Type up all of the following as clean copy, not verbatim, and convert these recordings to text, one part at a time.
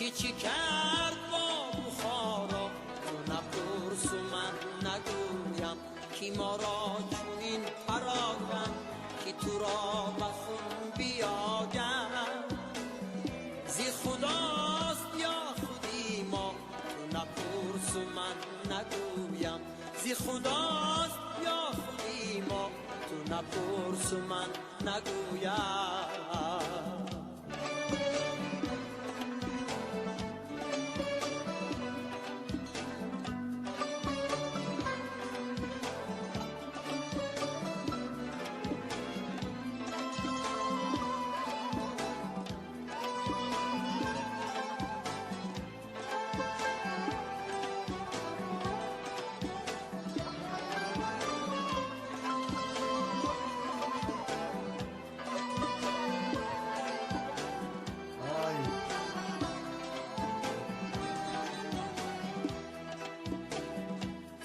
ки чӣ кард бо Бухоро, ту напурс у ман нагӯям, ки моро чунин пароканд, ки туро ба хун биёганд. Зи худост ё худи мо, ту напурс у ман нагӯям, зи худост ё худи мо, ту напурс у ман нагӯям.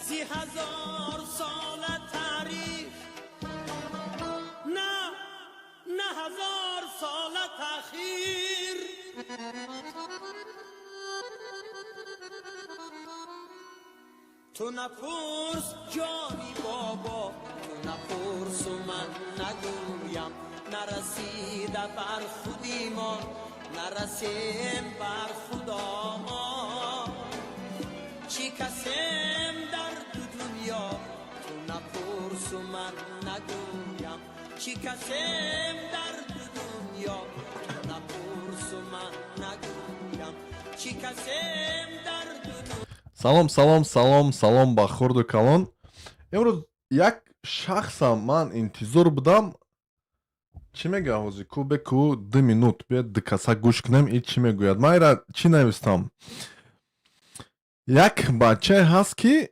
Зи ҳазор сола таърих, на ҳазор сола таъхир. Ту напурс ҷони бобо, ту напурс у ман нагӯям, нарасида бар худи мо, нарасем бар худо мо. Чӣ касем дар ду дунё, ту напурс у ман нагӯям, чӣ касем дар ду дунё, ту напурс у ман нагӯям, чӣ касем дар ду дунё. Салом, салом, салом, салом ба хурду калон. Имрӯз як шахсам ман интизор будам. Чӣ мегӯяд ҳозир? Ку беку 2 минут биёд, ду каса гӯш кунем, и чӣ мегӯяд. Ман ира чӣ навистам? Як бачае ҳаст, ки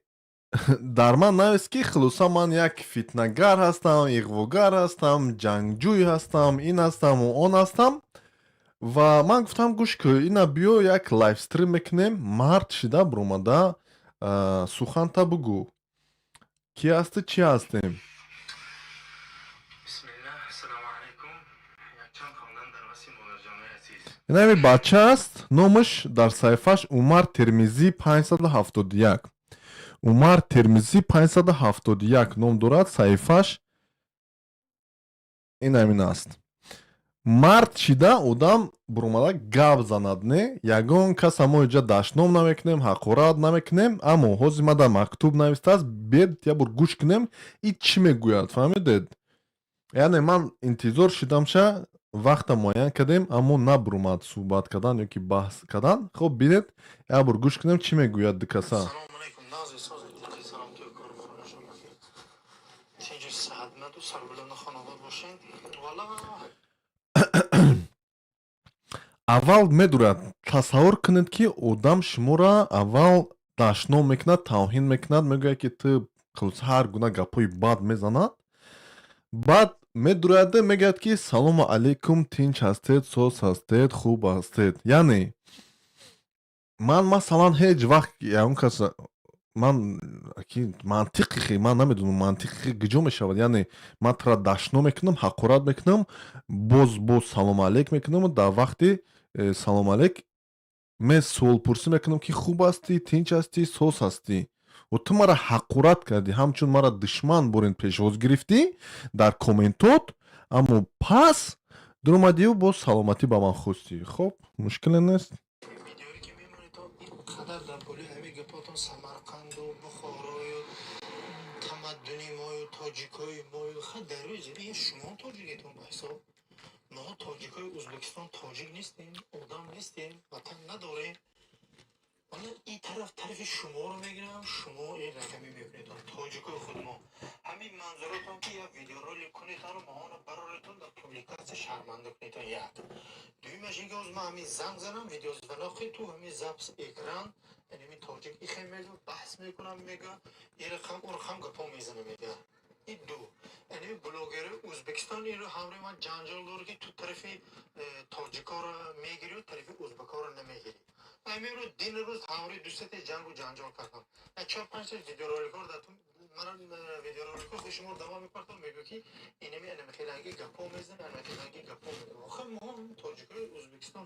дар ман навист, ки хулоса ман як фитнагар ҳастам, иғвогар ҳастам, ҷангҷӯй ҳастам, ин ҳастаму он ҳастам. Ва ман гуфтам: гӯш кӯ, ина биё, як livestream мекунем, мард шида биромада суханта бугӯ, кӣ ҳастӣ, чӣ ҳастем. Бисмиллаҳ, ассалому алайкум. Якчанд хондан дар васфи модарҷонои азиз. Инами бача аст, номаш дар саҳифааш Умар Термизӣ 571, Умар Термизӣ 571 ном дорад саҳифаш. Ин ҳамин аст. Мард шида одам буромада гап занад, не ягон кас мо иҷа дашном намекунем, ҳақорат намекунем, аммо ҳозир ма дар мактуб навистааст, бед як бор гӯш кунем, и чӣ мегӯяд. Фаҳмидед? Яъне ман интизор шидамша, вақта муайян кардем, аммо набурӯмад суҳбат кардан ё ки баҳс кардан. Хоб, бинед, як бор гӯш кунем, чӣ мегӯяд дукаса. Ассалому алайкум, нази сози тинҷи саломатию корборон шумо. Тинҷи саҳатманду сарбуланду хонобод бошед. Валла Аввал медурад, тасаввур кунед, ки одам шуморо аввал дашном мекунад, тавҳин мекунад, мегӯяд, ки ту хулоса ҳар гуна гапҳои бад мезанад, баъд медуряда мегӯяд, ки салому алайкум, тинч ҳастед, соз ҳастед, хуб ҳастед. Яъне ман масалан ҳеҷ вақт ягон кас ман ки мантиқи ман намедонам, мантиқи куҷо мешавад. Яъне ман тура дашном мекунам, ҳақорат мекунам, боз боз салому алейк мекунам, дар вақти салому алейк мен суолпурсӣ мекунам, ки хуб ҳастӣ, тинч ҳастӣ, соз ҳастӣ. Ва ту мара ҳақорат кардӣ, ҳамчун мара душман борин пешвоз гирифтӣ дар комментот, аммо пас дуромадию боз саломатӣ ба ман хостӣ. Хоб, мушкиле нест. Видеое ки мемонед, ин қадар дар болои ҳамин гапотон Самарқанду Бухорою тамаддуни мою тоҷикои мою ха дар рӯи замин шумо тоҷикетон ба ҳисоб. Мо тоҷикои Ӯзбекистон тоҷик нестем, одам нестем, ватан надорем. Вале ин тараф тарафи шуморо мегирам, шумо ин рақамӣ мекунедон тоҷикои худ мо. Ҳамин манзуротон ки як видеоролик кунедону моҳоно бароретон дар публикация шарманда кунедон як. Дуюмаш ин ки ҳозир ман ҳамин занг занам, видеозвонок и ту ҳамин запись экран, яъне ҳамин тоҷик ихе мега, баҳс мекунам, мега, ин рақам он рақам гапо мезана, мега. Ин ду. Яъне блогери Ӯзбекистон инро ҳамроҳи ман ҷанҷол дорад, ки ту тарафи тоҷикоро мегирию тарафи ӯзбекоро намегирӣ. Ҳамин рӯз дини рӯз ҳамроҳи дусете ҷангу ҷанҷол кардам. Як чор панҷта видеороликҳоро дар ту мана видеороликҳо худи шуморо давом мепартам, мегӯ, ки инами анами хеланги гапо мезана, анами хеланги гапо мезана. Охир мо тоҷикои Ӯзбекистон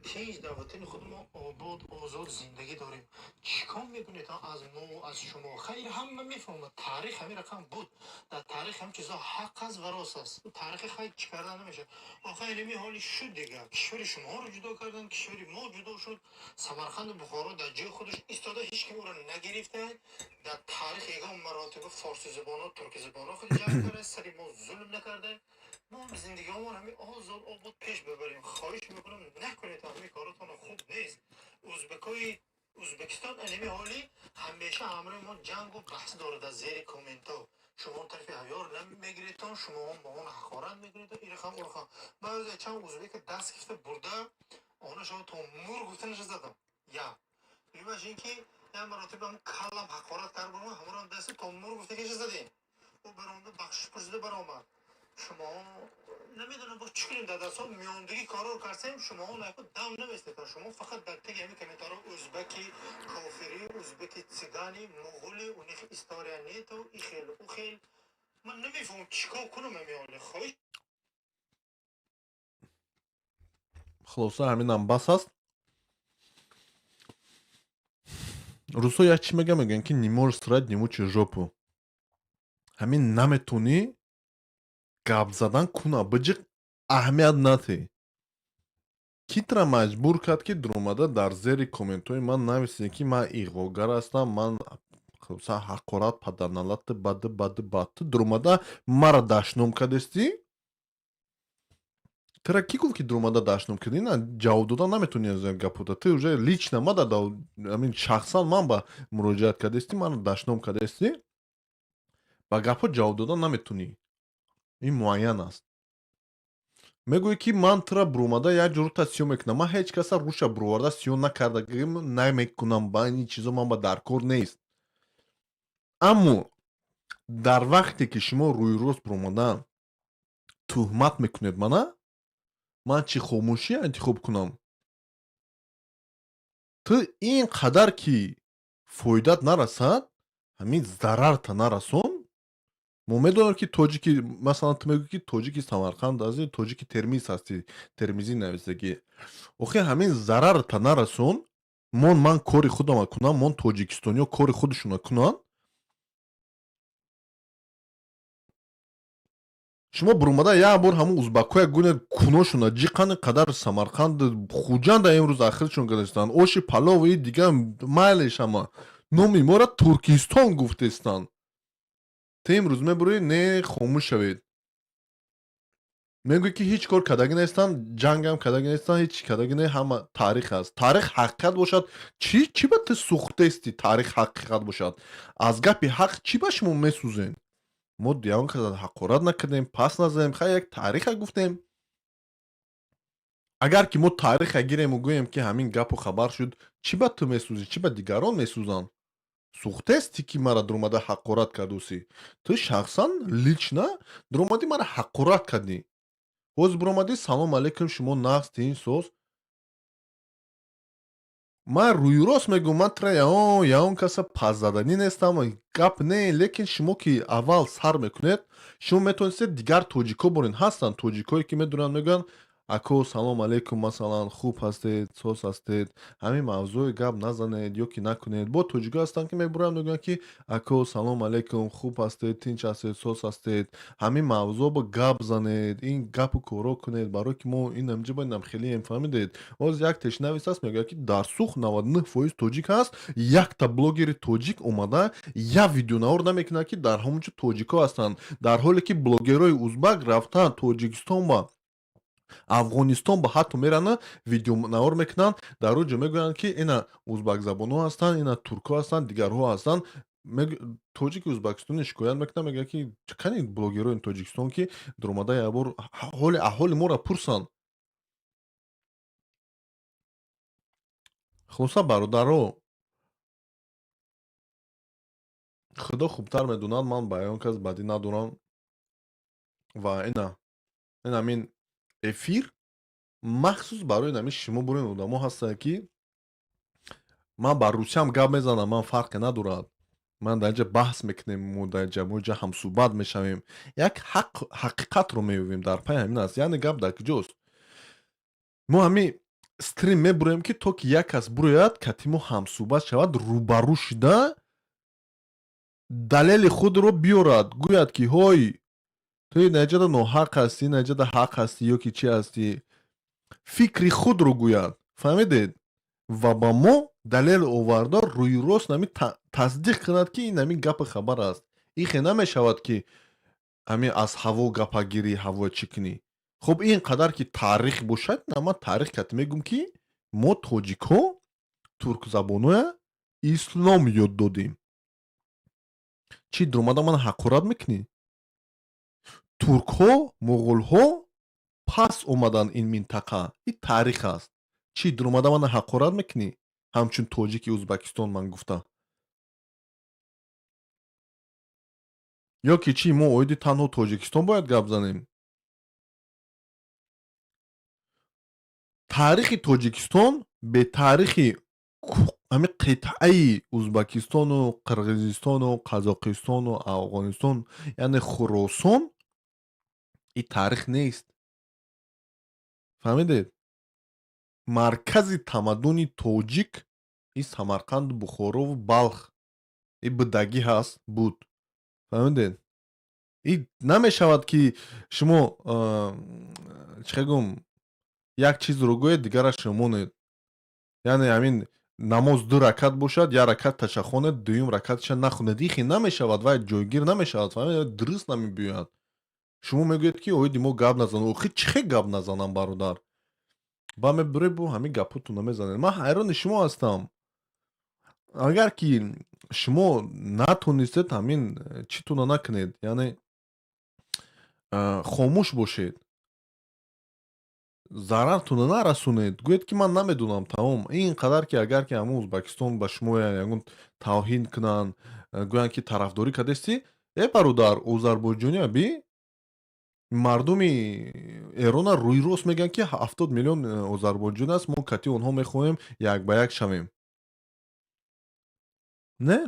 Тинҷ дар ватани худ мо обод, озод зиндагӣ дорем. Чӣ кор мекунед аз мо, аз шумо? Хайр, ҳама мефаҳмад, таърих ҳамин рақам буд. Дар таърих ҳам чизо ҳақ аст ва рост аст. Таърихи хай чӣ кардан намешавад. Охир илми ҳоли шуд дига. Кишвари шуморо ҷудо кардан, кишвари мо ҷудо шуд. Самарқанду Бухоро дар ҷои худаш истода, ҳеҷ ким ӯро нагирифта. Дар таърих ягон маротиба форсизабоно, туркизабоно худ ҷанг карда, сари мо зулм накарда. Мо зиндагиҳомон ҳамин озод, обод пеш бибарем. Хоҳиш мекунам, накунед, ҳамин коротон хуб нест. Узбекои Узбекистон анами ҳоли ҳамеша ҳамроҳи мо ҷангу баҳс дорад дар зери комментҳо. Шумо тарафи ҳаёр намегиредтон, шумо ба он ҳақорат мекунед, ирхам урхам. Баъзе чанд узбека даст гирифта бурда, онашо то мур гуфтанаша задам. Я имаш ин ки як маротиба ҳам каллам ҳақорат кард, бурма ҳамонам даста то мур гуфтагиша задем. Ӯ баромада, бахшиш пурсида баромад. Шумо намедонам бо чӣ кунем, дар дастҳо миёндагӣ корро кардем, шумо наку дам наместед. Шумо фақат дар теги ҳамин комментарҳо узбаки кофирӣ, узбаки цигани, муғули, у них история нету, и хел, у хел. Ман намефаҳмам чӣ кор кунам ҳамиёне. Хоҳиш. Хулоса, ҳаминам бас аст. Русо як чӣ мегӯянд? Мегӯянд, ки не можешь срать, не мучи жопу. Ҳамин наметонӣ гап задан куна, биҷиқ, аҳамият натӣ. Кӣ тра маҷбур кард, ки дуромада дар зери комментҳои ман нависед, ки ман иғвогар ҳастам, ман хулоса ҳақорат, падарналати бади бади бад? Ту дуромада мара дашном кардестӣ? Тра кӣ гуфт, ки дуромада дашном кардӣ? На, ҷавоб додан наметонӣ аз гапота. Ту уже лично мада, амин шахсан ман ба муроҷиат кардестӣ, мана дашном кардестӣ, ба гапҳо ҷавоб додан наметонӣ, ин муайян аст. Мегӯӣ, ки ман тура буромада як ҷо рута сиёҳ мекунам. Ман ҳеҷ каса руша буроварда сиёҳ накардагим, намекунам. Ба ин чизо ман ба даркор нест. Аммо дар вақте ки шумо рӯйрост буромада туҳмат мекунед мана, ман чӣ хомӯшӣ интихоб кунам? Ту ин қадар ки фоидат нарасад, ҳамин зарарта нарасон. Мо медонем, ки тоҷики, масалан, ту мегӯӣ, ки тоҷики Самарқанд ҳасти, тоҷики Термиз ҳастӣ, термизӣ нависагӣ. Охи, ҳамин зарарта нарасон. Мон ман кори худама кунам, мон тоҷикистониё кори худашона кунанд. Шумо бурумада як бор ҳамун узбакҳоя гуне куношона ҷиқани қадар Самарқанд, Хуҷанда имрӯз ахиршон кардастанд. Оши палов и дига майлеш, ҳама номи моро Туркистон гуфтестанд. Ту имрӯз мебурӣ, не, хомӯш шавед, мегӯӣ, ки ҳеҷ кор кардагӣ нестанд, ҷангам кардагӣ нестанд, ҳеҷ чӣ кардагӣ не, ҳама таърих аст. Таърих ҳақиқат бошад, чӣ чӣ ба ту сӯхтести? Таърих ҳақиқат бошад, аз гапи ҳақ чӣ ба шумо месӯзем? Мо ягон каса ҳақорат накардем, пас назадем, хай, як таъриха гуфтем. Агар ки мо таъриха гирему гӯем, ки ҳамин гапу хабар шуд, чӣ ба ту месӯзӣ, чӣ ба дигарон месӯзанд? Сӯхтести, ки мара дуромада ҳақорат кардусӣ? Ту шахсан, лично дуромадӣ, мара ҳақорат кардӣ. Ҳозир биромадӣ: «Салом алейкум, шумо нағз, тинч, соз?» Ман рӯйрост мегӯям, ман тра ягон каса пасзаданӣ нестам, гап не, лекин шумо ки аввал сар мекунед, шумо метавонистед дигар тоҷикҳо борен. Ҳастанд тоҷикҳое, ки медонанд, мегӯянд: «Ако, салом алейкум, масалан, хуб ҳастед, соз ҳастед, ҳамин мавзӯи гап назанед ё ки накунед». Бо тоҷикҳо ҳастанд, ки мебуранд, мегӯянд, ки «Ако, салом алейкум, хуб ҳастед, тинч ҳастед, соз ҳастед, ҳамин мавзӯъ ба гап занед, ин гапу коро кунед, барое ки мо инамҷа ба инам хелием». Фаҳмидед? Ҳозир як тешнавис аст, мегӯяд, ки дар Сух 99% тоҷик ҳаст, якта блогери тоҷик омада як видеонавор намекунад, ки дар ҳамон ҷо тоҷикҳо ҳастанд, дар ҳоле ки блогерҳои узбак рафтаанд Тоҷикистон ба Афғонистон ба ҳатто мерана, видеонавор мекунанд, дар он ҷо мегӯянд, ки ина узбакзабонҳо ҳастанд, ина туркҳо ҳастанд, дигарҳо ҳастанд. Тоҷики узбакистони шикоят мекунанд, мегӯянд, ки кани блогерҳои Тоҷикистон, ки дуромада якбор ҳоли аҳоли моро пурсанд? Хулоса, бародаро, Худо хубтар медонад, ман ба ягон кас бадӣ надорам. Ва ина ин ҳамин эфир махсус барои ҳамин шумо бурин одамо ҳастанд, ки ман ба русиям гап мезанам, ман фарқе надорад. Ман дар инҷа баҳс мекунем, мо дар инҷа мо инҷа ҳамсӯҳбат мешавем, як ҳақ ҳақиқатро меёбем. Дар пай ҳамин аст, яъне гап дар куҷост? Мо ҳамин Стрим мебуроем, ки то ки як кас бурояд, кати мо ҳамсӯҳбат шавад, рӯбарӯ шида далели худро биёрад, гӯяд, ки ҳой, ту наҷада ноҳақ ҳастӣ, наҷада ҳақ ҳастӣ ё ки чӣ ҳастӣ. Фикри худро гӯяд, фаҳмидед, ва ба мо далел оварда, рӯи рост нами тасдиқ кунад, ки ин ҳамин гапи хабар аст. Ихе намешавад, ки ҳамин аз ҳаво гапагирӣ, ҳаво чӣ кунӣ. Хуб, ин қадар ки таърих бошад, на ман таърих кат мегӯм, ки мо тоҷикҳо туркзабоноя ислом ёд додем. Чӣ дуромада ман ҳақорат мекунӣ? Туркҳо, муғулҳо пас омаданд ин минтақа, ин таърих аст. Чӣ дуромада мана ҳақорат мекунӣ, ҳамчун тоҷики Ӯзбекистон ман гуфта? Ё ки чӣ, мо оиди танҳо Тоҷикистон бояд гап занем? Таърихи Тоҷикистон бетаърихи ҳамин қитъаи Ӯзбекистону Қирғизистону Қазоқистону Афғонистон, яъне Хуросон, ин таърих нест, фаҳмидед? Маркази тамаддуни тоҷик ин Самарқанду Бухорову Балх, ин будагӣ ҳаст, буд, фаҳмидед? И намешавад, ки шумо, чӣ гӯм, як чизро гӯед, дигарашро монед. Яъне ҳамин намоз ду ракат бошад, як ракат таша хонед, дуюм ракатша нахонед. Ихе намешавад, вай ҷойгир намешавад, фаҳмид? Дуруст намебиёяд. Шумо мегӯед, ки оиди мо гап назан. Охи, чӣ хел гап назанам, бародар? Ба мебуред, бо ҳамин гапотона мезанед. Ман ҳайрони шумо ҳастам. Агар ки шумо натонистед, ҳамин читона накунед, яъне хомӯш бошед, зарартона нарасонед, гӯед, ки ман намедонам, тамом. Ин қадар ки агар ки ҳамун Ӯзбекистон ба шумо ягон тавҳин кунанд, гӯянд, ки тарафдорӣ кардестӣ, э бародар, озарбойҷония би мардуми Эрона рӯи рост мегӯянд, ки 70 миллион озарбойҷон аст, мо кати онҳо мехоҳем як ба як шавем. Не,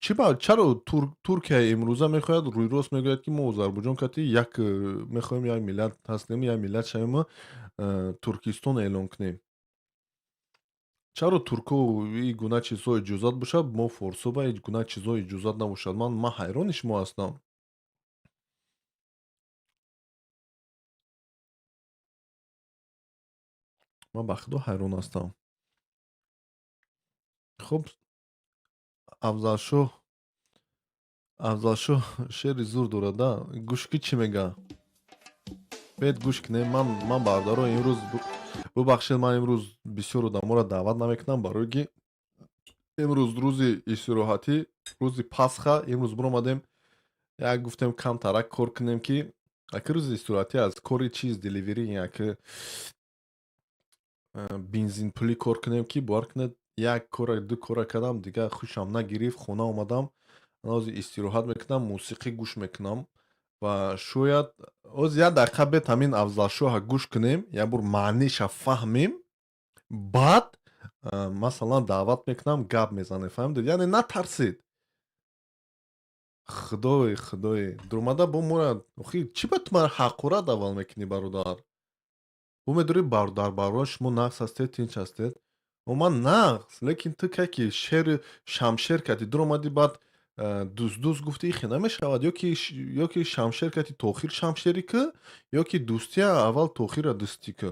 чӣ ба чаро Туркияи имрӯза мехоҳад, рӯи рост мегӯяд, ки мо Озарбойҷон кати як мехоҳем, як миллат ҳастем, як миллат шавему Туркистон эълон кунем? Чаро туркҳо ин гуна чизҳо иҷозат бошад, мо форсҳо ба ин гуна чизҳо иҷозат набошад? Ман ҳайрони шумо ҳастам. Ман ба худо ҳайрон ҳастам. Хуб, Афзалшоҳ, Афзалшоҳ шеъри зур дорад, а гӯш ки чӣ мега. Бед гӯш кунем. Ман, бародаро, имрӯз бубахшед, ман имрӯз бисёр одаморо даъват намекунам, барое ки имрӯз рӯзи истироҳатӣ, рӯзи Пасха. Имрӯз биромадем, як гуфтем, камтарак кор кунем, ки аки рӯзи истироҳатӣ аз кори чиз delivery, яки бензинпулӣ кор кунем, ки бовар кунед, як кора, ду кора кардам, дигар хушам нагирифт. Хона омадам, ҳозир истироҳат мекунам, мусиқӣ гӯш мекунам ва шояд ҳозир як дақиқа бед ҳамин Афзалшоҳа гӯш кунем, як бор маъниша фаҳмем, баъд масалан даъват мекунам, гап мезанем, фаҳмидед? Яъне натарсед. Худое, худое, дуромада бо мора. Охи, чӣ ба ту мара ҳақорат аввал мекунӣ, бародар? Бо медорӣ, бародар, бародар, шумо нағз ҳастед, тинч ҳастед? О, ман нағз, лекин ту ка ки шери шамшер кардӣ, дуромадӣ, баъд дӯст дӯст гуфтӣ, ихе намешавад. Ё ки шамшер кардӣ, то охир шамшерӣ кӣ, ё ки дӯстия аввал то охира дӯстӣ кӣ.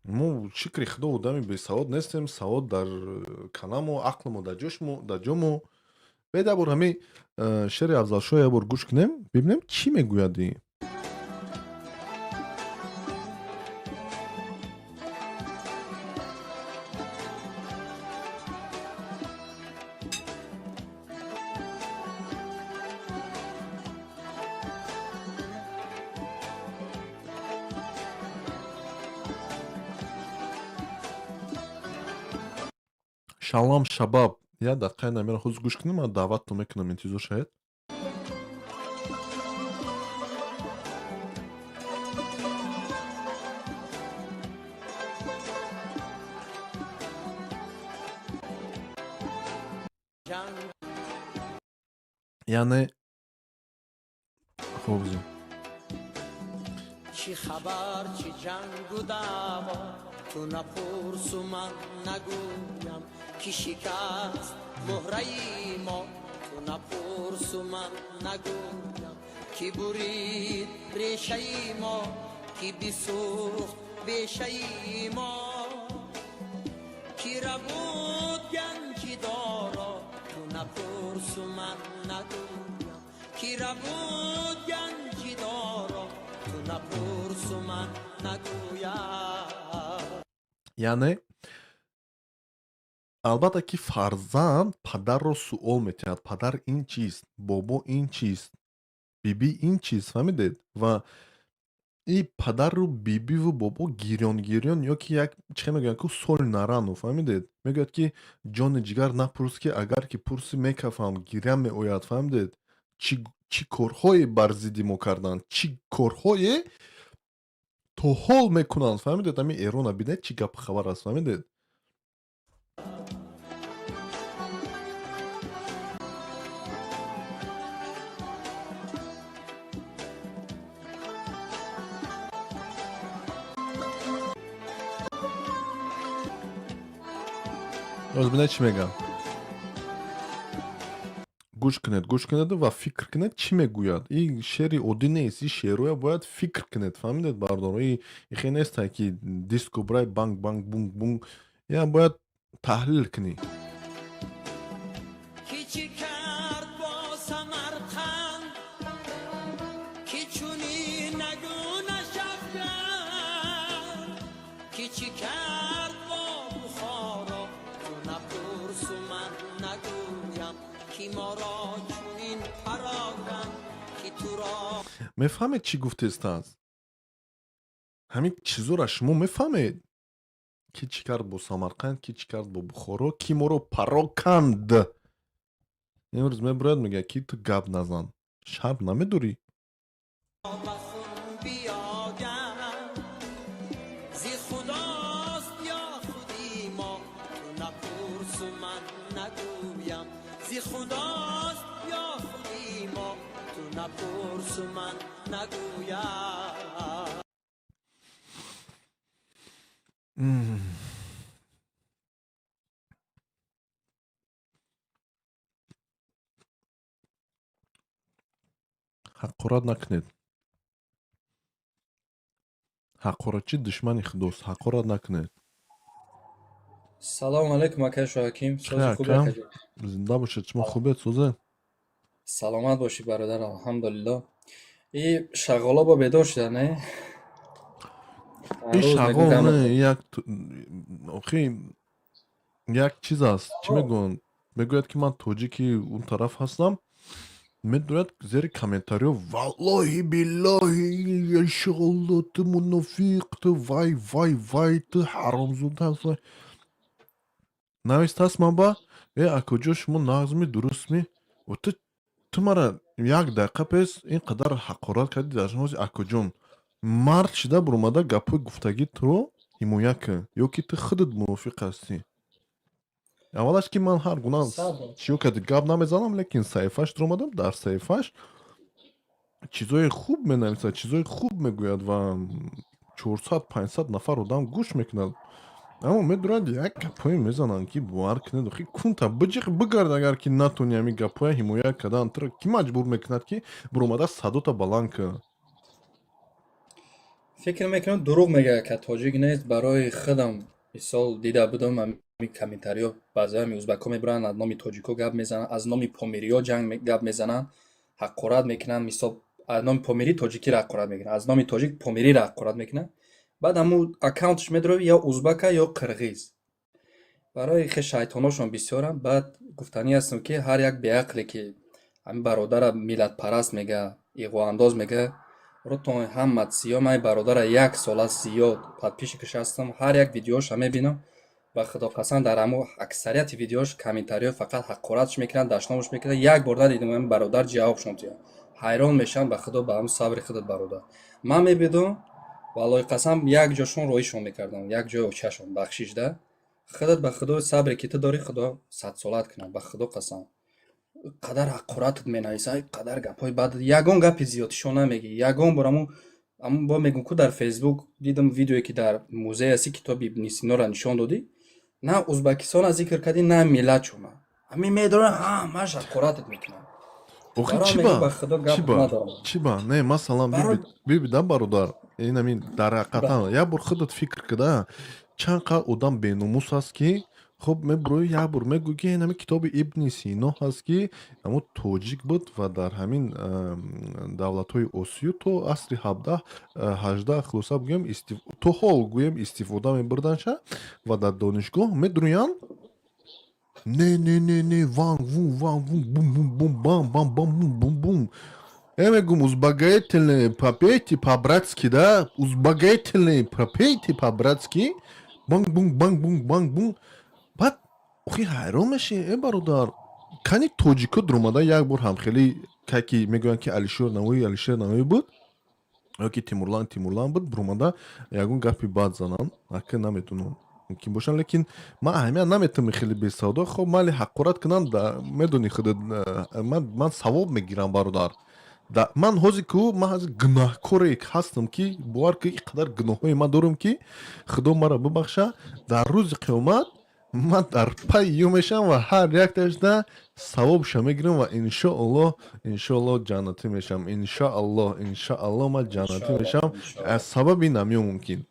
Мо, шукри худо, одами бесавод нестем, савод дар каламу ақлмо дар ҷошмо, дар ҷомо. Бед як бор ҳамин шеъри Афзалшоҳ як бор гӯш кунем, бибинем, чӣ мегӯяд ин. Шалом, шабаб, як дақиқа намера ҳозир гӯш кунем, ман даъваттон мекунам, интизор шавед. Ҷанг. Яъне хуб. Чӣ хабар, чӣ ҷангу даъво, ту напурсу ман нагӯям, ки шикаст муҳраи мо, ту напурсу ман нагӯям, ки бурид решаи мо, ки бисӯхт бешаи мо, ки рабуд ганҷи доро, ту напурсу ман нагӯям, ки рабуд ганҷи доро, ту напурсу ман нагӯям. Яъне албатта, ки фарзанд падарро суол метиҳад: падар, ин чист, бобо, ин чист, бибӣ, ин чист, фаҳмидед? Ва и падару бибиву бобо гирён гирён ё ки як чӣ мегӯянд ку, соль на рану, фаҳмидед? Мегӯяд, ки ҷони ҷигар, напурс, ки агар ки пурсӣ, мекафам, гиря меояд, фаҳмидед? Чӣ корҳое бар зидди мо карданд, чӣ корҳое то ҳол мекунанд, фаҳмидед? Ҳамин Эрона бинед, чӣ гапу хабар аст, фаҳмидед? Боз бинед, чӣ мегӯям. Гӯш кунед, гӯш кунед ва фикр кунед, чӣ мегӯяд. И шеъри оддӣ нест, и шеърҳоя бояд фикр кунед, фаҳмидед, бардоро? И хе нестай, ки диско брай, банг банг, бунг бунг, я бояд таҳлил кунӣ. Ки чӣ кард бо Самарқанд, ки чунин нагуна шафканд, ки чӣ кард бо Бухоро, ту напурсу ман нагӯям, ки моро чунин пароканд, ки туро Мефаҳмед, чӣ гуфтестааст? Ҳамин чизоро шумо мефаҳмед, ки чӣ кард бо Самарқанд, ки чӣ кард бо Бухоро, ки моро пароканд? Имрӯз мебирояд, мегӯяд, ки ту гап назан, шарм намедорӣ? Ба хун биёганд, зи худост ё худи мо, ту напурсу ман нагӯям, зи худост ё худи мо, ту напурсу ман нагӯям. Ҳақорат накунед. Ҳақоратчӣ душмани худост. Ҳақорат накунед. Салому алайкум, акай Шоҳаким. Сози хубе, Акам. Акаҷон? Зинда бошед, шумо хубед, сӯзе? Саломат бошӣ, бародар, алҳамдулилло. И шағоло бо бедор шуда, не? И Ҳар рӯз шағол мегӯям. Не, як охи як чиз аст, чӣ мегӯянд, мегӯяд, ки ман тоҷики он тараф ҳастам, медояд зери комментариҳо: валлоҳи биллоҳи, иншоалло, ту мунофиқ, ту вай вай вай, ту ҳаромзода аст, вай. Навистааст ман ба: э, акоҷо, шумо нағзми, дурустми? Ту мара як дақиқа пес ин қадар ҳақорат кардӣ, дар ҳози акоҷон мард шида буромада, гапҳои гуфтагӣ туро ҳимоя кун, ё ки ту худат мунофиқ ҳастӣ. Аввалаш, ки ман ҳар гуна чиё кади гап намезанам, лекин саҳифаш дуромадам, дар саҳифаш чизои хуб менависад, чизои хуб мегӯяд ва 400-500 нафар одам гӯш мекунад. Аммо медурад, як гапҳое мезананд, ки бовар кунед, охи кунта биҷиқ бигард, агар ки натони ҳамин гапҳоя ҳимоя кардан, туро кӣ маҷбур мекунад, ки буромада садота баланд кун? Фикр мекунам, дурӯғ мегӯяд, ка тоҷик нест. Барои худам мисол дида будам, ҳамин комментариҳо баъзеҳо узбакҳо мебуранд, аз номи тоҷикҳо гап мезананд, аз номи помириҳо ҷанг гап мезананд, ҳақорат мекунанд. Мисол, аз номи помирӣ тоҷикиро ҳақорат мекунанд, аз номи тоҷик помириро ҳақорат мекунанд. Баъд ҳамун аккаунтш медарои, ё узбака, ё қирғиз. Барои хе шайтоношон бисёранд. Баъд гуфтанӣ ҳастам, ки ҳар як беақле, ки ҳамин бародара миллатпараст мега, иғвоандоз мега, рӯтон ҳамат сиём. Ай бародара як сола зиёд подписчикаш ҳастам, ҳар як видеоша мебинам. Ба худо қасам, дар ҳамо аксарияти видеош комментариҳо фақат ҳақоратш мекунанд, дашномаш мекунанд. Як бор надидам ҳамин бародар ҷавобшон диҳад. Ҳайрон мешавам, ба худо, ба ҳамн сабри худат, бародар. Ман мебидум, валлоҳи қасам, як ҷошон роишон мекардам, як ҷои очашон бахшиш да худат. Ба худо, сабре ки ту дорӣ, худо садсолат кунад. Ба худо қасам, қадар ҳақоратат менависад, қадар гапҳои бад, ягон гапи зиёдишон намегӣ, ягон бор ҳамун. Аммо бо мегӯм, ку дар Фейсбук дидам видеое, ки дар музей ҳасти, китоби Ибни Синора нишон додӣ, на Узбекистона зикр кардӣ, на миллатшона. Ҳамин медорам, ҳамаш ҳақоратат мекунам. Охи Барои чӣ мегӯм, ба ба Худо чӣ гап ба надорам. Чӣ ба не, масалан, Барои биби да, бародар, инамин дар ҳақиқатан як бор худат фикр кида, чанд қадр одам беномус аст, ки хуб мебурои, як бор мегӯй, ки инами китоби Ибни Сино ҳаст, ки ҳамо тоҷик буд ва дар ҳамин давлатҳои Осиё то асри 17, 18, хулоса бигӯем, то ҳол гӯем, истифода мебурданша ва дар донишгоҳ медурӯянд. Не, не, не, не, ванг вун, ванг вун, бум бум бум, бам бам бам, бум бум бум. Я мегӯм, узбагайтельный, попейте по-братски, да, узбагайтельный, попейте по-братски, банг бунг, банг бунг, банг бунг. Баъд охи ҳайрон мешӣ, э бародар, кани тоҷико дуромада як бор ҳам хеле ки мегӯянд, ки Алишер Навоӣ, Алишер Навоӣ буд ё ки Тимурлан, Тимурлан буд, буромада ягон гапи бад зананд, ака наметунам, мумкин бошанд, лекин ман аҳамият наметавонам. Хеле бесавдо. Хоб, майли, ҳақорат кунанд, медони худат, ман савоб мегирам, бародар. Ман ҳозир ку ман ҳозир гуноҳкоре ҳастам, ки бовар ки ин қадар гуноҳҳои ман дорам, ки Худо маро бибахша, дар рӯзи қиёмат ман дар пайи ё мешавам ва ҳар якташда савобша мегирам ва иншоаллоҳ, иншоаллоҳ ҷаннатӣ мешавам. Иншоаллоҳ, иншоаллоҳ ман ҷаннатӣ Иншоаллоҳ, мешавам иншоаллоҳ. Аз сабаби намё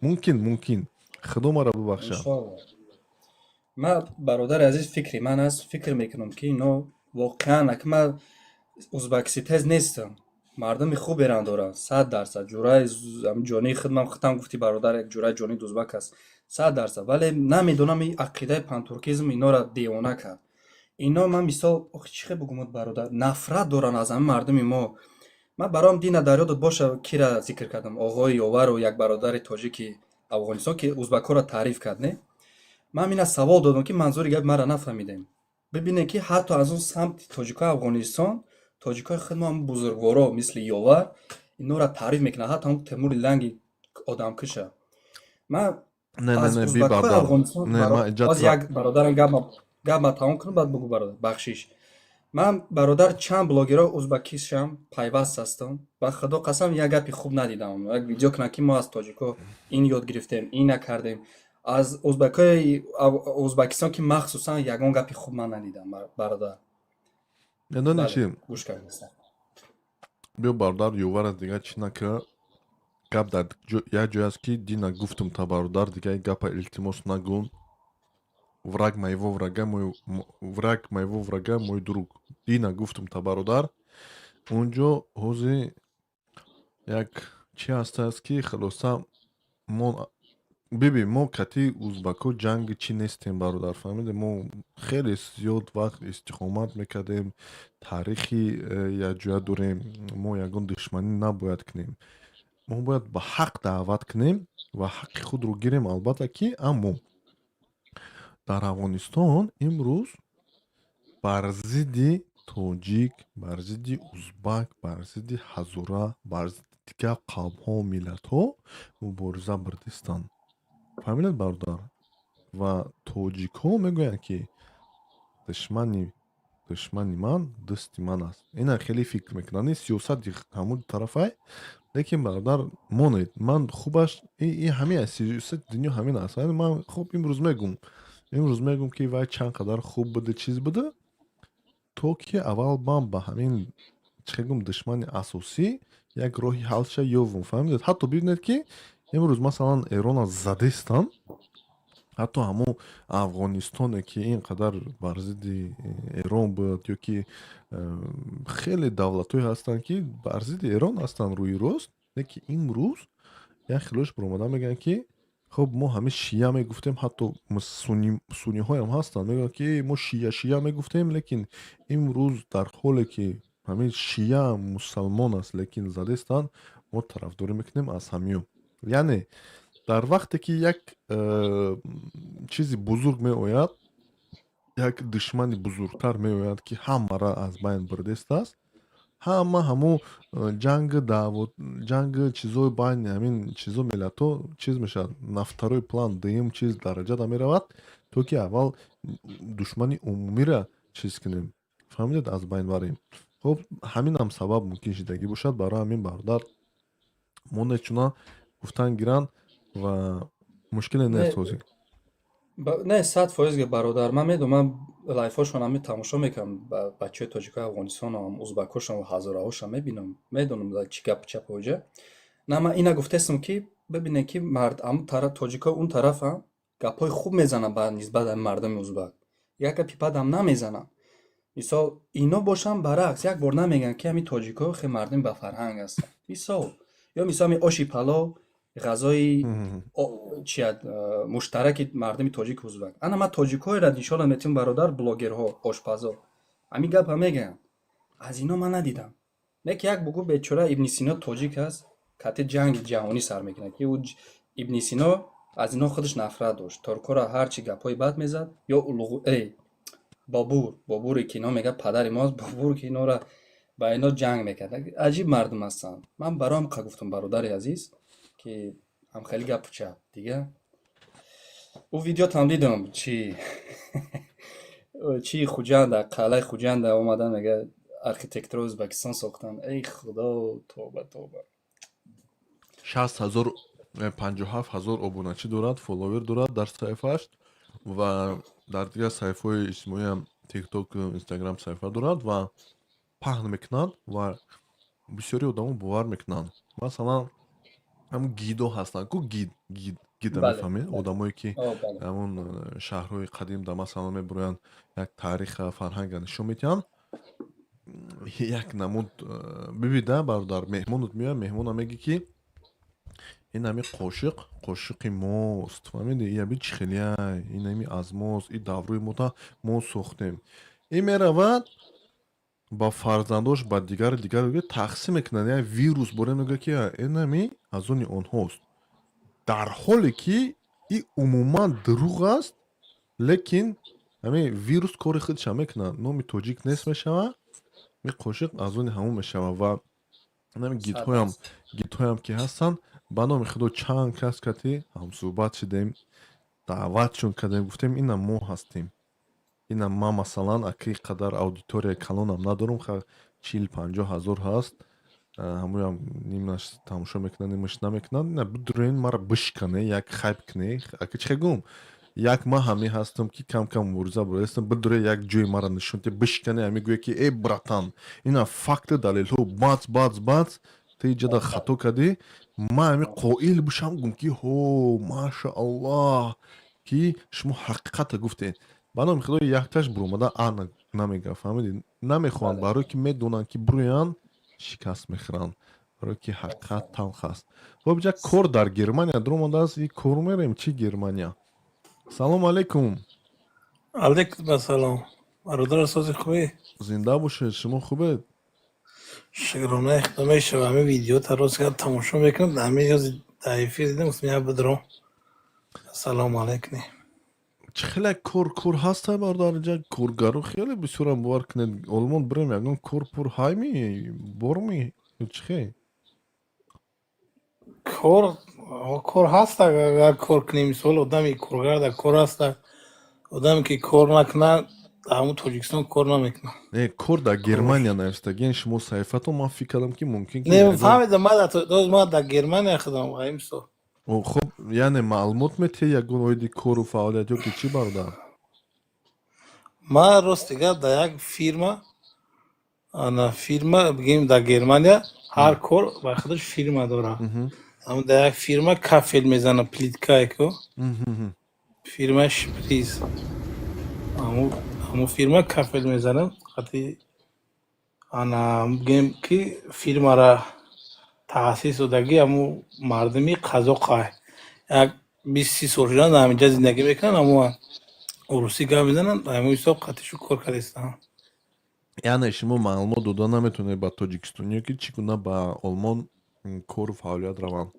мумкин, Худо маро бибахша. Иншоаллоҳ. Ман, бародари азиз, фикри ман аст, фикр мекунам, ки ино воқеан, ака, ман узбакситез нестам, мардуми хуберан доранд, 100%. Ҷураи ҷонии худмам, худам гуфти, бародар, як ҷураи ҷонии узбак аст, 100%. Вале намедонам, ин ақидаи пантуркизм инора девона кард. Ино, ман мисол, охи, чӣ хел бугумад, бародар, нафрат доранд аз ҳамин мардуми мо. Ман бароам дина дар ёдат боша, кира зикр кардам, оғои Ёвару, як бародари тоҷики Афғонистон, ки узбакҳоро таъриф кард, не? Ман ина савол додам, ки манзури гапи маро нафаҳмидем. Бибинед, ки ҳатто аз он самти тоҷикои Афғонистон, тоҷикои худмо, ҳам бузургворо мисли Ёвар инора таъриф мекунанд, ҳатто ҳам Темури Ланги одамкуша. Ман Не, не, аз не, би узбакҳои бародар, Афғонистон не, ман боз як бародарам гапма тамом кунам, баъд бугӯ, бародар, бахшиш. Ман, бародар, чанд блогерҳои узбакишам пайваст ҳастам, ба Худо қасам, як гапи хуб надидам, як видео кунанд, ки мо аз тоҷико ин ёд гирифтем, ин накардем. Аз узбакҳои Узбакистон, ки махсусан, ягон гапи хуб ман надидам, бародар. Медони Бале, чи? Гӯш кардастам. Биё, бародар, Ёвара, дигар чӣ нака, гап дар як ҷой аст, ки дина гуфтум та, бародар, дигар ин гапа илтимос нагун. Враг моего врага мой, враг моего врага мой друг. Дина гуфтум та, бародар, унҷо ҳозир як чи ҳастааст, ки хулоса мо биби, мо кати узбакҳо ҷанги чӣ нестем, бародар, фаҳмиде? Мо хеле зиёд вақт истиқомат мекардем, таърихи якҷоя дорем, мо ягон душманӣ набояд кунем, мо бояд ба ҳақ даъват кунем ва ҳаққи худро гирем, албатта ки. Аммо дар Афғонистон имрӯз бар зидди тоҷик, бар зидди узбак, бар зидди ҳазора, бар зидди дигар қавмҳо, миллатҳо мубориза бурдистанд, фаҳмидед, бародар? Ва тоҷикҳо мегӯянд, ки душмани ман дӯсти ман аст. Ина хеле фикр мекунанд, ин сиёсати ҳамун тарафай. Лекин, бародар, монед, ман хубаш и ҳамин аст, сиёсати дунё ҳамин аст. Ман хуб имрӯз мегӯм, ки вай чанд қадар хуб буда, чиз буда, то ки аввал ман ба ҳамин, чӣ гум, душмани асосӣ як роҳи ҳалша ёвум, фаҳмидед? Ҳатто бибинед, ки имрӯз, масалан, Эрона задестанд, ҳатто ҳамон Афғонистоне, ки ин қадар бар зидди Эрон буд, ё ки хеле давлатҳое ҳастанд, ки бар зидди Эрон ҳастанд рӯи рост, лекин имрӯз як хелош баромада мегӯянд, ки хуб, мо ҳамин шия мегуфтем, ҳатто суниҳоям ҳастанд, мегӯянд, ки мо шия, шия мегуфтем, лекин имрӯз дар ҳоле ки ҳамин шия мусалмон аст, лекин задестанд, мо тарафдорӣ мекунем аз ҳамиё. Яъне дар вақте ки як чизи бузург меояд, як душмани бузургтар меояд, ки ҳамаро аз байн бурдестааст, ҳама ҳамун ҷанги даъво, ҷанги чизои байни ҳамин чизо, миллатҳо чиз мешавад, на второй план, дуюм чиз дараҷада меравад, то ки аввал душмани умумиро чиз кунем, фаҳмидед, аз байн барем. Хуб, ҳаминам сабаб мумкин шидагӣ бошад. Барои ҳамин, бародар. Монед, чуна гуфтан гиранд ва мушкиле нест ҳозир. Не, 100% бародар, ман медонам, ман лайфҳошон ҳами тамошо мекунам, бачаҳои тоҷикои Афғонистонам, узбакошам, ҳазораҳошам мебинам, медонам чӣ гапу чап оҷа. На, ман ина гуфтестам, ки бибинед, ки мард ам тараф, тоҷико он тарафам гапҳои хуб мезананд ба нисбат ами мардуми узбак, як гапи бадам намезананд. Мисол, ино бошанд, баръакс, як бор намегӯянд, ки ҳами тоҷико хеле мардуми бафарҳанг ҳастанд, мисол. Ё мисол, ҳами оши палов, ғазои чият муштараки мардуми тоҷик, узбак. Ана ман тоҷикҳоеро нишона метиҳам, бародар, блогерҳо, ошпазо ҳамин гапа мегӯянд. Аз ино ман надидам. Не ки як бугӯ, бечора Ибни Сино тоҷик аст, кати ҷанги ҷаҳонӣ сар мекунад, ки ӯ Ибни Сино аз ино худаш нафрат дошт, торкора ҳарчи гапҳои бад мезад. Ё Улуғ эй Бобур, Бобуре ки ино мегӯяд падари мост, Бобур, ки инора ба ино ҷанг мекард. Аҷиб мардум ҳастанд. Ман бароам қа гуфтам, бародари азиз, ки ҳам хеле гапу чап. Дига ӯ видеотам дидам, чи Хуҷанда, қалъаи Хуҷанда омадан, мега, архитектураи Ӯзбекистон сохтанд. Эй худо, тоба, тоба. 60 000, 57 000 обуначӣ дорад, фолловер дорад дар саҳифааш ва дар дигар саҳифаҳои иҷтимоиам, Тикток, Инстаграм саҳифа дорад ва паҳн мекунад ва бисёри одамо бовар мекунанд. Масалан, ҳамун гидо ҳастанд ку, гид, гид, гида мефаҳмед, одамое ки ҳамун шаҳрҳои қадим да, масалан, мебуроянд, як таъриха, фарҳанга нишон медиҳанд. Як намуд бибида, бародар, меҳмонот меояд, меҳмона мегӯ, ки ин ҳами қошиқ қошиқи мост, фаҳмиди, ин ҳами чӣ хелияй, ин ҳами аз мост, ин давруи мота мо сохтем. Ин меравад ба фарзандош, ба дигару дигар тақсим мекунад, як вирус боре, мегӯяд, ки ин ҳами аз они онҳост, дар ҳоле ки ин умуман дурӯғ аст. Лекин ҳамин вирус кори худша мекунад, номи тоҷик нест мешавад, ин қошиқ аз они ҳамон мешавад. Ва ҳамин гидҳоям ки ҳастанд, ба номи худо, чанд кас кати ҳамсӯҳбат шудем, даъватшон кардем, гуфтем, ина мо ҳастем, ина ман, масалан, аки қадар аудиторияи калонам надорам, 40-50 ҳазор ҳаст, ҳамоям нимаш тамошо мекунад, нимаш намекунад. Ина бидурен, мара бишкане, як хайп кне, аки чӣ гум, як ман ҳамин ҳастам, ки кам кам мубориза бурдаистам. Бидуре, як ҷои мара нишон те, бишкане, ҳами гӯя, ки э братан, ина факту далелҳо, бац, бац, бац, ту иҷода хато кардӣ. Ман ҳами қоил бишам, гум, ки ҳо, машааллоҳ, ки шумо ҳақиқата гуфтед. Ба номи худо, якташ буромада а намега, фаҳмидӣ? Намехоҳанд, барое ки медонанд, ки буроянд, шикаст мехӯранд, барое ки ҳақиқат талх аст. Хоб, иҷа кор дар Германия дуромадааст, и кор мерем чи Германия. Салому алайкум. Алайкум ассалом, бародар, сози, хубе? Зинда бошед, шумо хубед? Шукронаи худо. Мешава, ҳамин видео тароз кард, тамошо мекунам, ҳамин ёзи дар эфир дидам, гуфтам, я бидром, ассалому алайкум. Чӣ хеле кор ҳаста, бародар? Иҷа коргаро хеле бисёрам, бовар кунед. Олмон бирем, ягон кор пур ҳайми, борми, чӣ хел? Кор ҳаст, агар кор кунем. Мисол, одами коргар дар кор ҳаста, одаме ки кор накунад, дар ҳамун Тоҷикистон кор намекунад. Не, кор дар Германия навистагиен шумо саҳифатон, ман фикр кардам, ки мумкин ки Не, фаҳмидам, ман дар Германия худам, мисол. Хуб, яъне маълумот метиҳӣ ягон оиди кору фаъолият ё ки чӣ, бародар? Ман, рости гап, дар як фирма, ана фирма бигем, дар Германия ҳар кор ба худаш фирма дорад. Дар як фирма кафел мезанам, плиткае ку, фирмаи Шприз, ҳамун фирма кафел мезанам қати. Ана бигем, ки фирмара таъсис додагӣ ҳамун мардуми қазоқай, як 20-30 сол шудан дар ҳаминҷа зиндагӣ мекунанд, ҳамун урусӣ гап мезананд, ҳамун ҳисоб қатишу кор кардастам. Яъне шумо маълумот дода наметавонед ба тоҷикистониё, ки чӣ гуна ба Олмон кору фаъолият раванд?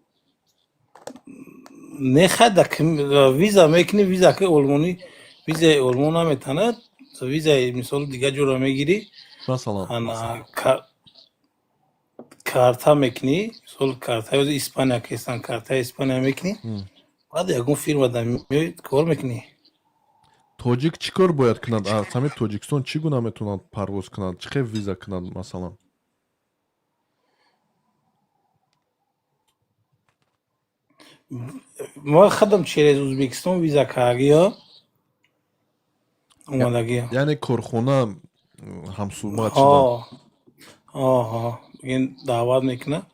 Не, хай, виза мекунӣ, виза ки олмонӣ, визаи Олмон наметанад, визаи, мисол, дигар ҷоро мегирӣ. Масалан? Ана карта мекунӣ, мисол, картаи Испания кестан, картаи Испания мекунӣ, баъд ягон фирма дар меои, кор мекунӣ. Тоҷик чӣ кор бояд кунад аз ҳамин Тоҷикистон? Чӣ гуна метавонад парвоз кунад, чӣ хел виза кунад, масалан? Ма худам через Узбекистон виза кардагиё, омадагиё. Яъне корхона ҳамсӯҳбат шуда? Ҳо, ин даъват мекунад,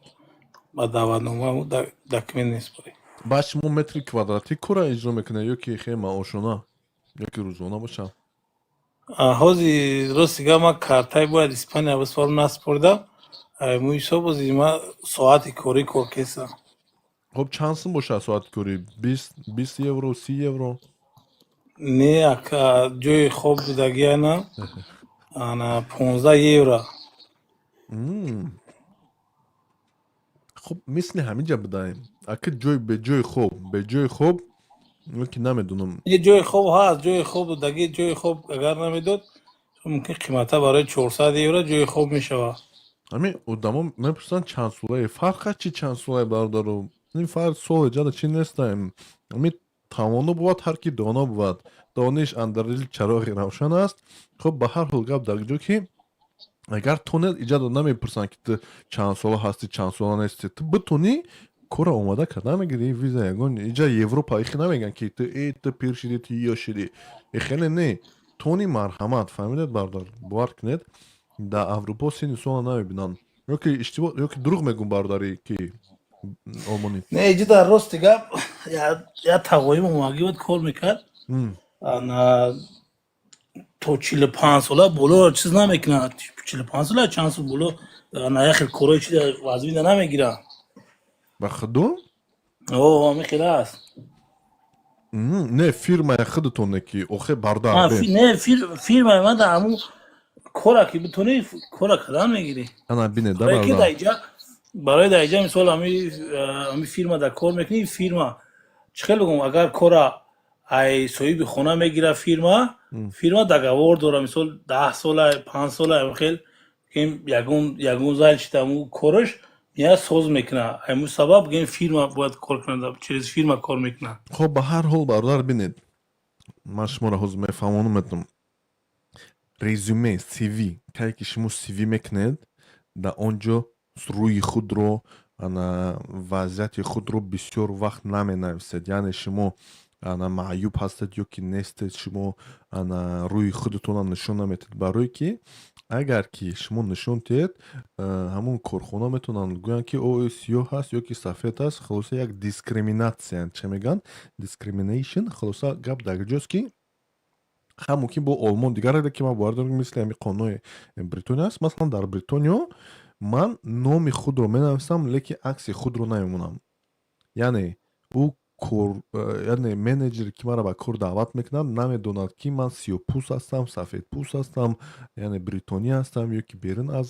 ба даъватнома документ месупорӣ. Баъд шумо метри квадратӣ кора иҷро мекунед ё ки хе маошона ё ки рӯзона бошад? Ҳози, рости гап, ман картаи бояд Испания бисупорам, насупоридам. Мо ҳисоб бози ма соати корӣ кор кесам. Хоб, чанд сум бошад соати корӣ? 20 евро, 30 евро? Не, ака, ҷои хоб додагиана ана 15 евро. Хуб, мисли ҳаминҷа будаем, ака, ҷой беҷои хоб, беҷои хоб ё ки намедонам. Ҷои хоб ҳаст, ҷои хоб додаги. Ҷои хоб агар намедод, мумкин қимата барои 400 евро ҷои хоб мешавад. Ҳамин одамо мепурсанд, чанд солае. Фарқ аст, чи чанд солае, бародаро? Ин фарқ сол ҷада чи нестаем. Ҳамин тавоно бувад, ҳар ки доно бувад, дониш андар дил чароғи равшан аст. Хуб, ба ҳар ҳол, гап дар ҷо ки агар тонед, иҷада намепурсанд, ки ту чанд сола ҳастӣ, чанд сола нестӣ. Ту битонӣ, кора омода карда мегирӣ, виза ягон иҷа Европа ихе намегӯянд, ки ту э ту пир шидӣ, ту ё шидӣ, ихеле не. Тони, марҳамат, фаҳмидед, бародар? Бовар кунед, дар Аврупо синни сола намебинанд. Ё ки иштибоҳ, ё ки дурӯғ мегӯм, бародари ки олмонӣ? Не, иҷа дар рости гап я тағоим омагӣ буд, кор мекард. Ана то 45 сола боло чиз намекунад, 45 сола, чанд сол боло ана як хел корҳои чи вазмина намегирад. Ба худо? О, ҳамин хел аст. Не, фирмаи худатоне ки охе, бародар? Не, фирмаи ман дар ҳамун кора ки битонӣ, кора кардан мегирӣ. Ана бине да. Барои дар иҷа, мисол, ҳами фирма дар кор мекунӣ, фирма чӣ хел бигӯм, агар кора ай соҳиби хона мегира, фирма договор дора, мисол, 10 сола, 5 сола, хел ягон зал чита кораш меяд, соз мекуна. Ҳамун сабаб гем фирма бояд кор кунад, через фирма кор мекунад. Хоб, ба ҳар ҳол, бародар, бинед, ман шуморо ҳозир мефаҳмонам, метавонам резюме, CV, кае ки шумо CV мекунед, дар он ҷо рӯи худро, ана вазъияти худро бисёр вақт наменависед. Яъне шумо ана маъюб ҳастед ё ки нестед, шумо ана рӯи худатонам нишон наметиҳед, барое ки агар ки шумо нишон диҳед, ҳамон корхона метавонанд гӯянд, ки о, сиёҳ аст ё ки сафед аст. Хулоса, як дискриминатсия, чӣ мегӯянд, discrimination. Хулоса, гап дар ҷост, ки ҳам мумкин бо Олмон дигар, ки ман бовар дорам, мисли ҳамин қонуни Бритониё аст. Масалан, дар Бритониё ман номи худро менависам, лекин акси худро намемонам. Яъне ӯ кор, яъне менеҷере ки маро ба кор даъват мекунад, намедонад, ки ман сиёҳпӯст ҳастам, сафедпӯст ҳастам, яъне бритониё ҳастам ё ки берун аз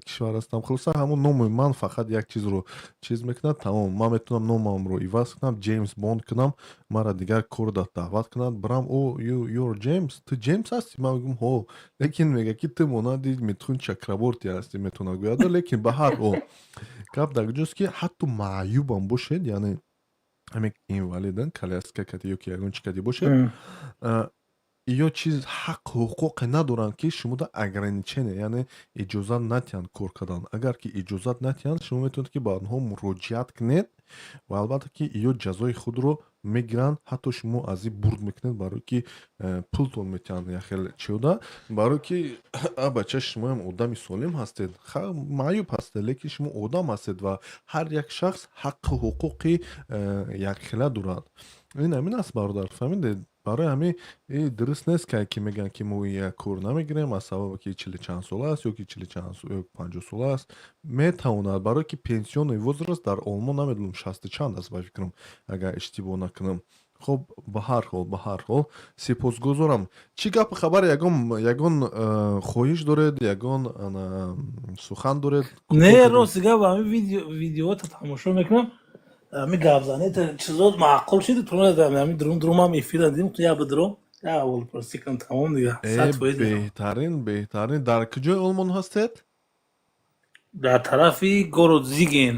кишвар ҳастам. Хулоса, ҳамон номи ман фақат як чизро чиз мекунад, тамом. Ман метавонам номамро иваз кунам, Ҷеймс Бонд кунам, маро дигар кор даъват кунад, бирам: "О, you're Ҷеймс, ту Ҷеймс ҳастӣ?" Ман мегӯям: "Ҳо", лекин мегӯяд, ки ту монанди Митхун Чакраборти ҳастӣ, метавонад гӯяд. Лекин ба ҳар ҳол, гап дар куҷост, ки ҳатто маъюбам бошед, яъне ҳамин инвалидан, коляска кати ё ки ягон чи кати бошед, ё чиз ҳақ ҳуқуқе надоранд, ки шумода ограничение, яъне иҷозат натиҳанд кор кардан. Агар ки иҷозат натиҳанд, шумо метавонед, ки ба онҳо муроҷиат кунед ва албатта ки ё ҷазои худро мегиранд. Ҳатто шумо аз ин бурд мекунед, барое ки пултон метиҳанд, яхел чиода, барое ки а бача, шумоям одами солим ҳастед, маъюб ҳастед, лекин шумо одам ҳастед ва ҳар як шахс ҳаққу ҳуқуқи якхела дорад. Ин ҳамин аст, бародар, фаҳмидед? Барои ҳамин дуруст нест, ки мегӯянд, ки мо як кор намегирем аз сабабе ки чили чанд сола аст ё ки чили чанд 50 сола аст. Метавонад, барое ки пенсионный возраст дар Олмон, намедонам, шасту чанд аст, ба фикрам, агар иштибоҳ накунам. Хуб, ба ҳар ҳол, сипосгузорам. Чӣ гапу хабар? Ягон хоҳиш доред, ягон сухан доред? Не, рости гап, ҳамин видеота тамошо мекунам, ҳами гапзанита чизот маъқул шуд. Ҳами дурум дурумам эфира дидим, я бидром, я аввал прости кунам, тамом дига. 100%. Беҳтарин, беҳтарин. Дар куҷои Олмон ҳастед? Дар тарафи город Зиген.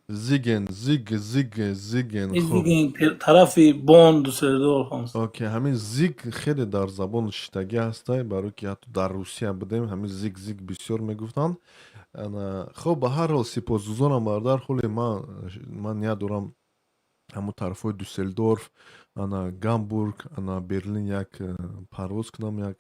Зиген, Зиг, Зиг, Зиген. Зиген, тарафи Бон, Дюссельдорф. Окей, ҳамин зиг хеле дар забон шиштагӣ ҳастай, барое ки ҳатто дар Русия будем, ҳамин зиг, зиг бисёр мегуфтанд. Хуб, ба ҳар ҳол, сипосгузорам, бародар. Ҳоле ман ният дорам. Ҳамун тарафҳои Дюссельдорф, ана Гамбург, ана Берлин як парвоз кунам, як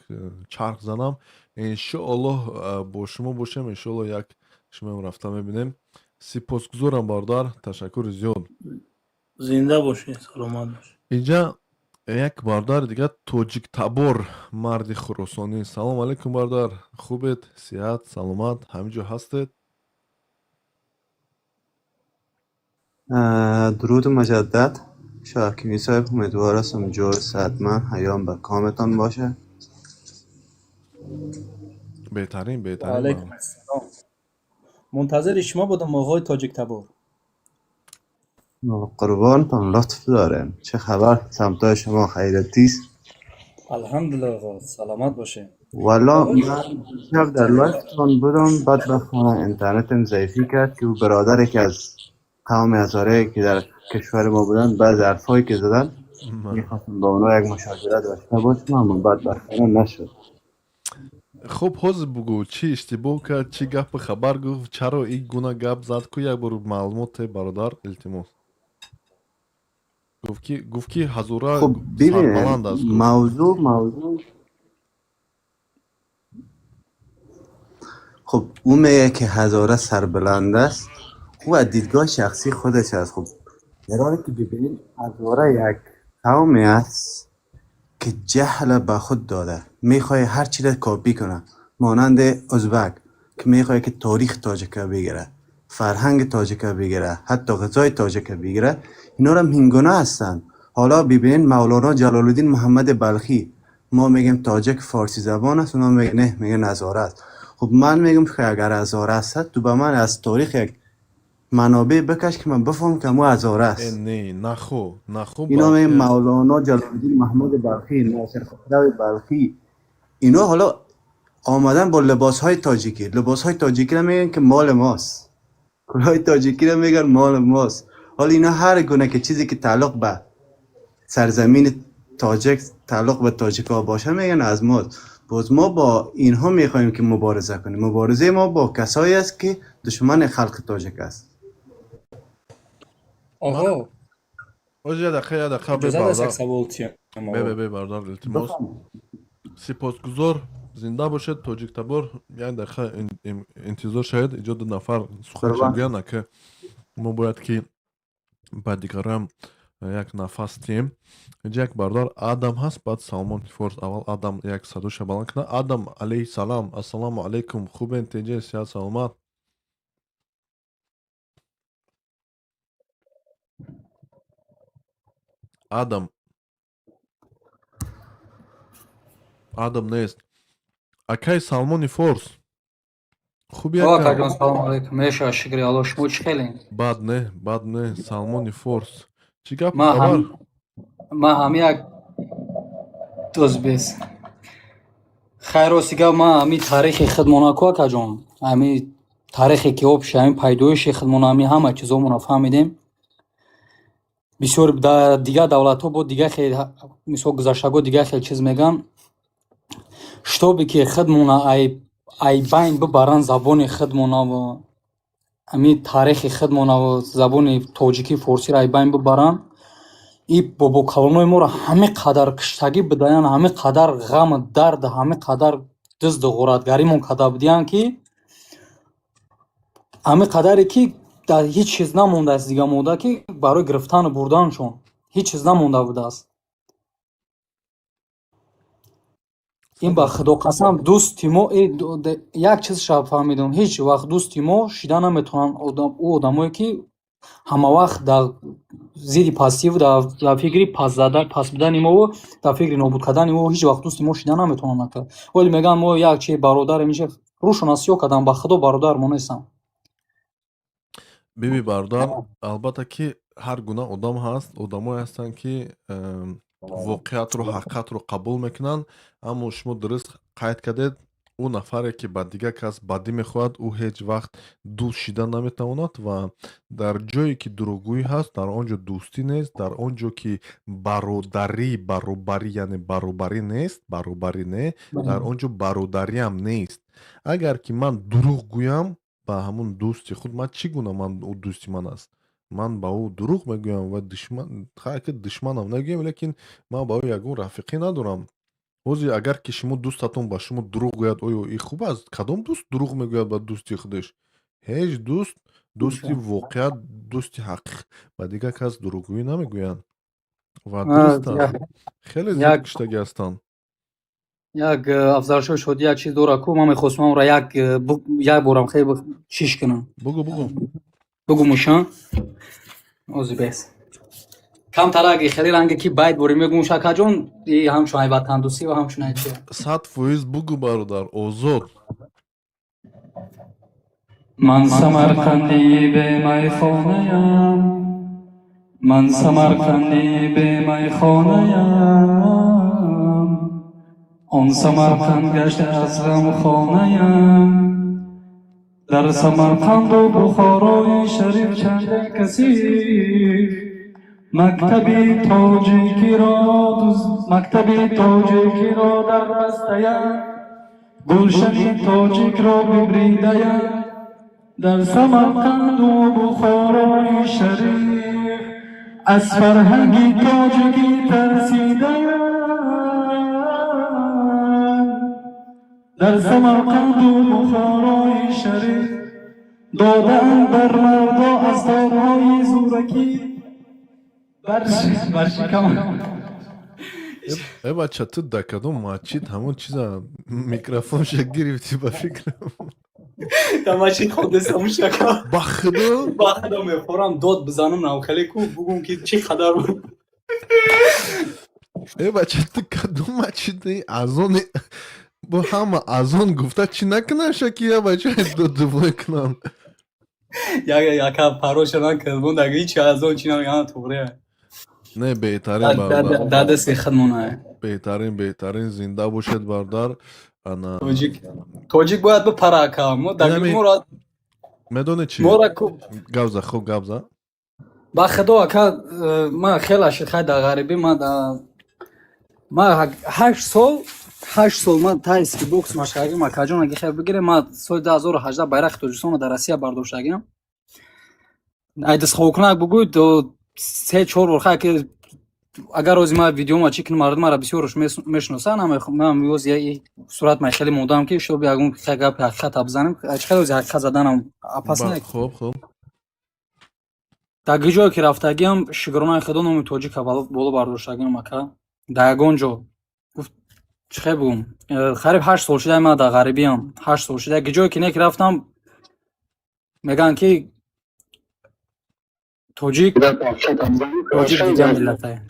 чарх занам. Иншоаллоҳ, бо шумо бошем, иншоаллоҳ, як шумоам рафта мебинем. Сипосгузорам, бародар, ташаккури зиёд. Зинда бошед, саломат бошед. Инҷа як бародари дигар, тоҷиктабор, марди хуросонӣ. Салом алейкум, бародар, хубед, сиҳат, саломат, ҳамин ҷо ҳастед? درود مجدد شاکمی صاحب، امیدوار هستم جور صحتمند ایام به کامتان باشه. Беҳтарин, беҳтарин. Алайкум ассалом, мунтазири шумо будам, оғои тоҷиктабор. قربانتان، لطف دارین. چه خبر سمتای شما، خیرتی است؟ Алҳамдулилла, оғо, саломат бошед. والا آقای من شب در لایفتان بودم، بدبختانه اینترنتم ضعیفی کرد که او برادری که از قوم هزاره که در کشور ما بودن، بعض حرفایی که زدن، میخواستم با اونا یک مشاجره داشته باشم، اما بدبختانه نشد. Хуб, ҳозир бугӯ, чӣ иштибоҳ кард, чӣ гапи хабар гуфт, чаро ин гуна гап зад? Ку як бор маълумот те, бародар, илтимос. Гуфт, ки ҳазора خب ببینید сарбаланд аст, гуфт. موضوع خب او میگه که هزاره سربلند است. او از دیدگاه شخصی خودش است. خب در حالی که ببینید هزاره یک قومی است که جهل به خود داده، میخواه هر چی را کاپی کنه، مانند ازبک که میخواه که تاریخ تاجیک بگیره، فرهنگ تاجیک بگیره، حتی غذای تاجیک بگیره. اینا هم هینگونه هستند. حالا ببینید مولانا جلال الدین محمد بلخی، ما میگیم تاجک فارسی زبان است، اونا میگن نه، میگن هزاره است. خب من میگم که اگر هزاره است، تو به من از تاریخ یک منابع بکش که من بفهم که مو هزاره است. Не, нахо, нахо. اینا балки میگن مولانا جلال الدین محمد بلخی، ناصر خسرو بلخی، اینا حالا آمدن با لباس های تاجیکی، لباس های تاجیکی رو میگن که مال ماست، کلاه تاجیکی رو میگن مال ماست. حالا اینا هر گونه که چیزی که تعلق به سرزمین تاجک، تعلق به تاجیکا باشه، میگن از ماست. باز ما با اینها میخوایم که مبارزه کنیم. مبارزه ما با کسایی است که دشمن خلق تاجک است. Оғо, Оз, як дақиқа, як дақиқа, бе, иҷозат аст як бародар. савол тиям? Бе, бе, Оғо. бе, бародар, илтимос. بفرمایید. Сипосгузор, зинда бошед, тоҷиктабор. Як дақиқа интизор шавед, иҷо ду нафар суханша قربان. гӯянд, ки мо бояд ки ба дигароам як нафас тиҳем. Инҷа як бародар Адам ҳаст, баъд Салмон Форс. Аввал Адам як садоша баланд кунад. Адам алайҳиссалам, ассалому алайкум, хубен, теҷе, сиҳат, саломат? Адам, Адам нест. Акай Салмони Форс, хуби, О, ака? акаҷон, салому алайкум. Меша, шукри Алло, шумо чӣ хелен? Бад не, бад не. Салмони Форс, чӣ гапу Ма хабар? ҳам ма ҳам як дӯз бес. Хайр, рости гап, ма ҳами таърихи худмона ку, акаҷон, ҳами таърихе ки общий, ҳами пайдоиши худмона, ҳами ҳама чизомона фаҳмидем. Бисёр дар дигар давлатҳо бо дигар хел, мисол, гузаштаго дигар хел чиз мегӯям, шитобе ки худмона ай байн бибаранд, забони худмонаву ҳами таърихи худмонаву забони тоҷикӣ, форсиро ай байн бибаранд, и бобокалонои моро ҳаме қадар киштагӣ бидаянд, ҳаме қадар ғаму дард, ҳаме қадар дизду ғоратгаримон карда будиянд, ки ҳаме қадаре ки дар ҳеҷ чиз намондааст дига мода, ки барои гирифтану бурданшон ҳеҷ чиз намонда будааст. Ин ба худо қасам, дӯсти мо як чизша фаҳмидам: ҳеҷ вақт дӯсти мо шида наметавонанд ӯ одамое ки ҳамавақт дар зидди пастиву дар фикри пас будани мову дар фикри нобуд кардани мо, ҳеҷ вақт дӯсти мо шида наметавонанд, ака. Вале мегӯянд, мо як чи бародарем, иша рӯшона сиёҳ кардам, ба худо, бародар мо нестам. Биби, бародар, албатта ки ҳар гуна одам ҳаст. Одамое ҳастанд, ки воқеатро, ҳақиқатро қабул мекунанд, аммо шумо дуруст қайд кардед: ӯ нафаре ки ба дигар кас бадӣ мехоҳад, ӯ ҳеҷ вақт дӯст шида наметавонад. Ва дар ҷое ки дурӯғгӯӣ ҳаст, дар он ҷо дӯстӣ нест, дар он ҷо ки бародарӣ, баробарӣ, яъне баробарӣ нест, баробарӣ не, дар он ҷо бародариам нест. Агар ки ман дурӯғ гӯям ба ҳамун дӯсти худ, ман чӣ гуна ман ӯ дӯсти ман аст? Ман ба ӯ дурӯғ мегӯям ва душман, ки душманам нагӯям, лекин ман ба ӯ ягон рафиқӣ надорам. Ҳозир агар ки шумо дӯстатон ба шумо дурӯғ гӯяд, оё ин хуб аст? Кадом дӯст дурӯғ мегӯяд ба дӯсти худаш? Ҳеҷ дӯст, дӯсти воқеа, дӯсти ҳақиқ ба дигар кас дурӯғгӯӣ намегӯянд. Ва дуруст аст, хеле зиёд куштагӣ ҳастанд. Як Афзалшоҳ Шодӣ як чиз дора ку, ман мехостам онро як борам хеле чиш кунам. Бугӯ, бугӯ. Бугумуша ози бес камтараги хеле ранге ки байт борӣ мегумуш, акаҷон, ҳамчун ай ватандӯстӣ ва ҳамчун ай чи. 100% бугӯ, бародар, озод. Ман самарқандӣ бемайхонаям, ман самарқандӣ бемайхонаям, он Самарқанд гашта аз ғамхонаям. Дар Самарқанду Бухорои шариф чанде касиф мактаби тоҷикиро, мактаби тоҷикиро дар бастаянд, гулшани тоҷикро бибридаянд. Дар Самарқанду Бухорои шариф аз фарҳанги тоҷикӣ тарсидаянд. Дар Самарқанду Бухорои шариф додаанд бар мардо аз торҳои зӯракӣ бар шикам. Э, бача, ту дар кадом масҷид ҳамон чиза микрофонша гирифтӣ, ба фикрам? Дар масҷид хондестам, шака. Ба худо? Ба худо, мефорам дод бизанам, навхеле ку бугум ки чӣ қадар. Э, бача, ту кадом масҷиди азони бо ҳама азон гуфта чӣ накунаша, ки я бача дудувой кунам? Як яка пароша накард, бо ҳеч азон чӣ намеган, туғре. Не, беҳтарин, бародар. Дадаси хидмона. Беҳтарин, беҳтарин, зинда бошед, бародар. Ана. Тоҷик, тоҷик бояд бипара, ака, мо дар моро Медонед чӣ? Мора ку. Гавза, хуб, гавза. Ба худо, ака, ман хела шид, хай, дар ғарибӣ ман ман 8 сол, 8 сол ман тайски бокс машқагим, акаҷон, аги хел бигирем, ман соли 2018 байрақи Тоҷикистонро дар Россия бардоштагим. Айдисхобкунак бугӯй, до се чор бор, хай, ки агар ози ман видеома чӣ кунам, мардум мара бисёрш мешиносанд. Ман ози сурат ман хеле мондам, ки шоби ягон гапи ҳақиқата бизанем. Чӣ хеле ози ҳақиқат заданам опасно. Хуб. Дар ҷое ки рафтагиам, шукронаи худо, номи тоҷика боло бардоштагиам, ака. Дар ягон ҷо гуфт, чӣ хел бугум, қариб 8 сол шуда ман дар ғарибиам, 8 сол шуда. Ҷое ки не ки рафтам, мегӯянд ки тоҷик, тоҷик дигар миллате,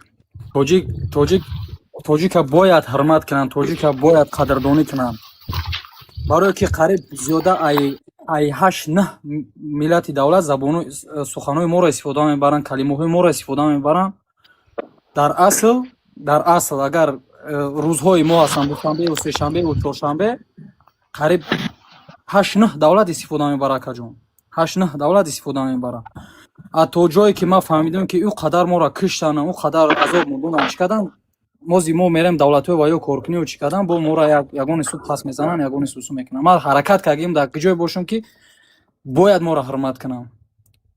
тоҷик, тоҷик, тоҷика бояд ҳурмат кунанд, тоҷика бояд қадрдонӣ кунанд, барое ки қариб зиёда ай ҳашт наҳ миллати давлат забону суханҳои моро истифода мебаранд, калимаҳои моро истифода мебаранд. Дар асл агар рӯзҳои мо ҳастанд, душанбеу сешанбеу чоршанбе, қариб ҳашт наҳ давлат истифода мебарад, акаҷон, ҳашт наҳ давлат истифода мебарад. А то ҷое ки ман фаҳмидам, ки ӯ қадар моро киштанд, ӯ қадар азоб монданд, чӣ карданд, мози мо мерем давлатҳои ва ё коркунию чӣ кардан, бо моро ягони суд пас мезананд, ягони сусу мекунанд. Ман ҳаракат кардем, дар ҷое бошам, ки бояд моро ҳурмат кунанд.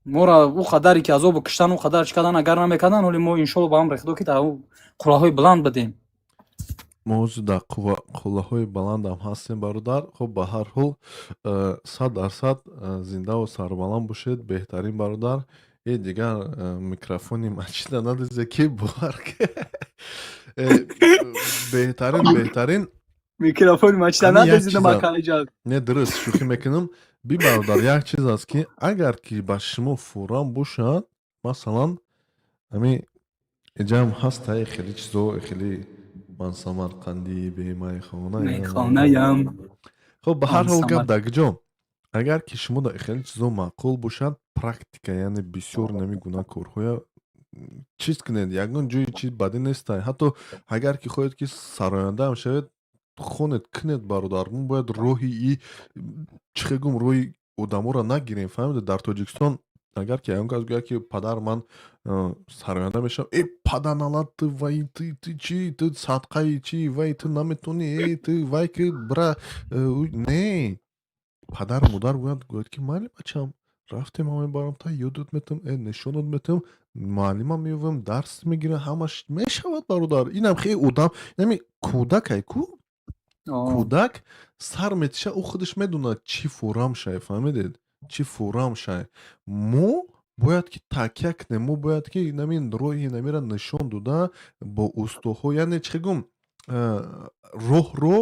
Моро ӯ қадаре ки азобу киштан, ӯ қадар чӣ кардан, агар намекарданд, ҳоли мо, иншолло, ба амри худо, ки дар қуллаҳои баланд будем. Мо ҳозир дар қуллаҳои баландам ҳастем, бародар. Хуб, ба ҳар ҳол, 100% зиндаву сарбаланд бошед, беҳтарин, бародар. Е, дигар микрофони масҷида надизе, ки бовар. Беҳтарин, беҳтарин. Микрофони масҷида надизидам, акалиҷон. Не, дуруст, шӯхӣ мекунам. Би, бародар, як чиз аст, ки агар ки ба шумо фурам бошад, масалан, ҳами иҷам ҳастае, хеле чизо, хеле ман самарқандӣ бемайхонаям. Мейхонаям. Хуб, ба ҳар ҳол, гап дар куҷо? Агар ки шумо дар хеле чизо маъқул бошад, практика, яъне бисёр нами гуна корҳоя чиз кунед, ягон ҷои чиз бадӣ нестай. Ҳатто агар ки хоҳед, ки сарояндаам шавед, хонед, кунед, бародар. Мо бояд роҳи и чӣ хел гум, роҳи одаморо нагирем, фаҳмидед? Дар Тоҷикистон агар ки ягон кас гӯяд, ки падар, ман сароянда мешавам, э, паданалат, ту вай, ту чӣ, ту садқаи чӣ, вай, ту наметонӣ, э, ту вай, ки бира. Не, падару модар бояд гӯяд, ки майли, бачам, Рафтем, ма мебарам та ёдот метам, нишонот метам, муаллимам меёвам, дарс мегирам, ҳамаш мешавад, бародар. Инам хеле одам, инами кӯдакай ку, кӯдак сар метиша, ӯ худаш медонад, чӣ фурам шай, фаҳмидед, чӣ фурам шай. Мо бояд ки такя кунем, мо бояд ки намин роҳи намира нишон дода бо устоҳо, яъне чӣ гум, роҳро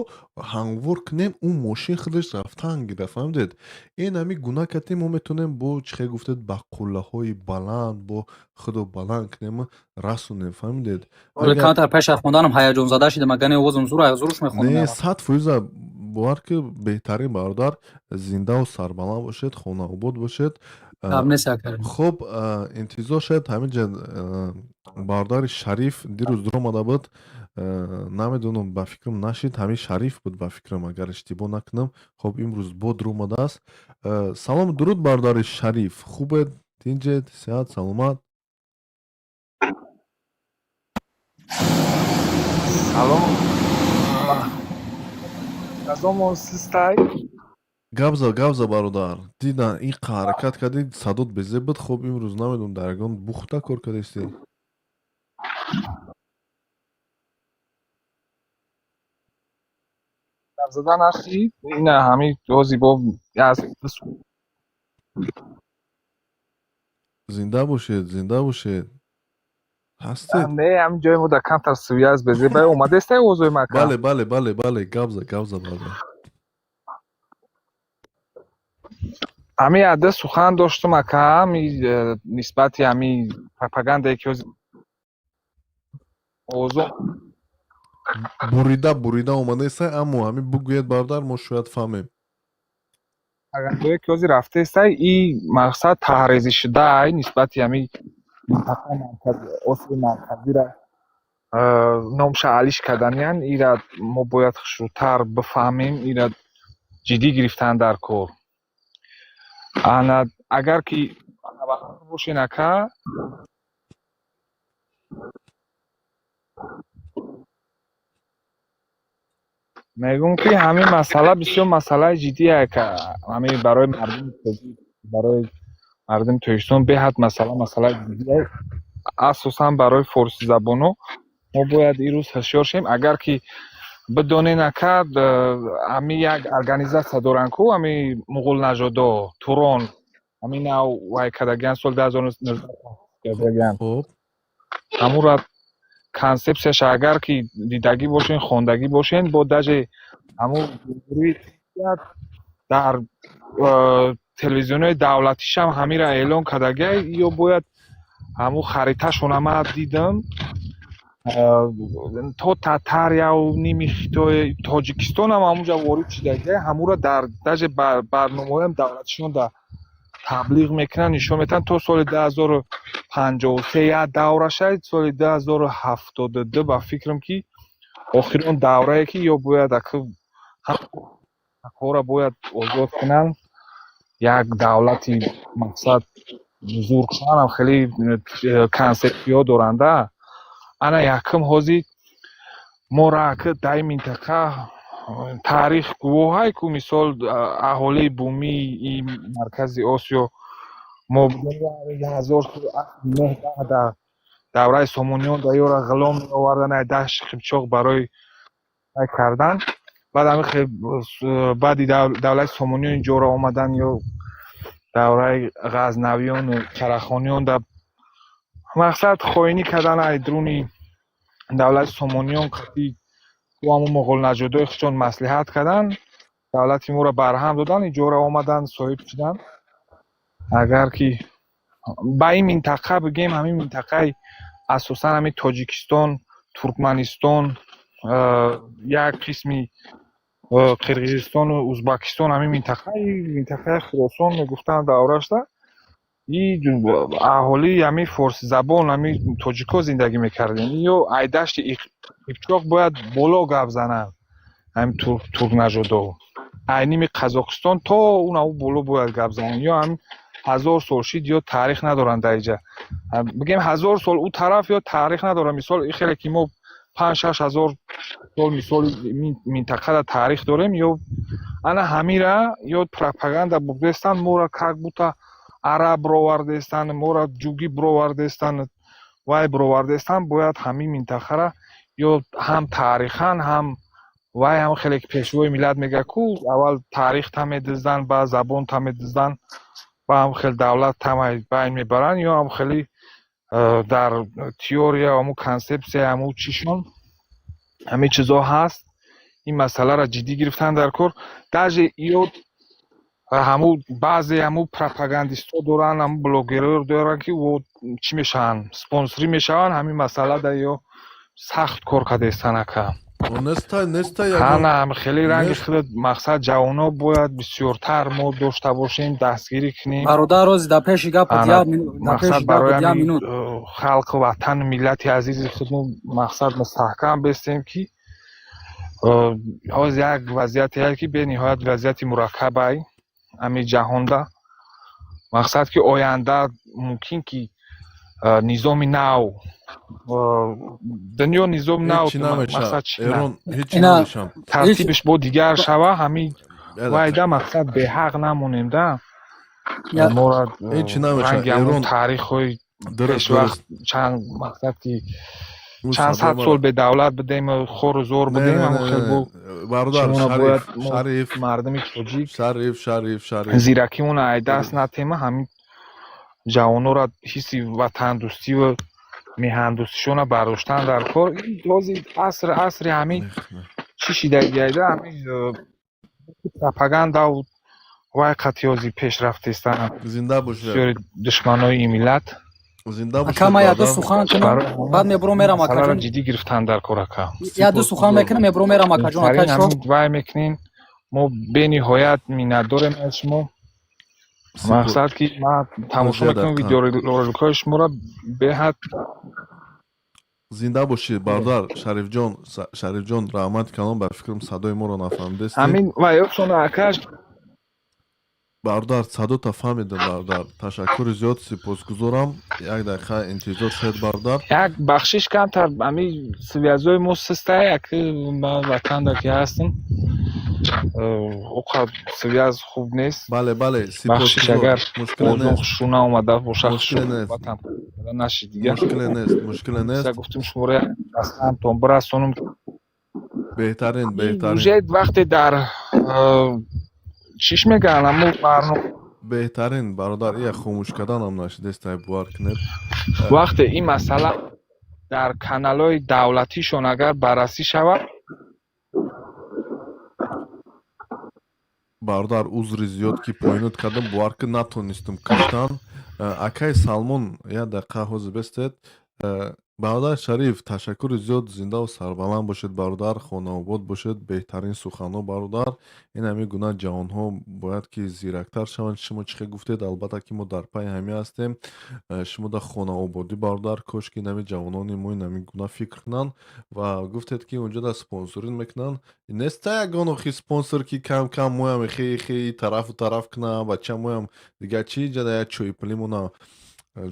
ҳамвор кунем, ӯ мошин худаш рафтан гира, фаҳмидед. Ин ҳами гуна кати мо метавонем бо, чӣ хел гуфтед, ба қуллаҳои баланд бо худо баланд кунем, расонем, фаҳмидед. Камтар пеш аз хонданам ҳаяҷонзада шидам, агар не, овозам зур зуруш мехондам. Не, 100%, бовар ки беҳтарин, бародар, зиндаву сарбаланд бошед, хонаобод бошед. Хуб, интизор шавед. Ҳамин ҷа бародари Шариф дирӯз дуромада буд, намедонам, ба фикрам нашид, ҳамин Шариф буд, ба фикрам, агар иштибоҳ накунам. Хуб, имрӯз бо дуромадааст. Салому дуруд, бародари Шариф, хубед, тинҷед, сеҳат, саломат? Салом. Азомон систай. Гапза, гапза, бародар. Дида, ин ҳаракат кардӣ, садот безеб буд. Хуб, имрӯз намедонам, дар ягон бухта кор кардастӣ. Гап зада нашид. Ина ҳамин ҳози бо аз Зинда бошед, зинда бошед. Ҳастед? Не, ҳамин ҷои мо дар камтар связь безеб омадестай овозои мака. Бале, бале, бале, бале, гапза, гапза, бародар. Ҳамин адда сухан доштум, ака, ҳами нисбати ҳамин пропагандае ки ҳози овозо Бурида бурида омадестай, аммо ҳамин бугӯед, бародар, мо шояд фаҳмем. Пропагандое ки ҳозир рафтестай, и мақсад таҳрезӣ шудаай нисбати ҳамин минтақаи маркази Осиёи Марказира номша алиш карданиян. Ира мо бояд хушрӯтар бифаҳмем, ира ҷиддӣ гирифтан дар кор. Ана агар ки бошен, ака, мегӯм, ки ҳамин масъала бисёр масъалаи ҷиддие, ака. Ҳамин барои мардуми тоҷик, барои мардуми Тоҷикистон беҳад масъалаи ҷиддие, асосан барои форсизабоно. Мо бояд ирӯз ҳушёр шем. Агар ки бидонен, ака, ҳамин як организатсия доранд ку, ҳамин муғулнажодо, Турон, ҳамин нав вай кардагиан, соли 2019 кардагиан. Ҳамура консепсияша агар ки дидагӣ бошен, хондагӣ бошен, бо даже ҳамун ҷумҳурии дар телевизионҳои давлатишам ҳамира эълон кардагиай. Ё бояд ҳамун хариташона ман дидам, то Татарияу ними Хитой, Тоҷикистонам ҳамунҷа ворид шудагиай. Ҳамура дар даже барномаҳоям давлатишон да таблиғ мекунанд, нишон метаҳанд. То соли 2053 як даврашай, соли 2072, ба фикрам, ки охирон даврае, ки ё бояд ҳақҳоро бояд озод кунанд, як давлати мақсад бузург шуданам хеле консепсиё доранда. Ана якум ҳозир моро ака дар ин минтақа таърих гувоҳай ку, мисол, аҳолии бумии Маркази Осиё мо 1009 дар давраи Сомониён да ёра ғулом меовардан ай Дашти Қипчоқ барои вай кардан. Баъд ҳамин баъди давлати Сомониён инҷоро омадан, ё давраи Ғазнавиёну Карахониён да мақсад хоинӣ кардан ай дуруни давлати Сомониён қатъи ҳамун муғулнаҷодои худшон маслиҳат кардан, давлати моро барҳам додан, инҷоро омадан, соҳиб шудан. Агар ки ба ин минтақа бигем, ҳамин минтақаи асосан ҳамин Тоҷикистон, Туркманистон, як қисми Қирғизистону Узбакистон, ҳамин минтақаи минтақаи Хуросон мегуфтанд даврашда, и аҳолии ҳамин форсизабон, ҳамин тоҷикҳо зиндагӣ мекардем. Ё ай Дашти Қипчоқ бояд боло гап зананд, ҳамин туркнажодо, ай ними Қазоқистон то унаву боло бояд гап зананд. Ё ҳамин 1000 сол шид, ё таърих надоранд дар иҷа, бигем, 1000 сол ӯ тараф ё таърих надоранд. Мисол, хеле ки мо 5-6 ҳазор сол, мисол, минтақада таърих дорем. Ё ана ҳамира ё пропаганда бурдестанд, моро как будто Араб бировардаистанд, моро ҷугӣ бировардаистанд, вай бировардаистанд. Бояд ҳамин минтақара ё ҳам таърихан, ҳам вай, ҳам хеле ки Пешвои миллат мегӯяд ку, аввал таърих та медизданд, баъд забон та медизданд, ба ҳам хел давлат тамай байн мебаранд, ё ҳам хеле дар теория, ҳамун консепсия, ҳамун чишон ҳамин чизо ҳаст. Ин масъаларо ҷиддӣ гирифтан дар кор. Даже ё ҳамун баъзе ҳамун пропагандистҳо доранд, ҳамун блогерҳо доранд, ки чӣ мешаванд, спонсорӣ мешаванд. Ҳамин масъала да ё сахт кор кардаистанд, ака. Неста, неста. Ана хеле ранги худат, мақсад, ҷавоно бояд бисёртар мо дошта бошем, дастгирӣ кунем. Бародар, рози дар пеши гапат, мақсад, барои ҳамин халқу ватану миллати азизи худмо, мақсад, мустаҳкам бестем, ки ҳозир як вазъияте ҳаст, ки бениҳоят вазъияти мураккабай ҳамин ҷаҳонда. Мақсад, ки оянда мумкин ки низоми нав дунё, низоми нав, мақсад, тартибиш бо дигар шава. Ҳамин вайда, мақсад, беҳақ намонем да мора ранги ҳамун таърихҳои пешвақт, чанд, мақсад, ки чанд сад сол бедавлат будем, хору зор будем, ҳамон хел бу. Бародар Шариф. Мардуми тоҷик Шариф, Шариф, Шариф. зиракимона ай даст натема. Ҳамин ҷавонора ҳисси ватандӯстиву меҳандӯстишона бардоштан дар кор. Ҳозир аср асри ҳамин чӣ шидагиайда, ҳамин пропагандаву вай қатъи пешрафтистанд. Зинда бошед. Бисёри душманои ин миллат. Зинда бошед. Ака, ман яду сухан кунам, баъд мебурам, мерам, акаҷон. Ҷиддӣ гирифтан дар кор, ака. Яду сухан мекунам, мебурам, мерам, акаҷон. Ака. Вай мекунем, мо бениҳоят миннатдорем аз шумо. Мақсад, ки ман тамошо мекунам видеороликҳои шуморо беҳад. Зинда бошӣ, бародар Шарифҷон. Шарифҷон, раҳмати калон. Ба фикрам, садои моро нафаҳмидестед. Ҳамин ваёшона, акаш. Бародар, садота фаҳмидам. Бародар, ташаккури зиёд, сипосгузорам. Як дақиқа интизор шавед, бародар. Як бахшиш, камтар ҳамин связои мо систая, як ман ватанда ки ҳастам, оқа связь хуб нест. Бале. Бахшиш, агар Мушкиле озон нест. хушрӯ наомада боша. Мушкиле нест. Ватан наши дига. Мушкиле нест, мушкиле нест. Гуфтем, шуморо дастамтон бирасонам. Беҳтарин, беҳтарин. Уже вақте дар чиш мегӯянд, ҳамун барнома. Беҳтарин, бародар. Ия хомӯш карданам нашидестай, бовар кунед. Вақте ин масъала дар каналҳои давлатишон агар баррасӣ шавад. Бародар, узри зиёд, ки поинот кардам. Бовар ки, натонистам куштан. Акаи Салмон, як дақиқа ҳозир бестед. Бародар Шариф, ташаккури зиёд, зиндаву сарбаланд бошед, бародар, хонаобод бошед. Беҳтарин суханҳо, бародар. Ин ҳамин гуна ҷавонҳо бояд ки зирактар шаванд. Шумо чӣ хел гуфтед, албатта ки мо дар пайи ҳамин ҳастем. Шумо дар хонаободӣ, бародар. Кош ки ин ҷавонони мо ин ҳамин гуна фикр кунанд. Ва гуфтед, ки унҷо дар спонсорин мекунанд. Неста ягон охи спонсор, ки кам кам моям хе хе тарафу тараф кунам, бача моям дигар чи ҷада як чойпулимона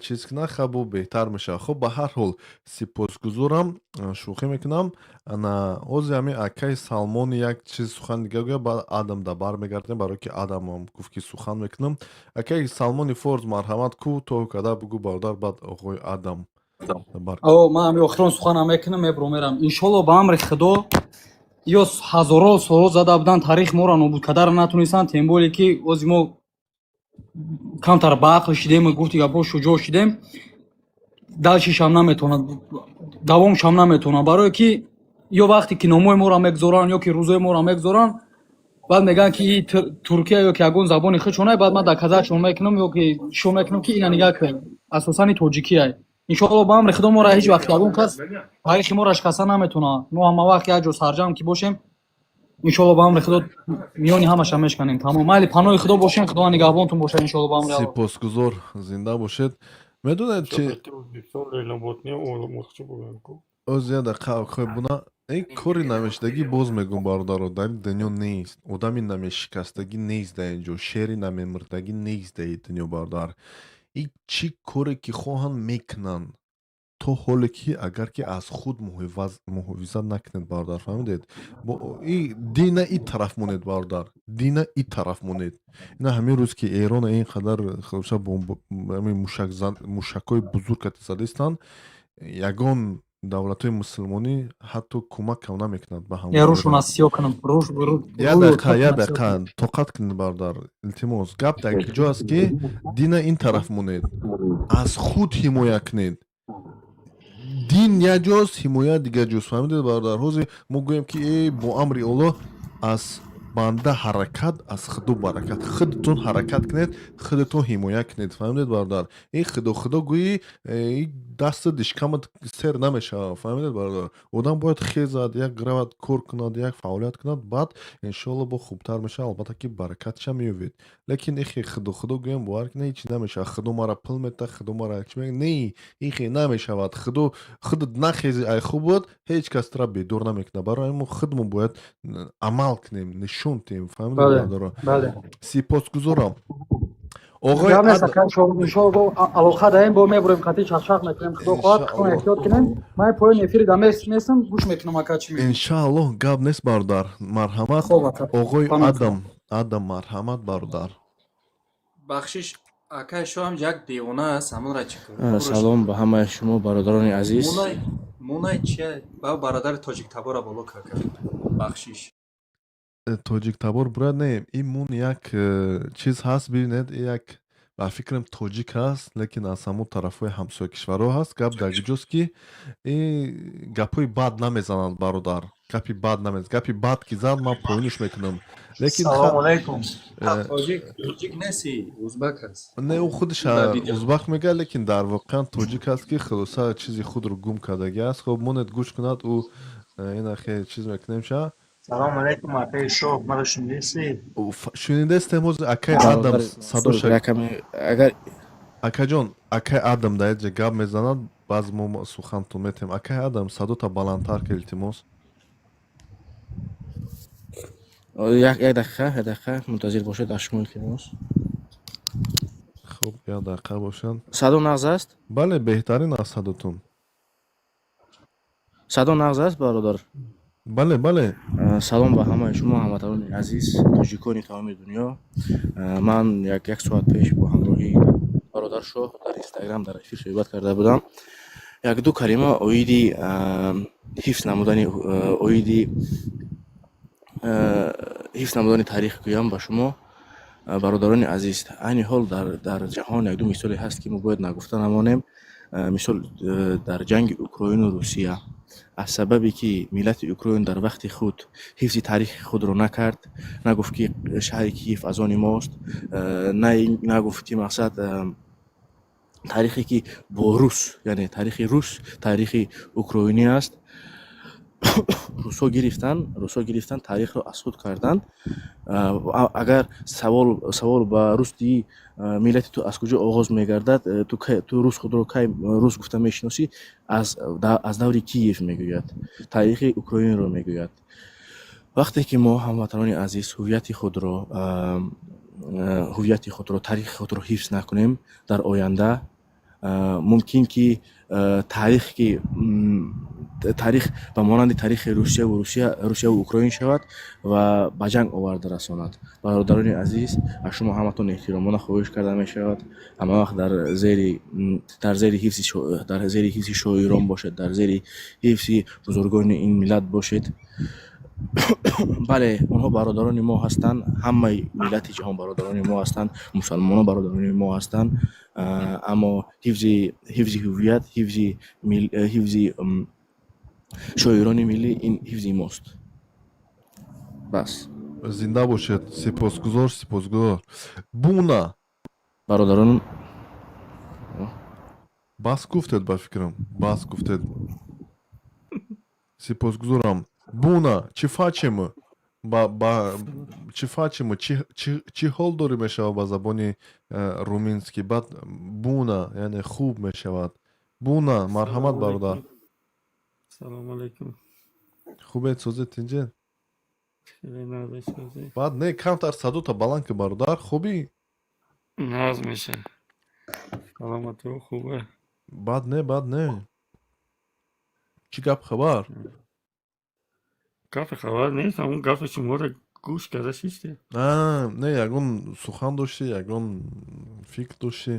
чиз кунад, хабо беҳтар мешавад. Хуб, ба ҳар ҳол, сипосгузорам. Шӯхӣ мекунам. Ана ҳозир ҳамин акаи Салмони як чиз сухан дига гӯя, баъд Адам да бармегардем, барое ки Адамам гуфт, ки сухан мекунам. Акаи Салмони Форс, марҳамат, кӯтоҳ када бугӯ, бародар, баъд оғои Адам. О, ман ҳами охирон суханам мекунам, мебурам, мерам. Иншолло, ба амри Худо, ё ҳазорҳо солҳо зада буданд, таърих моро нобуд кардара натонистанд. Тем более ки ози мо камтар ба ақл шидем, гуфти гапҳо, шуҷоъ шидем. Дальшишам наметавонад, давомшам наметавонад, барое ки ё вақте ки номҳои моро мегузоранд, ё ки рӯзои моро мегузоранд, баъд мегӯянд, ки и Туркия ё ки ягон забони худшонай. Баъд ман доказатшон мекунам ё ки шо мекунам, ки ина нигаҳ кунед, асосан тоҷикиай. Иншоалло, ба амри Худо, моро ҳеҷ вақт ягон кас таърихи моро шикаста наметавонад. Мо ҳама вақт як ҷо сарҷамъ ки бошем, иншоалло, ба амри Худо, миёни ҳамаша мешканем. Тамом, майли, паноҳи Худо бошем, Худо нигаҳбонтон бошад, иншоалло, ба амри Алло. Сипосгузор, зинда бошед. Медонед чи? Оз як дақиқа, акои буна. Ин кори намешидагӣ, боз мегӯм, бародаро, дар ин дунё нест. Одами намешикастагӣ нест дар ин ҷо, шери намемирдагӣ нест дар ин дунё, бародар. Ин чӣ коре ки хоҳанд, мекунанд. То ҳоле ки агар ки аз худ муҳофизат накунед, бародар, фаҳмидед? И дина и тараф монед, бародар, дина и тараф монед. Ина ҳамин рӯз ки Эрона ин қадар мушакҳои бузург задистанд, ягон давлатҳои мусулмонӣ ҳатто кӯмакам намекунад ба. Як дақиқа, як дақиқа тоқат кунед, бародар, илтимос. Гап дар ҷо аст, ки дина ин тараф монед, аз худ ҳимоя кунед. Дин як ҷост, ҳимоя дигар ҷост, фаҳмидед, бародар? Ҳозир мо гӯем, ки э бо амри Оллоҳ аз банда ҳаракат, аз худо баракат. Худатон ҳаракат кунед, худатон ҳимоя кунед, фаҳмидед, бародар? Ин худо худо гӯӣ, дасту дишкамат сер намешавад, фаҳмидед, бародар? Одам бояд хезад, як равад, кор кунад, як фаъолият кунад, баъд иншоалло бо хубтар мешавад, албатта ки баракатша меёбед. Лекин ихе худо худо гӯем, бовар кунед, ҳечи намешавад. Худо мара пул мета, худо мара чи, не, ихе намешавад. Худо худат нахези, ай хуб буд, ҳеҷ кас тура бедор намекунад. Барои мо худмон бояд амал кунем, нишон диҳем, фаҳмидед, бародаро? Сипосгузорам. Оғои алоқа даем, бо мебурем, қати чақчақ мекунем. Худо хоҳад, худтон эҳтиёт кунем. Ман поёни эфири да местам, гӯш мекунам, ака, чӣ мегӯӣ. Иншааллоҳ, гап нест, бародар, марҳамат. Оғои Адам, Адам, марҳамат, бародар. Бахшиш, акай шоҳам як девона аст, ҳамонра чӣ? Салом ба ҳамаи шумо, бародарони азиз. Мунай чия? Ба бародари тоҷиктабора боло кака, бахшиш. Тоҷиктабор бурад, не, ин мун як чиз ҳаст, бибинед, як ба фикрам тоҷик ҳаст, лекин аз ҳамон тарафҳои ҳамсоя кишварҳо ҳаст. Гап дар куҷост, ки гапҳои бад намезанад, бародар, гапи бад намезанад. Гапи бад ки зад, ман поиниш мекунам, лекин Салому алайкум. Тоҷик, тоҷик неси, узбак аст. Не, ӯ худаш узбак мегӯяд, лекин дар воқеан тоҷик аст, ки хулоса чизи худро гум кардагӣ аст. Хоб, монед, гӯш кунад ӯ, ина хе чиз мекунем ша. Салому алайкум, акаи Шоҳ, маро шунидесӣ? Шунидестем. Ҳозир акаи Адам садоша. Агар Акаҷон, акаи Адам дар як ҷа гап мезанад, баъз мо сухантон метем. Акаи Адам, садота баландтар ки, илтимос. Як дақиқа, як дақиқа мунтазир бошед, аз шумо илтимос. Хуб, як дақиқа бошад. Садо нағз аст? Бале, беҳтарин аст садотон. Садо нағз аст, бародар? Бале. Салом ба ҳамаи шумо, ҳамватанони азиз, тоҷикони тамоми дунё. Ман як соат пеш бо ҳамроҳии бародар Шоҳ дар Инстаграм дар эфир суҳбат карда будам. Як-ду калима оиди ҳифз намудани, оиди ҳифз намудани таърих гӯям ба шумо, бародарони азиз. Айни ҳол дар ҷаҳон якду мисоле ҳаст, ки мо бояд нагуфта намонем. Мисол, дар ҷанги Украину Русия, аз сабабе ки миллати Украин дар вақти худ ҳифзи таърихи худро накард, нагуфт, ки шаҳри Киев аз они мост, нагуфт, ки мақсад таърихе, ки бо рус, яъне таърихи рус, таърихи украинӣ аст, русҳо гирифтанд, таърихро аз худ карданд. Агар савол ба рус диҳӣ, миллати ту аз куҷо оғоз мегардад, ту рус худро кай рус гуфта мешиносӣ, аз даври Киев мегӯяд, таърихи Украинро мегӯяд. Вақте ки мо, ҳамватанони азиз, ҳувияти худро, таърихи худро ҳифз накунем, дар оянда мумкин ки таърих ки таърих ба монанди таърихи Русияву Украин шавад ва ба ҷанг оварда расонад. Бародарони азиз, аз шумо ҳаматон эҳтиромона хоҳиш карда мешавад, ҳама вақт дар зери ҳифзи шоирон бошед, дар зери ҳифзи бузургони ин миллат бошед. Бале, онҳо бародарони мо ҳастанд, ҳамаи миллати ҷаҳон бародарони мо ҳастанд, мусалмонон бародарони мо ҳастанд, аммо ҳифзи ҳувият, ҳифзи шоирони миллӣ ин ҳифзи мост. Бас. Зинда бошед, сипосгузор, сипосгузор. Буна. Бародарон. Бас гуфтед, ба фикрам, бас гуфтед. Сипосгузорам. Буна, чӣ фачем ба чӣ фачему, чӣ ҳол дорӣ мешавад ба забони руминский. Баъд буна, яъне хуб мешавад. Буна, марҳамат, бародар. Салому алайкум. Хубед, созед, тинҷед? Хеле нағз, созед. Баъд не, камтар садота баланд ки, бародар. Хубӣ? Нағз меша. Саломатиҳо хубе? Баъд не, баъд не. Чӣ гап, хабар? Гапи хабар нест, ҳамун гапи шуморо гӯш карда шиштем. А, не, ягон сухан доштӣ, ягон фикр доштӣ?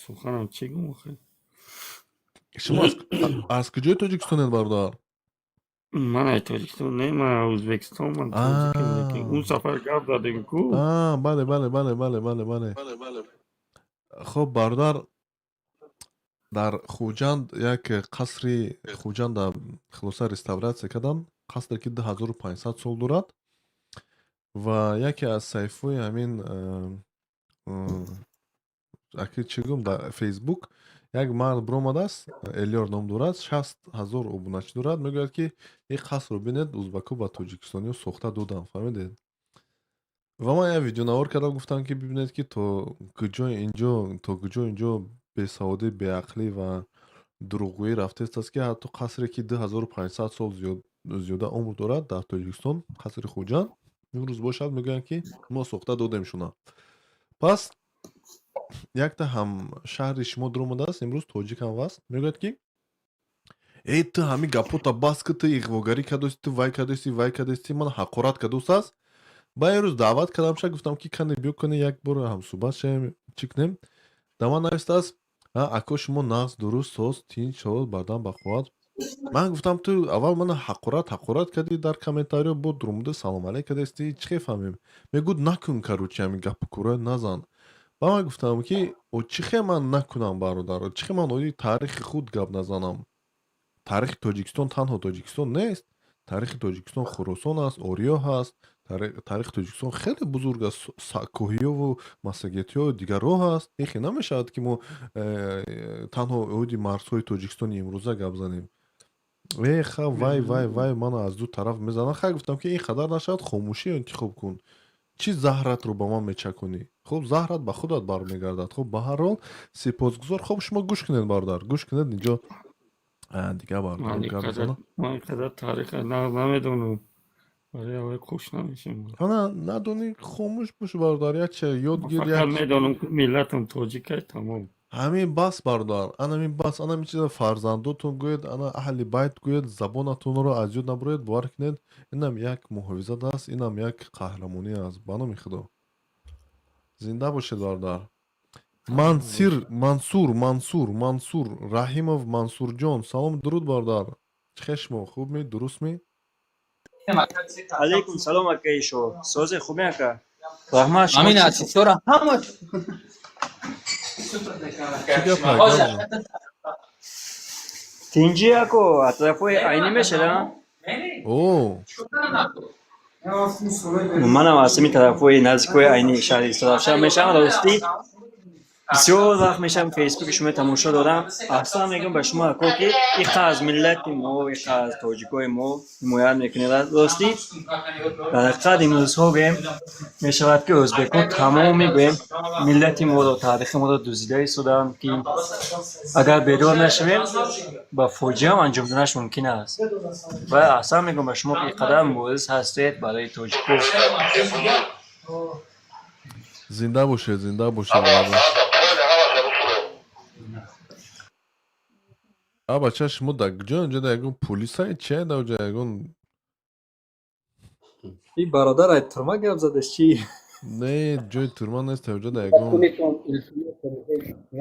Суханам чӣ гум охе? Шумо аз куҷои Тоҷикистонед, бародар? Ман ай Тоҷикистон не, ман Ӯзбекистон, ман тоҷикам, лекин он сафар гап задем ку. А, бале, бале, бале, бале, бале, бале. Хуб, бародар, дар Хуҷанд як қасри Хуҷанда хулоса реставратсия карданд, қасре ки 2500 сол дорад, ва яке аз саҳифаҳои ҳамин аки чӣ гум, дар Фейсбук як мард биромадааст, Элёр ном дорад, 60 000 обуначӣ дорад. Мегӯяд, ки ин қасрро бинед, узбако ба тоҷикистониҳо сохта доданд, фаҳмидед? Ва ман як видеонавор кардам, гуфтам, ки бибинед, ки то куҷо инҷо бесаводӣ, беақлӣ ва дурӯғгӯӣ рафтааст, ки ҳатто қасре, ки 2500 сол зиёда умр дорад дар Тоҷикистон, қасри Хуҷанд, имрӯз бошад, мегӯянд, ки мо сохта додем шуна. Пас якта ҳам шаҳри шумо дуромадааст имрӯз, тоҷикам аст, мегӯяд, ки эй, ту ҳамин гапота бас ки, ту иғвогарӣ кардости, ту вай кардасти, вай кардасти, ман ҳақорат кардосааст. Ба ин рӯз даъват кардамша, гуфтам, ки кане биё, кане як бор ҳамсӯҳбат шавем, чӣ кунем. Дар ман навистааст: «Ако, шумо нағз, дуруст, соз, тинч, шоз, бардам, бақувват». Ман гуфтам, ту аввал мана ҳақорат кардӣ дар комментариё, бо дурумуда салом алейк кардасти, чӣ хел фаҳмем? Мегӯд, накун, короче, ҳамин гапу кӯра назан. Ба ман гуфтам, ки о, чӣ хел ман накунам, бародар, чӣ хел ман оиди таърихи худ гап назанам? Таърихи Тоҷикистон танҳо Тоҷикистон нест, таърихи Тоҷикистон Хуросон аст, Ориё ҳаст, таърихи Тоҷикистон хеле бузург аст, кӯҳиёву массагетиҳо, дигарҳо ҳаст. Ин хел намешавад, ки мо танҳо оиди марзҳои Тоҷикистони имрӯза гап занем. Э, ха, вай, вай, вай, мана аз ду тараф мезанам. Хай, гуфтам, ки ин қадар нашавад, хомӯширо интихоб кун. Чӣ заҳратро ба ман мечаконӣ? Хуб, заҳрат ба худат бармегардад. Хуб, ба ҳар ҳол, сипосгузор. Хуб, шумо гӯш кунед, бародар, гӯш кунед, инҷо дигар бародар гап мезанам. Ман ин қадар таъриха намедонам, барои аввал хуш намешам. Ана, надонӣ, хомӯш бош, бародар, якча ёд гир. Фақат медонам, ки миллатам тоҷикай, тамом. Ҳамин бас, бародар, анамин бас, анамин чиза фарзандотон гӯед, ана аҳли байт гӯед, забонатонро аз ёд набуред. Бовар кунед, инам як муҳофизат аст, инам як қаҳрамонӣ аст. Ба номи Худо, зинда бошед, бародар. Мансир, Мансур, Мансур, Мансур Раҳимов, Мансурҷон, салом, дуруд, бародар. Чӣ хел шумо, хубми, дурустми? Алейкум салом, акаи шо, созе, хубе, ака, раҳмат. Шумо Амин. чӣ? Асисора ҳама. Чӣ гап? Тинҷи, ако, атрафҳои Айнӣ мешада? О. Манам аз ҳамин тарафҳои наздикҳои Айни, шаҳри Истаравшан мешавам. Ростӣ, бисёр вақт мешавам, Фейсбуки шумо тамошо дорам. Аҳсан мегӯям ба шумо, ако, ки иқа аз миллати мо, иқа аз тоҷикои мо ҳимоят мекунед. Ростӣ, дар ҳақиқат, имрӯзҳо, гӯем, мешавад, ки ӯзбекҳо тамоми, гӯем, миллати моро, таърихи моро дуздида истодаанд, ки агар бедор нашавем, ба фоҷиаам анҷом доданаш мумкин аст. Ва аҳсан мегӯям ба шумо, ки иқадар мубориз ҳастед барои тоҷико. Зинда бошед, зинда бошед, бародар. А, бача, шумо дар куҷо? Инҷо дар ягон полисае, чия дар оҷа ягон? Ин бародар ай турма гап задаш, чӣ? Не, ҷои турма нест оҷа, дар ягон.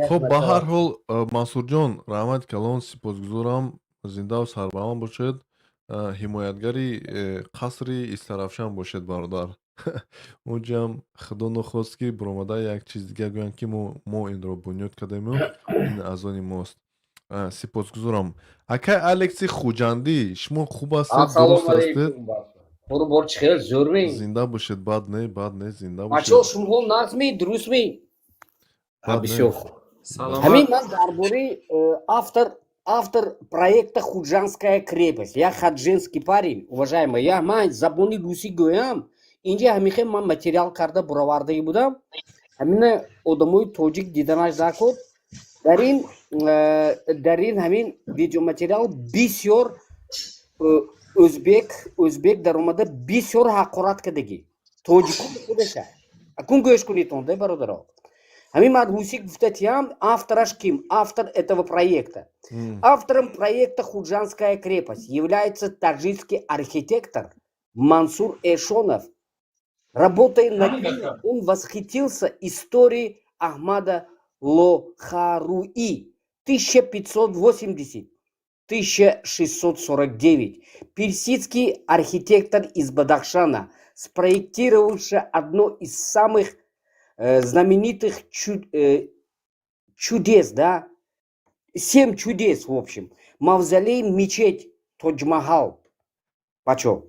Хуб, ба ҳар ҳол, Мансурҷон, раҳмати калон, сипосгузорам, зиндаву сарбаланд бошед, ҳимоятгари қасри Истаравшан бошед, бародар. Онҷам Худо нохост, ки биромада як чиз дига гӯянд, ки мо инро бунёд кардему ин аз они мост. Сипосгузорам. Акай Алекси Хуҷандӣ, шумо хуб ҳастед, дуруст ҳастед? Бор чӣ хел, зӯрми? Зинда бошед, бад не, бад не, зинда бачаҳо. Бошед. Шумоҳо нағзми, дурустми? Бад не. Бисёр хуб. Ҳамин ман дар бораи автор проекта «Худжандская крепость». Я худжандский парень, уважаемый, я ман забони русӣ гӯям. Инҷа ҳамихе ман материал карда буравардагӣ будам, ҳамина одамои тоҷик диданаш даркор. Дар ин ҳамин видеоматериал бисёр ӯзбек даромада, бисёр ҳақорат кардагӣ тоҷико худаша. Акун гӯш кунедтон, де, бародаро. Ҳамин ман русӣ гуфта тиям, автораш ким? Автор этого проекта. Автором проекта «Худжандская крепость» является таджикский архитектор Мансур Эшонов. Работая над ним, он восхитился историей Ахмада Лохаруи 1580 1649, персидский архитектор из Бадахшана, спроектировавший одно из самых знаменитых чудес, да, семь чудес, в общем, мавзолей, мечеть Тоҷмаҳал. Бачо,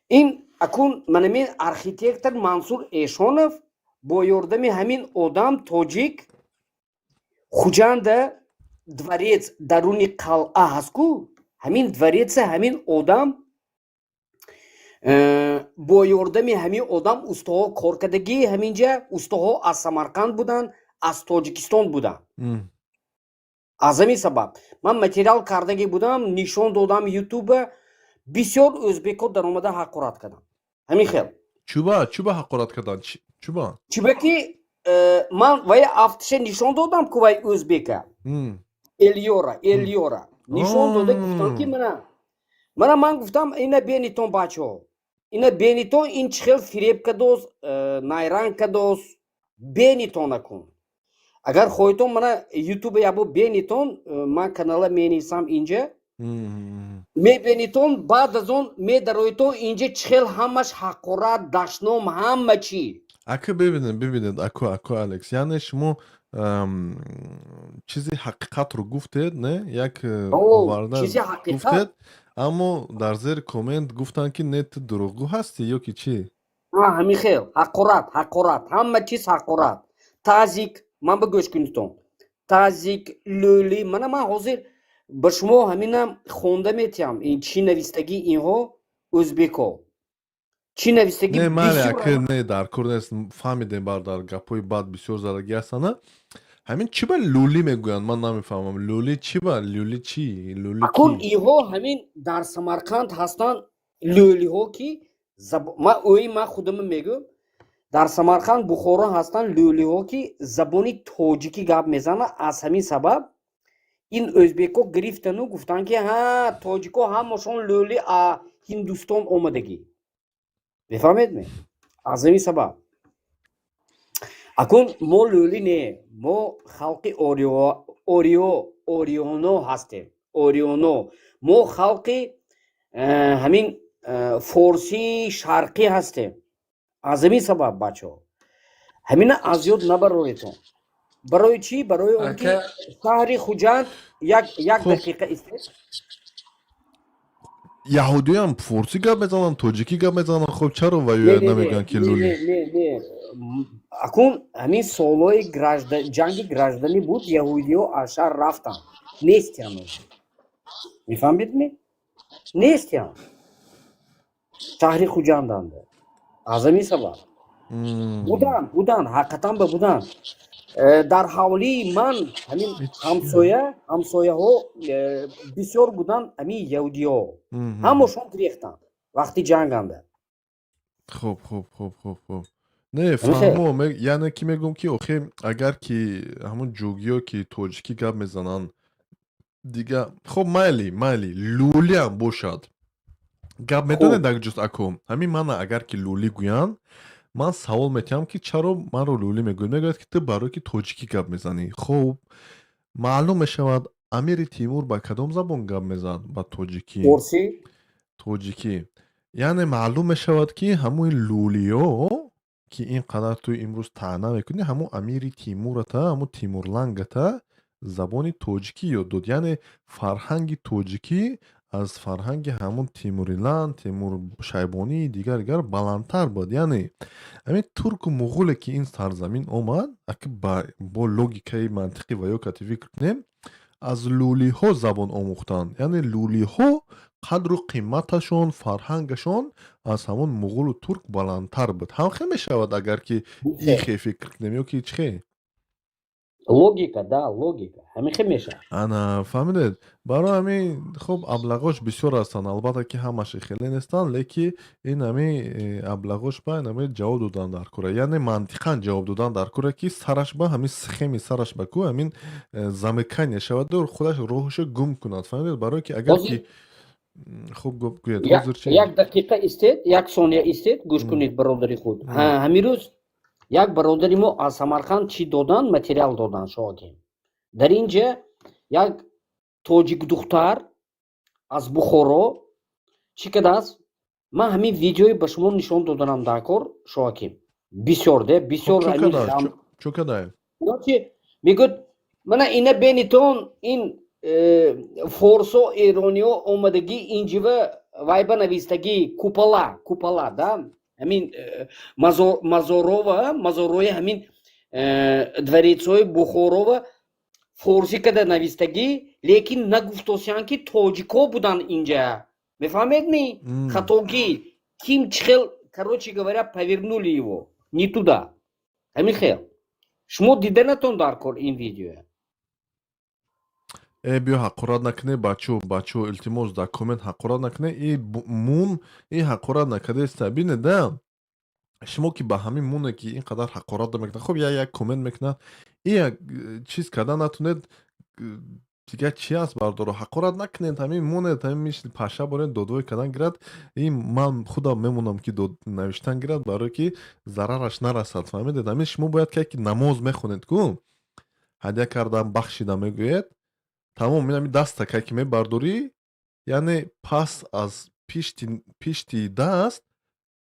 ин акун манамин архитектор Мансур Эшонов бо ёрдами ҳамин одам тоҷик Хуҷанда дворец даруни қалъа ҳаст ку, ҳамин двореца ҳамин одам бо ёрдами ҳамин одам устоҳо кор кардагӣ. Ҳаминҷа устоҳо аз Самарқанд буданд, аз Тоҷикистон буданд. Аз ҳамин сабаб ман материал кардагӣ будам, нишон додам Ютуба, бисёр ӯзбекҳо даромада ҳақорат карданд, ҳамин хел. Чуба, чуба ҳақорат карданд? Чуба? Чуба ки ман вай автиша нишон додам ку, вай ӯзбека Эльёра, Эльёра нишон дода, гуфтам ки мана ман гуфтам, ина бенитон, бачаҳо, ина бенитон, ин чӣ хел фиреб кадост, найранг кадост, бенитон. Акун агар хоҳитон, мана Ютуба ябо бенитон, ман канала менависам, инҷа мебинитон, баъд аз он медароитон, инҷа чӣ хел ҳамаш ҳақорат, дашном, ҳама чӣ. Ака, бибинед, бибинед, ако Алекс, яъне шумо чизи ҳақиқатро гуфтед, не як оварда гуфтед, аммо дар зери коммент гуфтанд, ки не, ту дурӯғгӯ ҳастӣ ё ки чӣ? Ҳамин хел ҳақорат, ҳақорат, ҳама чиз ҳақорат. Тазик, ман ба гӯш кунитон, тазик, лӯлӣ. Мана ман ҳозир ба шумо ҳаминам хонда метиҳам, ин чӣ навистагӣ, инҳо ӯзбеко чӣ навистагӣ. Не, майли, ака, не, дар кор нест, фаҳмидем, бародар, гапҳои бад бисёр задагӣ ҳастанд. Ҳамин чӣ ба лӯлӣ мегӯянд, ман намефаҳмам. Лӯлӣ чӣ ба лӯлӣ, чӣ лӯлӣ? Акун инҳо ҳамин дар Самарқанд ҳастанд лӯлиҳо, ки ман ӯи ман худама мегӯям, дар Самарқанд, Бухоро ҳастанд лӯлиҳо, ки забони тоҷикӣ гап мезананд. Аз ҳамин сабаб ин ӯзбекҳо гирифтану гуфтанд, ки ҳа, тоҷикҳо ҳамашон лӯли, а Ҳиндустон омадагӣ. Мефаҳмед ме? Аз ҳамин сабаб акун мо лӯлӣ не, мо халқи ориё, ориёно ҳастем, ориёно. Мо халқи ҳамин форсии шарқӣ ҳастем. Аз ҳамин сабаб, бачаҳо, ҳамина аз ёд набароретон. Барои чӣ? Барои он ки шаҳри Хуҷанд як дақиқа истед. Яҳудиям форсӣ гап мезананд, тоҷикӣ гап мезананд. Хуб, чаро ваюя намегӯянд, ки лӯлӣ? Не, акун ҳамин солҳои ҷанги гражданӣ буд, яҳудиҳо аз шаҳр рафтанд, нестиянд. Мефаҳмед ме? Нестиянд шаҳри Хуҷанданда. Аз ҳамин сабаб буданд, буданд, ҳақиқатан ба буданд. Дар ҳавлии ман ҳамин ҳамсоя, ҳамсояҳо бисёр буданд, ҳамин яҳудиҳо ҳамашон гирехтанд вақти ҷанганда. Хуб, не, фаҳмо, яъне ки мегӯм, ки охе, агар ки ҳамон ҷугиё, ки тоҷикӣ гап мезананд дига, хоб, майли, майли, лӯлиам бошад, гап медонед, ҷуст ако ҳамин мана агар ки лӯлӣ гӯянд, ман савол метиҳам, ки чаро манро лӯлӣ мегӯяд? Мегӯяд, ки ту барое ки тоҷикӣ гап мезанӣ. Хуб, маълум мешавад, Амири Тимур ба кадом забон гап мезад? Ба тоҷикӣ. Форсӣ. Тоҷикӣ. Яъне маълум мешавад, ки ҳамои лӯлиё, ки ин қадар ту имрӯз таъна мекунӣ, ҳамун Амири Тимурата, ҳамун Тимурлангата забони тоҷикӣ ёд дод. Яъне фарҳанги тоҷикӣ аз фарҳанги ҳамун Тимурилан, Тимур Шайбонӣ, дигар дигар баландтар буд. Яъне ҳамин турку муғуле, ки ин сарзамин омад, аки бо логикаи мантиқи ва ё кати фикр кунем, аз лӯлиҳо забон омӯхтанд. Яъне лӯлиҳо қадру қиматашон, фарҳангашон аз ҳамон муғулу турк баландтар буд. Ҳамхел мешавад, агар ки ихе фикр кунем, ё ки чӣ хе? Логика, да, логика. Ҳамин хел мешавад. Ана, фаҳмидед? Барои ҳамин, хуб, аблағош бисёр ҳастанд. Албатта, ки ҳамаша хеле нестанд, леки ин ҳами аблағош ба ин ҳами ҷавоб додан дар кора, яъне мантиқан ҷавоб додан дар кора, ки сараш ба ҳамин схеми сараш ба ку ҳамин замыкание шаваду худаш роҳашо гум кунад. Фаҳмидед? Барое ки агар ки хуб, гӯед, ҳозир чи? Як дақиқа истед, як сония истед, гӯш кунед, бародари худ. Ҳамин рӯз як бародари мо аз Самарқанд чӣ додан, материал додан, шоҳаким. Дар ин ҷа як тоҷик духтар аз Бухоро чӣ кардааст? Ман ҳамин видеои ба шумо нишон доданам дар кор, шоҳаким. Бисёр де, бисёр. Чӯ кардае? Мегӯяд, мана ина бенитон, ин форсо, эрониё омадагӣ инҷива, вайба навистагӣ, купола, купола да, ҳамин мазорова, мазорои ҳамин дворецҳои Бухорова форсӣ када навистагӣ, лекин нагуфтосиянд, ки тоҷико буданд инҷа. Мефаҳмед ми? Хатогӣ ким чихел, короче говоря, повернули его не туда. Ҳамин хел шумо диданатон дар кор ин видеоя. Э, биё, ҳақорат накунӣ, бачо, бачо, илтимос, дар коммент ҳақорат накунӣ. И мун и ҳақорат накардаеста. Бинед да, шумо ки ба ҳамин муне ки ин қадар ҳақорат мекунад, хуб, як коммент мекунад, и як чиз карда натунед, дигар чи аст? Бардоро, ҳақорат накунед, ҳамин монед, ҳамин мисли паша борен додвой кардан гирад. И ман худам мемонам, ки дод навиштан гирад, барое ки зарараш нарасад. Фаҳмидед? Ҳамин шумо бояд ки намоз мехонед ку, ҳадя кардам, бахшидам мегӯед, тамом. Ин ҳами даста ки мебардорӣ, яъне пас аз пишти даст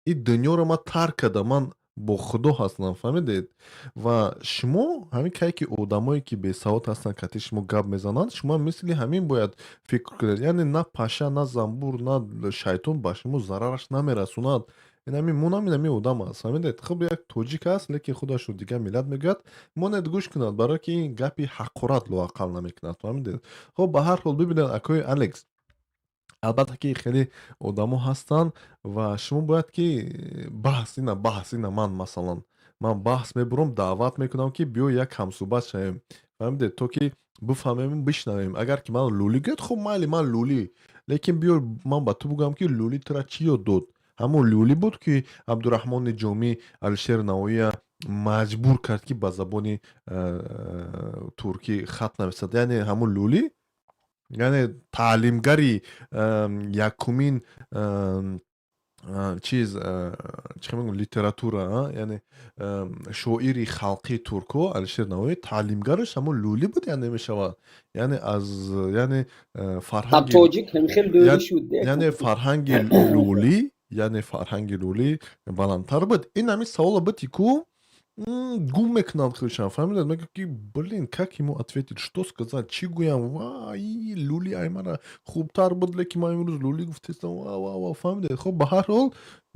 и дунёро ман тарк кардам, ман бо Худо ҳастам. Фаҳмидед? Ва шумо ҳамин кае ки одамое ки бесавод ҳастанд, кати шумо гап мезананд, шумо мисли ҳамин бояд фикр кунед. Яъне на паша, на замбур, на шайтон ба шумо зарараш намерасонад. Ин ҳамин мунам, ин ҳамин одам аст. Фаҳмидед? Хуб, як тоҷик аст, лекин худашро дигар миллат мегӯяд. Монед, гӯш кунад, барое ки ин гапи ҳақорат лоақал намекунад. Фаҳмидед? Хуб, ба ҳар ҳол, бибинед, акои Алекс, албатта ки хеле одамо ҳастанд ва шумо бояд ки баҳс, ина баҳс, ина ман, масалан, ман баҳс мебурам, даъват мекунам, ки биё, як ҳамсӯҳбат шавем. Фаҳмидед? То ки бифаҳмем, бишнавем. Агар ки ман лӯлӣ гӯяд, хуб, майли, ман лӯлӣ, лекин биё, ман ба ту бигӯям, ки лӯлӣ тура чӣ ёд дод? Ҳамон лӯлӣ буд, ки Абдураҳмони Ҷомӣ Алишери Навоия маҷбур кард, ки ба забони туркӣ хат нависад. Яъне ҳамон лӯлӣ, яъне таълимгари якумин чиз, чӣ мегӯям, литература, яъне шоири халқии туркҳо Алишер Навоӣ, таълимгараш ҳамон лӯлӣ буд. Яъне мешавад, яъне аз, яъне фарҳанги яъне фарҳанги лӯлӣ, яъне фарҳанги лӯлӣ баландтар буд. Ин ҳамин савола бити ку гум мекунанд худшан. Фаҳмидед? Мегӯяд, ки блин, как ему ответить, что сказать, чӣ гӯям? Вай, лӯли ай мара хубтар буд, лекин ман имрӯз лӯлӣ гуфтестам. Ва ва ва, фаҳмидед? Хуб, ба ҳар ҳол,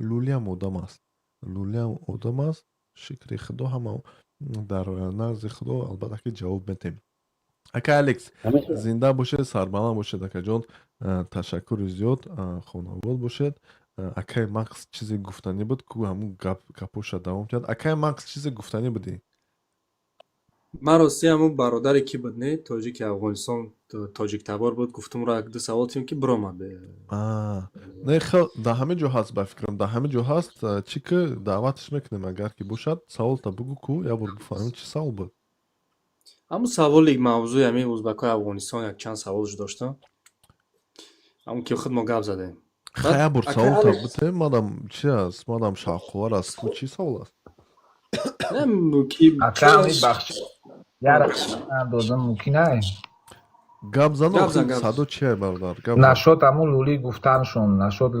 лӯлиам одам аст, лӯлиам одам аст. Шукри Худо, ҳама дар назди Худо, албатта ки ҷавоб медиҳем. Ака Алекс, зинда бошед, сарбаланд бошед, акаҷон. Ташаккури зиёд, хонавод бошед. Акаи Макс чизе гуфтанӣ буд ку, ҳамун гапоша давом диҳад. Акаи Макс, чизе гуфтанӣ будӣ? Ман ростӣ ҳамун бародаре ки буд, не, тоҷики Афғонистон, тоҷиктабор буд, гуфтумро як ду савол тиём, ки биромад. Не, хел дар ҳамин ҷо ҳаст, ба фикрам, дар ҳамин ҷо ҳаст. Чӣ ки даъваташ мекунем, агар ки бошад. Саволта бугӯ ку, як бор бифаҳмем, чӣ савол буд. Ҳамун саволи мавзӯи ҳамин узбакҳои Афғонистон, якчанд саволш доштам, ҳамун ки худ мо гап задем. Хай, як бор саволта бите, мадам чи аст, мадам шавқовар аст. Чӣ савол аст? Ака, бахш як андоза мумкин ай? Гап зан, садо чия, бародар? Нашод ҳамун лӯлӣ гуфтаншон, нашод.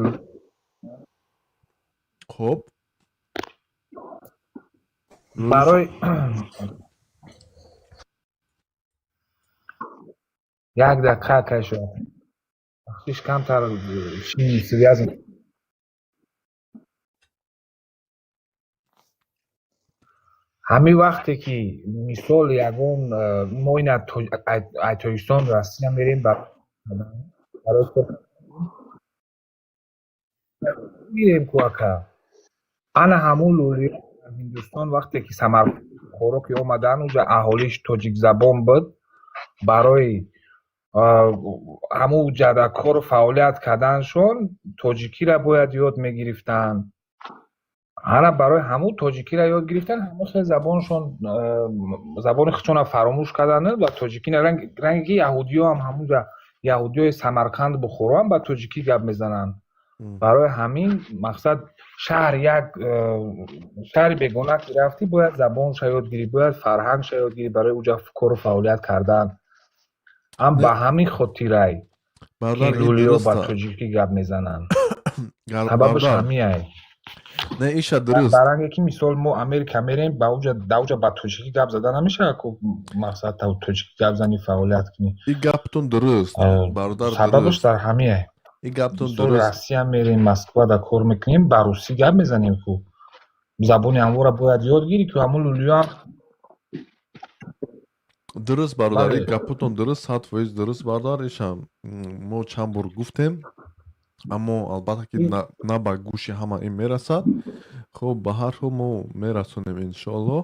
Хуб. Барои як дақиқа, акайшо, бахшиш, камтар связан. Ҳамин вақте ки, мисол, ягон мо ина ай Тоҷикистон Россия мерем, барои мирем ку, ака, ана ҳамун лӯлиё дар Ҳиндустон вақте ки Самарқанд Бухоро ки омадан, уҷа аҳолиш тоҷикзабон буд. Барои ҳамун ҷада кору фаъолият карданшон тоҷикиро бояд ёд мегирифтанд. Ана барои ҳамун тоҷикиро ёд гирифтан, ҳамун хел забоншон, забони худшонро фаромӯш карданд ва тоҷикӣ, ранге ки яҳудиё ҳам ҳамунҷа, яҳудиёи Самарқанд, Бухоро ҳам ба тоҷикӣ гап мезананд. Барои ҳамин мақсад шаҳр, як шаҳри бегона ки рафтӣ, бояд забонша ёд гирӣ, бояд фарҳангша ёд гирӣ барои уҷа кору фаъолият кардан. Ам ба ҳамин хотирай ки лулиё ба тоҷикӣ гап мезананд. Сабабаш ҳамиай. Не, иша дуруст. Баранге ки мисол мо Америка мерем, ба уҷа дауҷа ба тоҷикӣ гап зада намешавад ку, мақсад тоҷикӣ гап зани, фаъолият кунӣ. И гаптон дуруст, бародар. Сабабаш дар ҳамиай. И гаптон дуруст. Россия мерем, Москва да кор мекунем, ба русӣ гап мезанем ку, забони ҳамвора бояд ёд гирӣ ку, ҳамун лулиёам. Дуруст, бародар, и гапотон дуруст, 100% дуруст, бародар. Ишам мо чанд бор гуфтем, аммо албатта ки на ба гӯши ҳама ин мерасад. Хуб, ба ҳар ҳол мо мерасонем, иншоаллоҳ.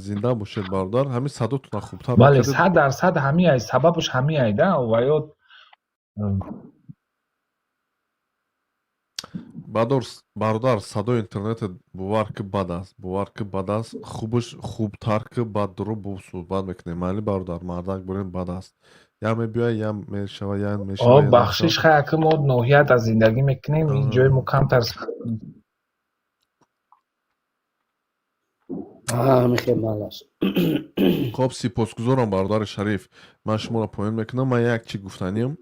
Зинда бошед, бародар. Ҳамин садотона хубтар. Бале, 100% ҳамиай, сабабаш ҳамиай да ва ё. Бародар, садои интернетет, бовар ки, бад аст, бовар ки, бад аст. Хубаш хубтар ки, баъд дуро бо суҳбат мекунем. Майли, бародар, мардак бурем, бад аст. Я мебиёяд, я мешава, я мешава. Бахшиш, хай, аки мо ноҳияда зиндагӣ мекунем, ин ҷои мо камтар. Хоб, сипосгузорам, бародари шариф. Ман шуморо поён мекунам. Ман як чӣ гуфтаниям: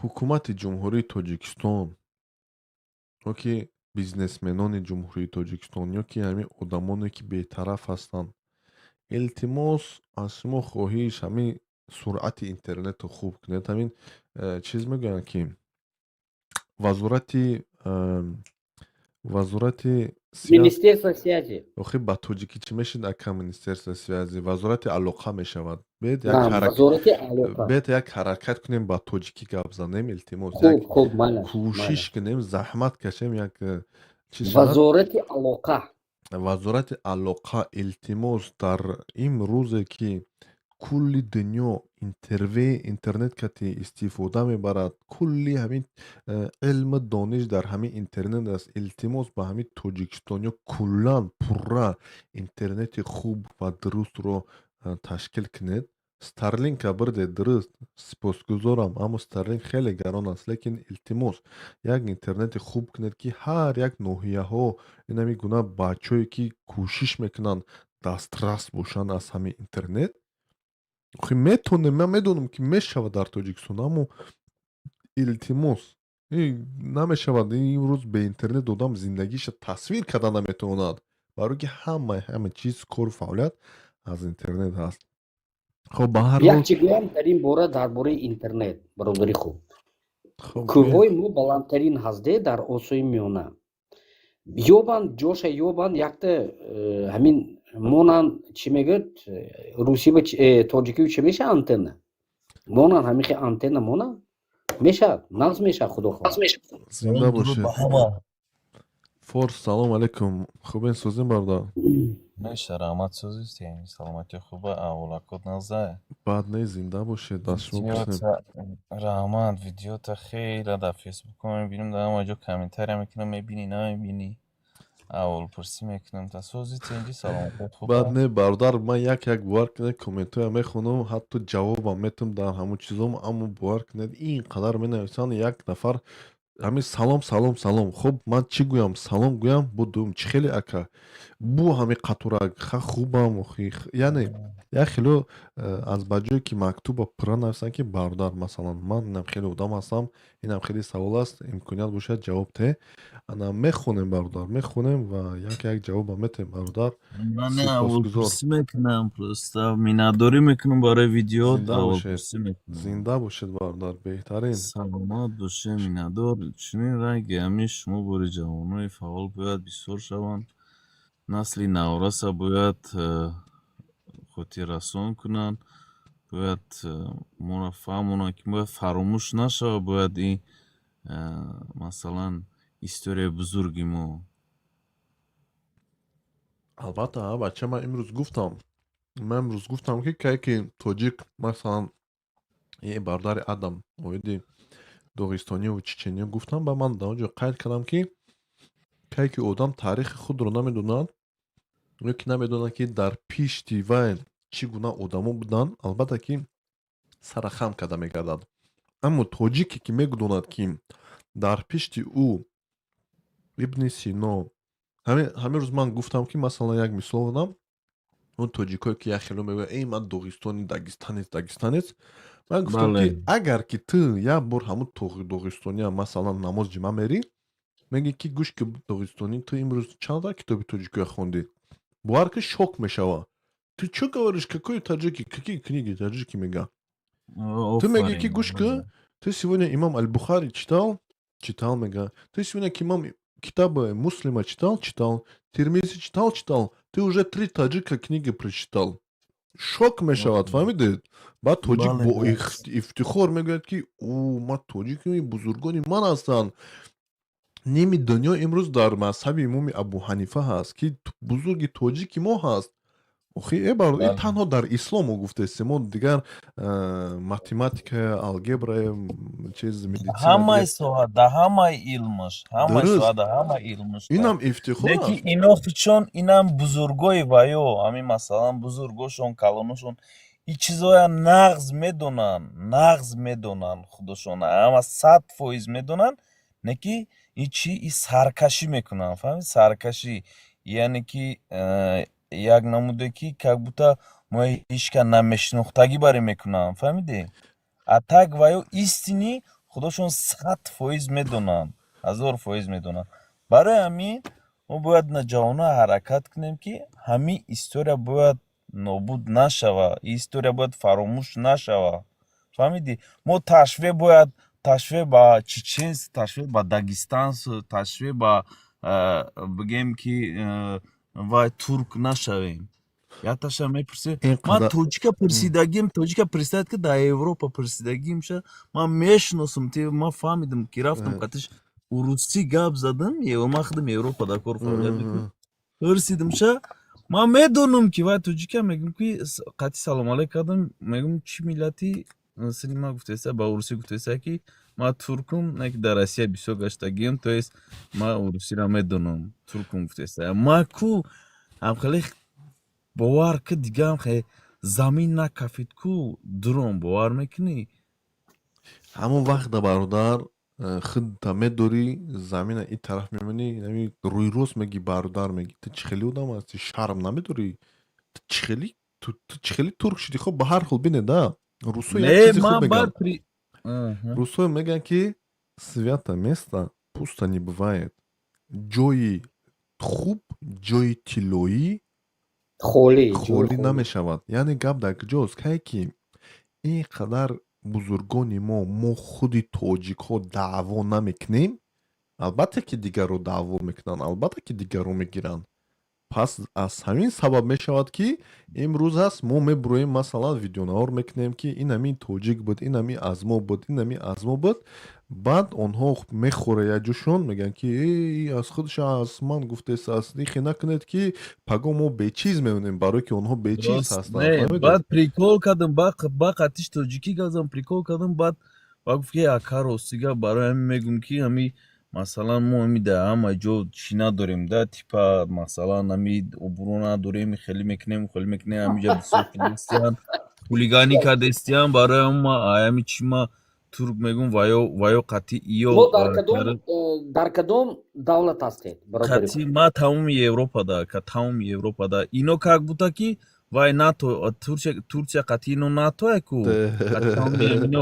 ҳукумати Ҷумҳурии Тоҷикистон ё ки бизнесменони Ҷумҳурии Тоҷикистон, ё ки ҳамин одамоне ки бетараф ҳастанд, илтимос, аз шумо хоҳиш, ҳамин суръати интернетро хуб кунед. Ҳамин чиз мегӯянд ки вазорати Министерство связи. Охи, ба тоҷикӣ чӣ мешид, ака? Министерство связи, вазорати алоқа мешавад. Бед як ҳаракат кунем, ба тоҷикӣ гап занем, илтимос, кӯшиш кунем, заҳмат кашем, як чиз. Вазорати алоқа. Вазорати алоқа, илтимос, дар имрӯзе ки кулли дунё интернет кати истифода мебарад, кулли ҳамин илму дониш дар ҳамин интернет аст, илтимос, ба ҳамин тоҷикистониё куллан пурра интернети хуб ва дурустро ташкил кунед. Старлинка бирде, дуруст, сипосгузорам, аммо Старлинк хеле гарон аст. Лекин илтимос, як интернети хуб кунед, ки ҳар як ноҳияҳо инами гуна бачаҳое ки кӯшиш мекунанд, дастрас бошанд аз ҳамин интернет. Охи, метонем, ман медонам ки мешавад дар Тоҷикистон, аммо илтимос, намешавад. Имрӯз бе интернет одам зиндагиша тасвир карда наметавонад, барое ки ҳама чиз, кору фаъолият аз интернет ҳаст. Хоб, ба ҳар Як чи гӯям дар ин бора, дар бораи интернет, бародари хуб. Кӯҳҳои мо баландтарин ҳастде дар Осиёи Миёна. Ёбанд, ҷоша ёбанд, якта ҳамин монанд, чӣ мегӯяд русиба, тоҷикию чӣ меша, антенна монанд, ҳамин хел антенна монанд, мешавад, нағз мешавад, худо хоҳад. Зинда бошед, форс. Салом алейкум, хубен, сӯзем, бародар? Меша, раҳмат, сӯзистем, саломатӣ хуба, аҳволакот назае? Бад не, зинда бошед, аз шумо пурсем. Раҳмат, видеота хеле дар Фейсбук мебинам, дар ҳама ҷо комментария мекунам, мебинӣ, намебинӣ, аҳволпурсӣ мекунам. Та сӯзи, тинҷи, саломатият хуб? Бад не, бародар. Ман як як, бовар кунед, комментҳоя мехонам, ҳатто ҷавобам метам дар ҳамон чизом, аммо бовар кунед, ин қадар менависанд. Як нафар ҳамин салом, салом, салом. Хуб, ман чӣ гӯям? Салом гӯям, бу дуюм чӣ хеле, ака, бу ҳамин қатурак ха, хубам охи. Яъне як хело аз ба ҷое ки мактуба пурра нависанд ки бародар, масалан, ман инам хеле одам ҳастам, инам хеле савол аст, имконият бошад, ҷавоб те. Ана мехонем, бародар, мехонем ва як як ҷавобам метем, бародар. Ман аҳволпурсӣ мекунам, просто миннатдорӣ мекунам барои видео. Зинда бошед, бародар, беҳтарин. Саломат бошед, миннатдор. Чунин ранги ҳамин шумо бори ҷавонони фаъол бояд бисёр шаванд, насли навраса бояд хотиррасон кунанд, бояд моро фаҳмонанд, ки бояд фаромӯш нашавад, бояд ин масалан историяи бузурги мо. Албатта, бача, ман имрӯз гуфтам, ман имрӯз гуфтам, ки кае ки тоҷик, масалан, е бародари Адам оиди доғистониву чечениё гуфтам, ба ман дар он ҷо қайд кардам, ки кае ки одам таърихи худро намедонад ё ки намедонад, ки дар пишти вай чӣ гуна одамо буданд, албатта ки сара хам карда мегардад. Аммо тоҷике ки медонад, ки дар пишти ӯ Ибни Сино, ҳамин рӯз ман гуфтам, ки масалан, як мисол додам: он тоҷикое ки як хело мегӯянд, эй, ман доғистони, дагестанец, дагестанец, ман гуфтам, ки агар ки ту як бор ҳамун доғистония, масалан, намоз ҷима мерӣ, мегӣ, ки гӯш ки, доғистонӣ, ту имрӯз чанд китоби тоҷикия хондӣ? Бовар ки, шок мешава: «Ты чё говоришь? Какой таджики? Какие книги таджики?» Мега. Ту мегӣ, ки гӯш ки, ты сегодня имам Аль-Бухари читал? Читал, мега. Ты сегодня имам китабы Муслима читал? Читал. Тирмизи читал? Читал. Ты уже три таджика книги прочитал. Шок мешавад, фаҳмидед? Баъд тоҷик бо ифтихор мегӯяд, ки ӯ, ман тоҷики, бузургони ман ҳастанд. Ними дунё имрӯз дар мазҳаби имоми Абу Ҳанифа ҳаст, ки бузурги тоҷики мо ҳаст. Охи, э бар, ин танҳо дар ислом мо гуфтестем, мо дигар математика, алгебра, чиз, медицина. Ҳамаи соҳа, да ҳамаи илмаш, ҳамаи соҳа, да ҳамаи илмаш. Инам ифтихор. Леки ино чон инам бузургои ваё, ҳамин, масалан, бузургошон, калоношон ин чизоя нағз медонанд, нағз медонанд, худошон ҳама 100% медонанд, не ки ин чи, и саркашӣ мекунанд, фаҳмид? Саркашӣ, яъне ки як намуде, ки как будто мо ҳечка намешинохтагӣ баре мекунанд, фаҳмидӣ? А так ваё истини худошон 100% медонанд, 1000% медонанд. Барои ҳамин мо бояд ҷавонон ҳаракат кунем, ки ҳамин история бояд нобуд нашава, ин история бояд фаромӯш нашава, фаҳмидӣ? Мо ташвиқ бояд, ташвиқ ба чеченс, ташвиқ ба дагестанс, ташвиқ ба бигем ки вай турк нашавем. Якташа мепурсед, ман тоҷика пурсидагим, тоҷика пурсидад, ки дар Европа пурсидагимша, ман мешиносам, ман фаҳмидам, ки рафтам қатиш урусӣ гап задам, ман худам Европа дар кор фаъолият мекунам, пурсидимша, ман медонам, ки вай тоҷика, мегӯм, ки қатъи салом алейк кардам, мегӯм, чӣ миллати сини? Ман гуфтеса, ба урусӣ гуфтеса, ки ман туркум, не ки дар Россия бисёр гаштагиам, то есть ман урусиро медонам, туркум гуфтеса. Ман ку ҳамхеле бовар ки дигаам хе замин накафид ку дуром, бовар мекунӣ? Ҳамон вақта, бародар, худта медорӣ, замина ин тараф мемонӣ, ами рӯйрост мегӣ, бародар, мегӣ, ту чӣ хели одам ҳастӣ, шарм намедорӣ? Ту чӣ хели, ту чӣ хели турк шудӣ? Хоб, ба ҳар ҳол, бинед, да, русо як чизи хуб мегӯянд. Русо мегӯянд, ки свято место пусто не бывает. Ҷои хуб, ҷои тиллоӣ холӣ холӣ намешавад. Яъне гап дар куҷост? Кае ки ин қадар бузургони мо, мо худи тоҷикҳо даъво намекунем, албатта ки дигарро даъво мекунанд, албатта ки дигарро мегиранд. Пас аз ҳамин сабаб мешавад, ки имрӯз аст, мо мебуроем, масалан, видеонавор мекунем, ки ин ҳамин тоҷик буд, ин ҳамин аз мо буд, ин ҳамин аз мо буд. Баъд онҳо мехӯра якҷошон, мегӯянд, ки э, аз худша аз ман гуфтесааст. Ихе накунед, ки паго мо бечиз мемонем, барое ки онҳо бечиз ҳастанд. Баъд прикол кардам, ба қатиш тоҷикӣ газам, прикол кардам, баъд ба гуфт, ки ака, ростига, барои ҳамин мегӯм, ки ҳами, масалан, мо ҳами дар ҳама ҷо чӣ надорем, да, типа, масалан, ҳами обрӯ надорем, хеле мекунем, хеле мекунем, ҳамиҷа бисёр кардестиян, хулиганӣ кардестиян, барои ҳами чӣ ма турк мегӯм, ваё қатъи иё. Дар кадом давлат ҳастед? Қатъи ма тамоми Европада, тамоми Европада. Ино как будто ки вай НАТО, Турция қатъи ино НАТО ку, ино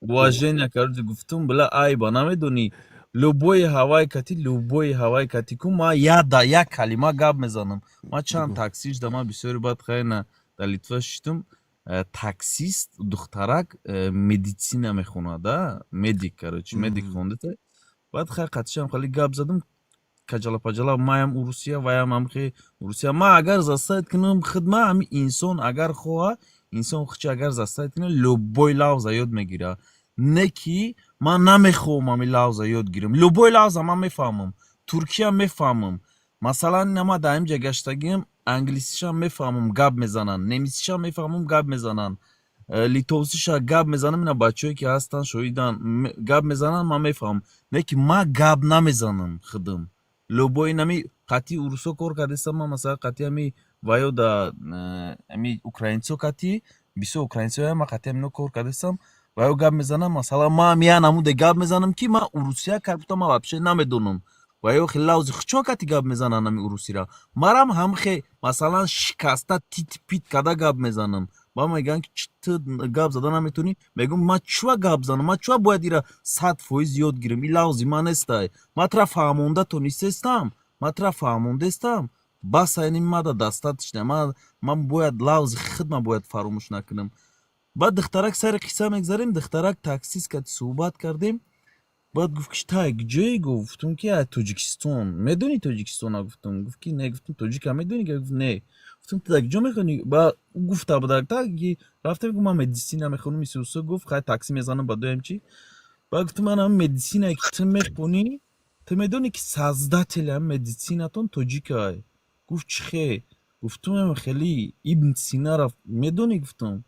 уважение. Короче, гуфтум, била, айба намедонӣ, любой ҳавай кати, любой ҳавай кати ку ма я да як калима гап мезанам. Ма чанд таксиш да, ма бисёри баъд хайна дар Литва шиштум, таксист духтарак, медицина мехонад, да, медик, короче, медик хондата. Баъд хай қатишам хали гап задам, каҷала паҷала, маям урусия, ваям ҳамхе урусия. Ма агар заставить кунам хидма, ҳами инсон агар хоҳа, инсон худча агар заставить кунад, любой лавза ёд мегира. Не ки ман намехоҳам ҳами лавза ёд гирам, любой лавза ман мефаҳмам, туркия мефаҳмам. Масалан, ина ма дар инҷа гаштагиам, англисишам мефаҳмам, гап мезананд, немисишам мефаҳмам, гап мезананд, литовсиша гап мезанам. Ина бачаҳое ки ҳастанд, шоҳидан, гап мезананд, ман мефаҳмам, не ки ман гап намезанам худам. Любой нами қатъи урусо кор кардастам ман, масалан, қатъи ами ва ё да ами украинцо, қатъи бисёр украинцоя ман қатъи амино кор кардастам ва ё гап мезанам. Масалан, ман я намуде гап мезанам, ки ман урусия как будто ман вообще намедонам ва ё хеле лавзи хучон кати гап мезананд ами урусира. Марам ҳамхе, масалан, шикаста, тит пит када гап мезанам. Ба мегӯянд, ки ту гап зада наметонӣ. Мегӯям, ман чуа гап занам, ман чуа бояд ира 100% ёд гирам? И лавзи ман нестай. Ман тура фаҳмонда тонистестам, ман тура фаҳмондестам, бас. Айни мада достаточно. Ман бояд лавзи худма бояд фаромӯш накунам. Баъд духтарак, сари қисса мегзарем, духтарак таксист кати суҳбат кардем. Баъд гуфт, ки тай ҷое? Гуфтум, ки ай Тоҷикистон. Медонӣ Тоҷикистона? Гуфтум. Гуфт, ки не. Гуфтум, тоҷика медонӣ? Гуфт, не. Гуфтум, ту дар ҷо мехонӣ? Ба гуфта буда ки рафтем. Гуфт, ман медицина мехонам. Исуса гуфт, хай, такси мезанам ба доям чи. Баъд гуфтум, ман ҳам медицинае ки ту мехонӣ, ту медонӣ, ки создатели ҳам медицинатон тоҷикай? Гуфт, чӣ хе? Гуфтум, хеле Ибн Синара медонӣ? Гуфтум.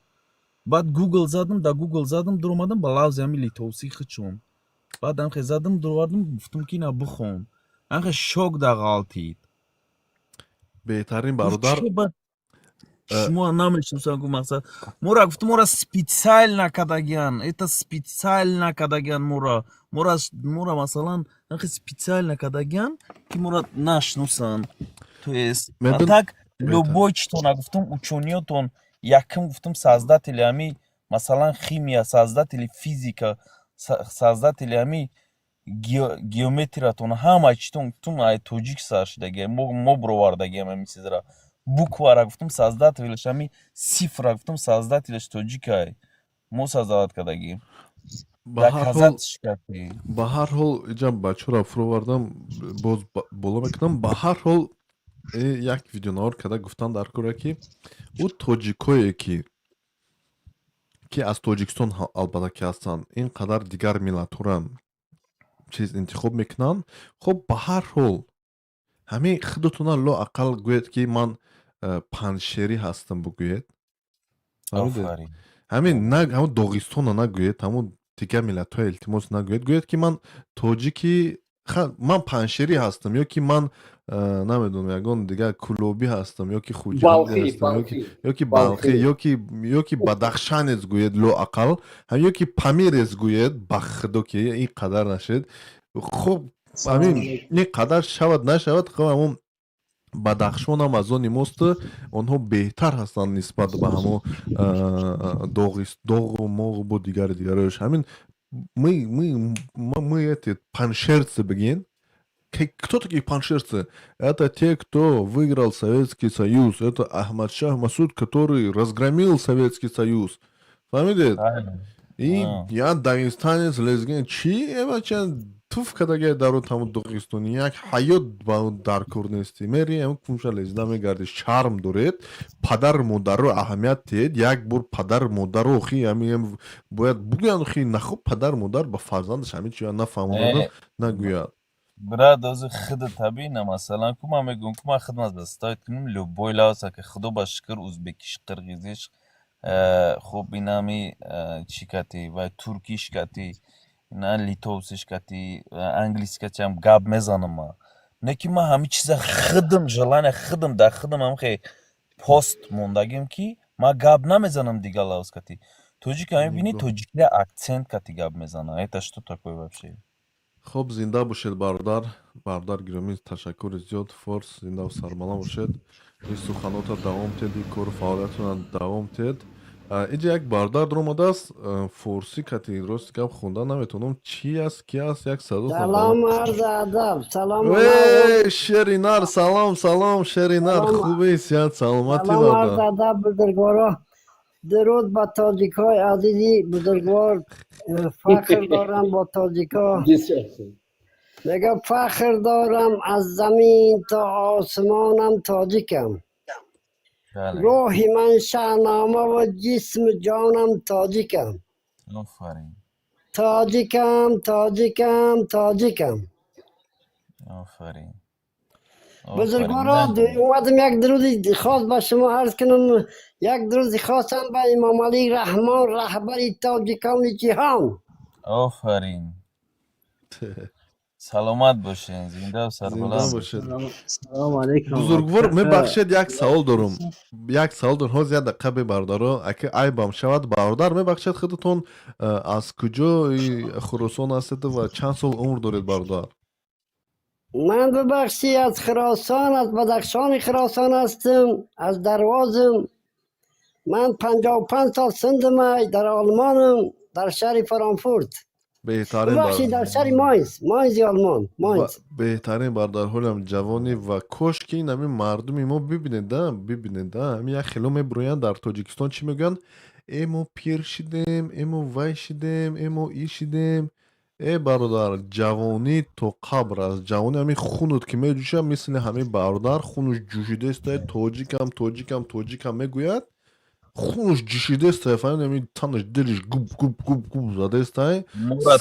Баъд Гугл задам, да Гугл задам, дуромадам ба лавзи ҳами литовсӣ хичон. Баъд амхе задам, дуровардам, гуфтум, ки ина бихон. Амхе шок да ғалтид. Беҳтарин, бародар. Шумо намешиносам, гуфт, мақсад мора. Гуфтум, мора специально кадагиан, это специально кадагиан мора, масалан, амхе специально кадагиан, ки мора нашиносанд. То есть так любой читона, гуфтум, учёныётон якм, гуфтум, создатели ами, масалан, химия, создатели физика, создатели ами геометриятон, ҳама читон, гуфтум, ай тоҷик сар шудагиам. Мо бировардагиам ами чизра. Буквара, гуфтум, создателаш, ами цифра, гуфтум, создателаш тоҷикай, мо создавать кардагим. Ба ҳар ҳол, иҷа бачаро фуровардам, боз боло мекунам. Ба ҳар ҳол, як видеонавор карда гуфтан дар кора, ки ӯ тоҷикое ки аз Тоҷикистон албатта ки ҳастанд, ин қадар дигар миллатҳоро чиз интихоб мекунанд. Хоб, ба ҳар ҳол, ҳамин худатона лоақал гӯед, ки ман панҷшерӣ ҳастам, бигӯед. Ҳамин ҳамун Доғистона нагӯед, ҳамун дигар миллатҳоя илтимос нагӯед. Гӯед, ки ман тоҷики, ман панҷшерӣ ҳастам, ё ки ман намедонам, ягон дигар кулобӣ ҳастам, ё ки хуҷандӣ ҳастам, ё ки балхӣ, ё ки бадахшанец гӯед лоақал, ё ки памирец гӯед. Ба худо, ки ин қадар нашед. Хуб, ҳамин ин қадар шавад нашавад, хоб, ҳамун Бадахшонам аз они мосту, онҳо беҳтар ҳастанд нисбат ба ҳамон доғу моғу бо дигари дигарош. Ҳамин мы эти паншерцы бигин. Кто такие паншерцы? Это те, кто выиграл Советский Союз. Это Ахмад Шах Масуд, который разгромил Советский Союз. Фаҳмидед? И я дагестанец, лезгин, чи эбача туф кадаге дару таму Доғистони, як ҳаёт ба дар кор нестӣ. Мери ам кумша лезда мегарди. Шарм доред, падар модарро аҳамият диҳед. Як бор падар модарро хи ами бояд бугӯянд, хи нахоб, падар модар ба фарзандаш ҳамин чиза нафаҳмонад, нагӯяд. Брат, ози худа табиина, масалан, ку ман мегӯям, ку ман хидмат заставить кунем любой лавса, ки худо ба шукр, узбекиш, қирғизиш, хуб, инами чӣ кати вай, туркиш кати, на литовсиш кати, англиси кати ҳам гап мезанам ман. Не ки ман ҳамин чиза худам желание худам дар худам ҳамхе пост мондагим, ки ман гап намезанам дигар лавз кати. Тоҷика мебинӣ, тоҷикия акцент кати гап мезанад. Это что такое вообще? Хуб, зинда бошед, бародар. Бародар гиромӣ, ташаккури зиёд. Форс, зиндаву сарбаланд бошед. Ин суханота давом тед, ин кору фаъолиятона давом тед. Инҷа як бародар даромадааст, форсӣ кати, рости гап, хонда наметавонам, чи аст, ки аст, як садо. Салом, арзи адаб, салом. Э, шери нар, салом, салом, шери нар, хубе, сиҳат, саломатӣ? Салом, арзи адаб, бузургворо. Дуруд ба тоҷикҳои азизи бузургвор. Фахр дорам бо тоҷикҳо. Мегӯям, фахр дорам, аз замин то осмонам тоҷикам. Рӯҳи ман шаҳнома ва ҷисму ҷонам тоҷикам. Офарин. Тоҷикам, тоҷикам, тоҷикам. Офарин. Бузургворо, омадам як дуруди хос ба шумо арз кунам, як дуруди хосам ба Имомалӣ Раҳмон, раҳбари тоҷикони ҷиҳон. Офарин, саломат бошед, зинда зинда сарбаланд. Бошед. Салому алейкум. Бузургвор, мебахшед, як савол дорум, як савол дорум. Ҳозир, як дақиқа, бе бародаро, аки айбам шавад, бародар, мебахшед, худатон аз куҷои Хуросон ҳастед ва чанд сол умр доред, бародар? Ман, бибахшӣ, аз Хуросон, аз Бадахшони Хуросон ҳастам, аз Дарвозам. Ман 55 сол синдамай, дар Олмонам, дар шаҳри Франкфурт. Беҳтарин. Бибахшед, дар шаҳри Майнс, Майнзи Олмон, Майнс. Беҳтарин, бародар, ҳолам ҷавонӣ ва кош ки ин ҳамин мардуми мо бибинед, да, бибинед, да, ҳамин як хело мебуроянд дар Тоҷикистон, чӣ мегӯянд: э, мо пир шидем, э, мо вай шидем, э, мо и шидем. Э, бародар, ҷавонӣ то қабр аст. Ҷавонӣ ҳамин хунут ки меҷӯшад, мисли ҳамин бародар хунуш ҷӯшидаистае, тоҷикам, тоҷикам, тоҷикам мегӯяд, хунуш ҷӯшидаистае, фаҳмид, ҳамин танаш, дилиш губ губ губ губ задаистае,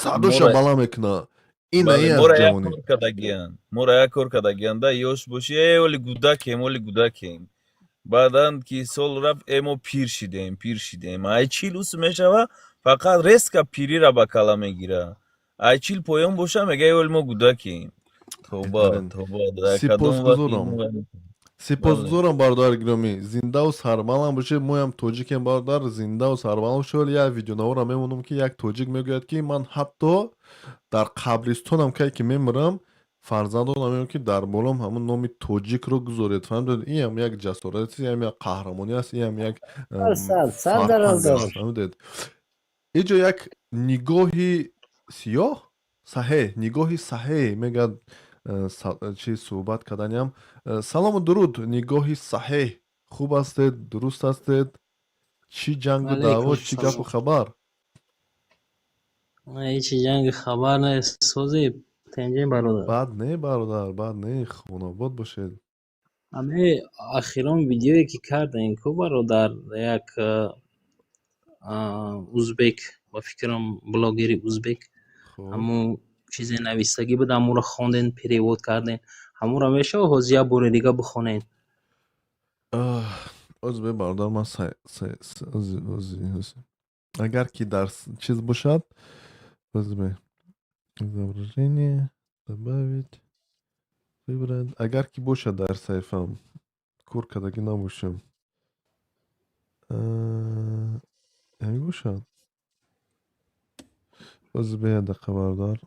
садоша баланд мекунад. Ина Бале, ин аст мора як ҷавонӣ. кор кардагиянд, мора як кор кардагиянд, да, ёш бошӣ, э, оли гудакем, оли гудакем. Баъдан ки сол рафт, э, мо пир шидем, пир шидем. Ай 40 ус мешава, фақат резко пирира ба кала мегира. Ай 40 поён боша, мега, э, оли мо гудакем. Тоба, тоба, дар кадом вақт Сипосгузорам, сипосгузорам, бародари гиромӣ, зиндаву сарбаланд бошед. Моям тоҷикем, бародар, зиндаву сарбаланд бошед. Вале як видеонаворам мемонам, ки як тоҷик мегӯяд, ки ман ҳатто дар қабристонам кай ки мемирам, фарзандонам мегӯям, ки дар болом ҳамун номи тоҷикро гузоред. Фаҳмидед, инам як ҷасорат, инам як қаҳрамонӣ аст, инам як фарҳанг аст, фаҳмидед. Иҷо як нигоҳи сиёҳ, саҳеҳ, нигоҳи саҳеҳ мегӯяд, чи суҳбат карданиам. Салому дуруд, нигоҳи саҳеҳ, хуб ҳастед, дуруст ҳастед? Чӣ ҷангу даъво, чӣ гапу хабар? Ҳечи ҷанги хабар нест, сози тенҷем, бародар. Бад не, бародар, бад не, хонобод бошед. Ҳаме охирон видеое ки кардем ку, бародар, як узбек, ба фикрам, блогери узбек, ҳамун чизе навистагӣ буд, ҳамонро хонден, перевод кардем. Ҳамонро мешавад ҳозир як бори дига бихонед? Оз бе, бародар, ман агар ки дар чиз бошад, оз бе, изображение добавить, выбрать, агар ки бошад дар саҳифам, кор кардагӣ набошам, ҳамин бошад. Оз бе, як дақиқа, бародар,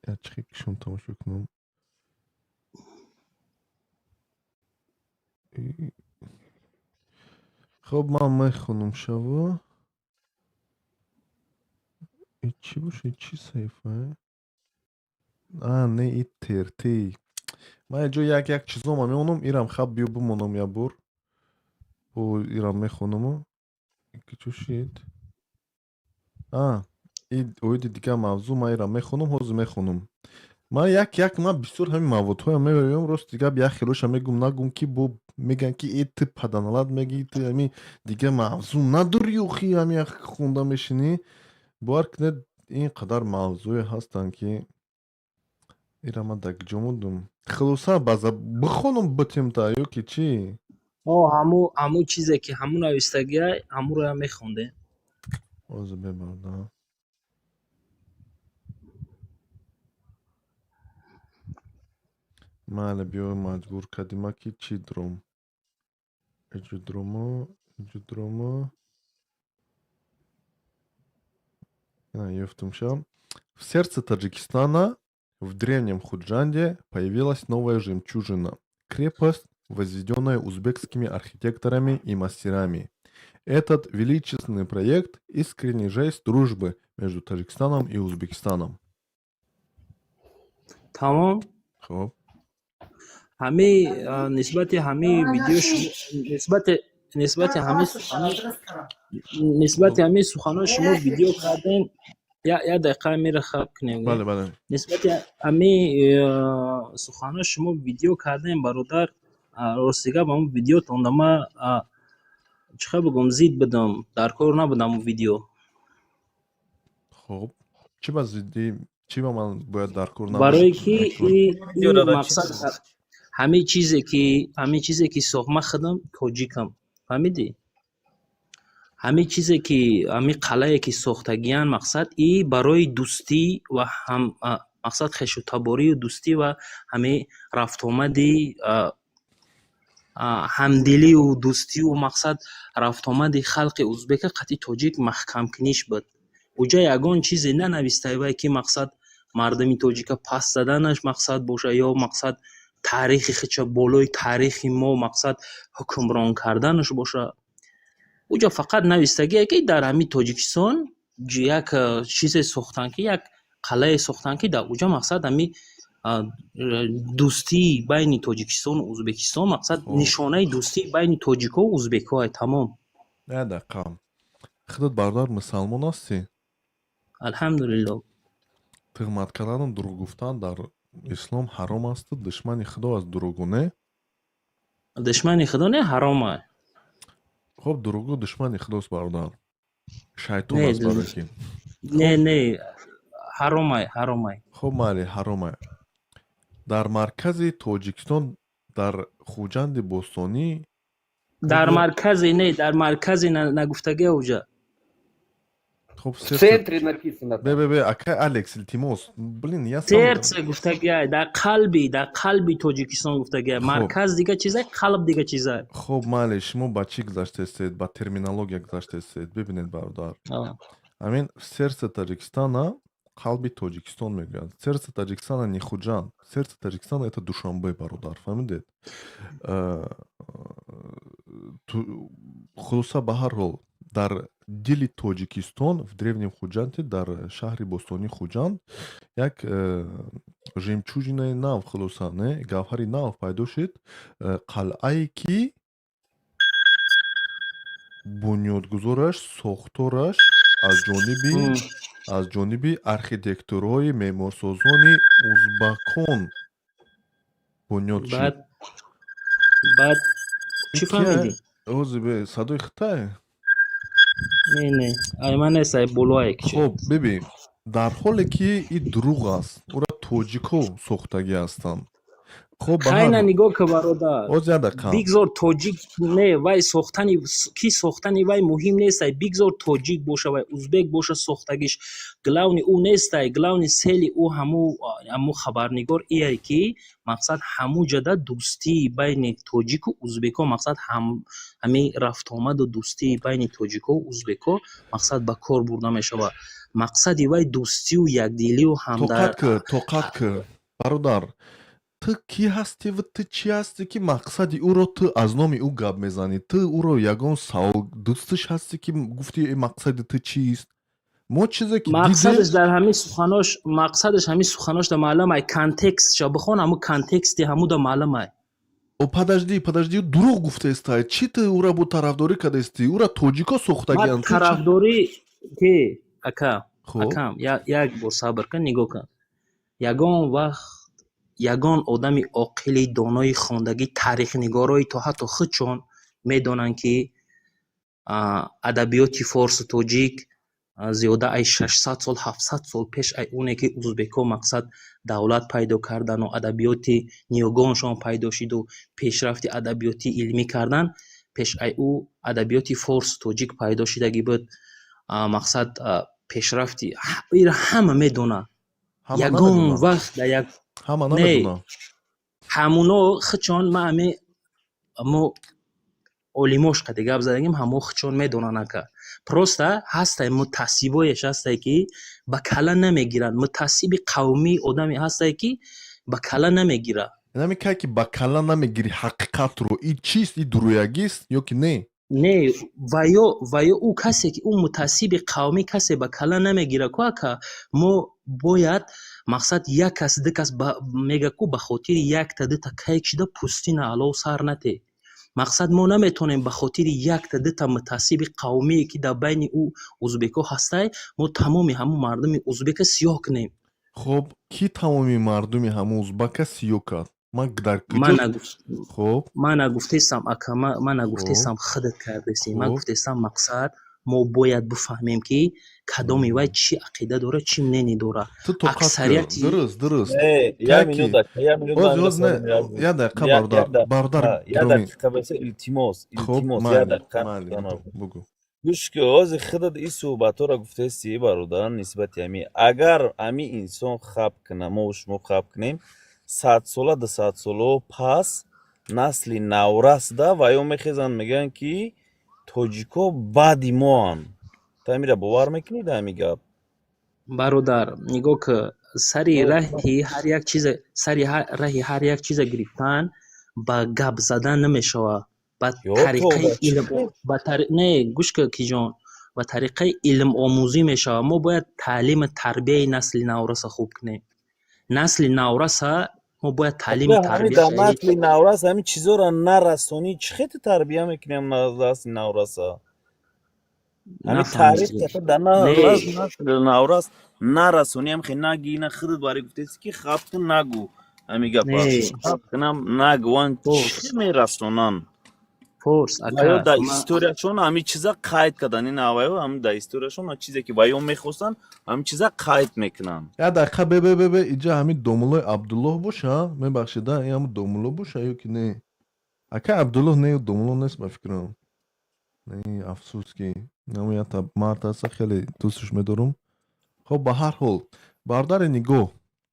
як чихе кишон тамошо кунам. Хоб, ман мехонам шаво. И чӣ бошад, чӣ саҳифа? А, не, и ТРТ. Ман инҷо як як чизома мемонам, ирам хаб биё бимонам як бор. Бо ирам мехонаму. Ки чӣ шид? А, и оиди дигар мавзӯъ, ман ирам мехонам, ҳозир мехонам. Ман як як ман бисёр ҳамин маводҳоям меоям, рости гап, як хелоша мегум, нагум, ки бо мегӯянд, ки э, ту паданалат мегӣ, ту ҳами дигар мавзӯъ надорӣ, охи ҳами як хонда мешинӣ. Бовар кунед, ин қадар мавзӯе ҳастанд, ки ира ман дар куҷо мондум? Хулоса, база бихонам битемта ё ки чӣ? О, ҳаму ҳамун чизе ки ҳамун навистагиай, ҳамуроям мехондем. Ҳозир бебарда. Майли, биё, маҷбур кардима, ки чӣ дуром? Иҷо дуромо, иҷо дуромо. Ёфтумша. В сердце Таджикистана, в древнем Худжанде, появилась новая жемчужина – крепость, возведенная узбекскими архитекторами и мастерами. Этот величественный проект – искренний жест дружбы между Таджикистаном и Узбекистаном. Тамом. Хоб. Ҳами нисбати ҳами видео, нисбати ҳами сухано, нисбати ҳами сухано шумо видео кардем, як дақиқа мера хаб кунем. Бале, бале. Нисбати ҳами сухано шумо видео кардем, бародар, рости гап, ҳамун видеотонда ма, чӣ хел бигӯям, зид будам, дар кор набудам он видео. Хоб, чӣ ба зиддӣ? Чӣ ба ман бояд дар кор Барое набошад? ки и мақсад, ҳамин чизе ки сохт, ман худам тоҷикам, фаҳмидӣ? Ҳамин чизе ки, ҳамин қалъае ки сохтагиян, мақсад и барои дӯстӣ ва ҳам мақсад хешутаборию дӯстӣ ва ҳамин рафтуомади, ҳамдилию дӯстию мақсад рафтуомади халқи узбека қатъи тоҷик маҳкамкуниш буд. Уҷа ягон чизе нанавистай вай, ки мақсад мардуми тоҷика паст заданаш мақсад боша ё мақсад таърихи худша болои таърихи мо мақсад ҳукмрон карданаш боша. Уҷа фақат навистагие, ки дар ҳамин Тоҷикистон як чизе сохтанд, ки як қалъае сохтанд, ки дар уҷа мақсад ҳамин дӯстии байни Тоҷикистону Узбекистон, мақсад нишонаи дӯстии байни тоҷикову узбекҳое, тамом. Не, дақиқа, худат, бародар, мусалмон ҳастӣ? Алҳамдулилло. Туҳмат кардану дурӯғ гуфтан дар ислом ҳаром асту душмани худо аст дурӯғгӯ, не? Душмани худо не, ҳарома. Хуб, дурӯғгӯ душмани худост, бародар, шайтон Не, аст, барое ки не, не, ҳаромай, ҳаромай. Хуб, майли, ҳаромай. Дар маркази Тоҷикистон, дар Хуҷанди бостонӣ. Дар маркази не, дар маркази нагуфтагия уҷа. Хуб. В центре написано. Бе, бе, бе, акай Алекс, илтимос, блин, я сам. Сердце гуфтагия, дар қалби Тоҷикистон гуфтагия. Марказ дига чизай, қалб дига чизай. Хуб, майли, шумо ба чӣ гузаштестед, ба терминология гузаштестед. Бибинед, бародар, ҳамин сердце Таджикистана, қалби Тоҷикистон мегӯянд. Сердце Таджикистана не Худжанд, сердце Таджикистана это Душанбе, бародар, фаҳмидед? Хулоса, ба ҳар ҳол, дар дили Тоҷикистон, в древнем Худжанде, дар шаҳри бостонии Хуҷанд, як жемчужинаи нав, хулоса, не, гавҳари нав пайдо шуд, қалъае ки бунёдгузораш, сохтораш аз ҷониби архитекторҳои меъморсозони узбакон бунёд шуд. Баъд чӣ фаҳмидӣ? Ози, бе, садои хитае. Не, не, ай ман нест, ай болоае. Хуб, бибин, дар ҳоле ки ин дурӯғ аст, ӯра тоҷико сохтагӣ ҳастанд. Хуб, ба Хайна, ҳар нигоҳ ка, бародар. Оз, як дақиқа. Бигзор тоҷик не, вай сохтани ки, сохтани вай муҳим нестай. Бигзор тоҷик боша, вай узбек боша, сохтагиш главный ӯ нестай. Главный цели ӯ, ҳаму хабарнигор ие, ки мақсад ҳаму ҷада дӯстии байни тоҷику узбеко, мақсад ҳамин рафтуомаду дӯстии байни тоҷикову узбеко мақсад ба кор бурда мешавад. Мақсади вай дӯстию якдилию ҳамдар. Тоқат кӣ, тоқат кӣ, бародар. Ту кӣ ҳастӣ ва ту чӣ ҳастӣ, ки мақсади ӯро ту аз номи ӯ гап мезанӣ? Ту ӯро ягон савол дӯстиш ҳастӣ, ки гуфти, мақсади ту чист? Мо чизе ки Мақсадаш дар ҳамин суханош, мақсадаш ҳамин суханош да маълум ай. Контекстша бихон, ҳамун контексти ҳамуда маълум ай. О, подожди, подожди, дурӯғ гуфтаестай. Чӣ ту ӯра бо тарафдорӣ кардаистӣ? Ӯра тоҷико сохтагианд. Тарафдорӣ ки, ака, акам, як бор сабр кун, нигоҳ кун. Ягон вақт ягон одами оқили, донои, хондагӣ, таърихнигорои то ҳатто худшон медонанд, ки адабиёти форсу тоҷик зиёда ай 600 сол, 700 сол пеш ай оне ки узбекҳо мақсад давлат пайдо кардану адабиёти ниёгоншон пайдо шиду пешрафти адабиёти илмӣ кардан, пеш ай ӯ адабиёти форсу тоҷик пайдо шидагӣ буд. Мақсад пешрафти ира ҳама медонад. Ягон вақт дар як Ҳама намедонад. Ҳамуно худшон, ма ами мо олимош қади гап задагим, ҳамо худшон медонанд, ака. Просто ҳастай мутаассибоеш ҳастай, ки ба кала намегиранд. Мутаассиби қавмӣ одаме ҳастай, ки ба кала намегирад. Нами кай ки ба кала намегири ҳақиқатро, и чист? И дурӯягист ё ки не? Не, ва ё ӯ касе ки ӯ мутаассиби қавмӣ, касе ба кала намегира ку, ака. Мо бояд мақсад як кас, ду кас мега ку, ба хотири якта дута кайк шида пӯстина алов сар нате. Мақсад мо наметавонем ба хотири якта дута мутаассиби қавмие, ки дар байни ӯ узбекҳо ҳастай, мо тамоми ҳамун мардуми узбека сиёҳ кунем. Хуб, кӣ тамоми мардуми ҳамун узбака сиёҳ кард? Ман дар куҷо? Хуб. Ман нагуфтестам, ака, ман нагуфтестам худат кардеси. Ман гуфтестам, мақсад Мо бояд бифаҳмем, ки кадоми вай чӣ ақида дорад, чӣ мнение дорад. Ту тоқат кун. Аксарияти Дуруст. Не, як минут, як минут. Оз, оз, не, як дақиқа, бародар, бародар як гиромӣ. дақиқа баса, илтимос. Хуб. Илтимос, як Майли. дақиқа. Майли, бугӯ. Гӯш ки, ҳозир худат ин суҳбатҳоро гуфтаисти, бародар, нисбати ҳами. Агар ҳами инсон хаб куна, мо шумо хаб кунем, 100 сола, 200 солао пас насли наврасда ва ё мехезанд, мегӯянд, ки тоҷико баъди моанд. Ту ҳамира бовар мекунӣ да ҳами гап? Бародар, нигоҳ ки, сари раҳи ҳар як чизе, сари раҳи ҳар як чиза гирифтан ба гап задан намешавад, ба Ё тариқаи то илм, не, гӯш ки, киҷон, ба тариқаи илмомӯзӣ мешавад. Мо бояд таълиму тарбияи насли навраса хуб кунем. Насли навраса мо бояд таълиму ҳами тарбия дар насли наврас ҳами чизоро нарасонӣ, чӣ хел ту тарбия мекунӣ ҳам насли навраса? Ҳами таърих Нафаҳмидӣ. дар Не. насли наврас нарасонӣ, ҳам хел нагӣ, на худат барои гуфтаисти, ки хаб кун, нагӯ ҳами гапа. Не. Хаб кунам, нагӯан, чӣ мерасонанд? Форс. Ва ё Ака, дар историяшон ҳами чиза қайд кардан, ин аваё ҳами дар историяшон чизе ки ва ё мехостанд, ҳами чиза қайд мекунанд. Як дақиқа, бе, бе, бе, бе, иҷа ҳамин домуллои Абдуллоҳ боша. Мебахшед, ин ҳамн домулло боша ё ки не? Ака Абдуллоҳ, не, домулло нест, ба фикрам. Не, афсӯс, ки ҳамн якта мард ҳаста, хеле дӯсташ медорум. Хоб, ба ҳар ҳол, бародари, нигоҳ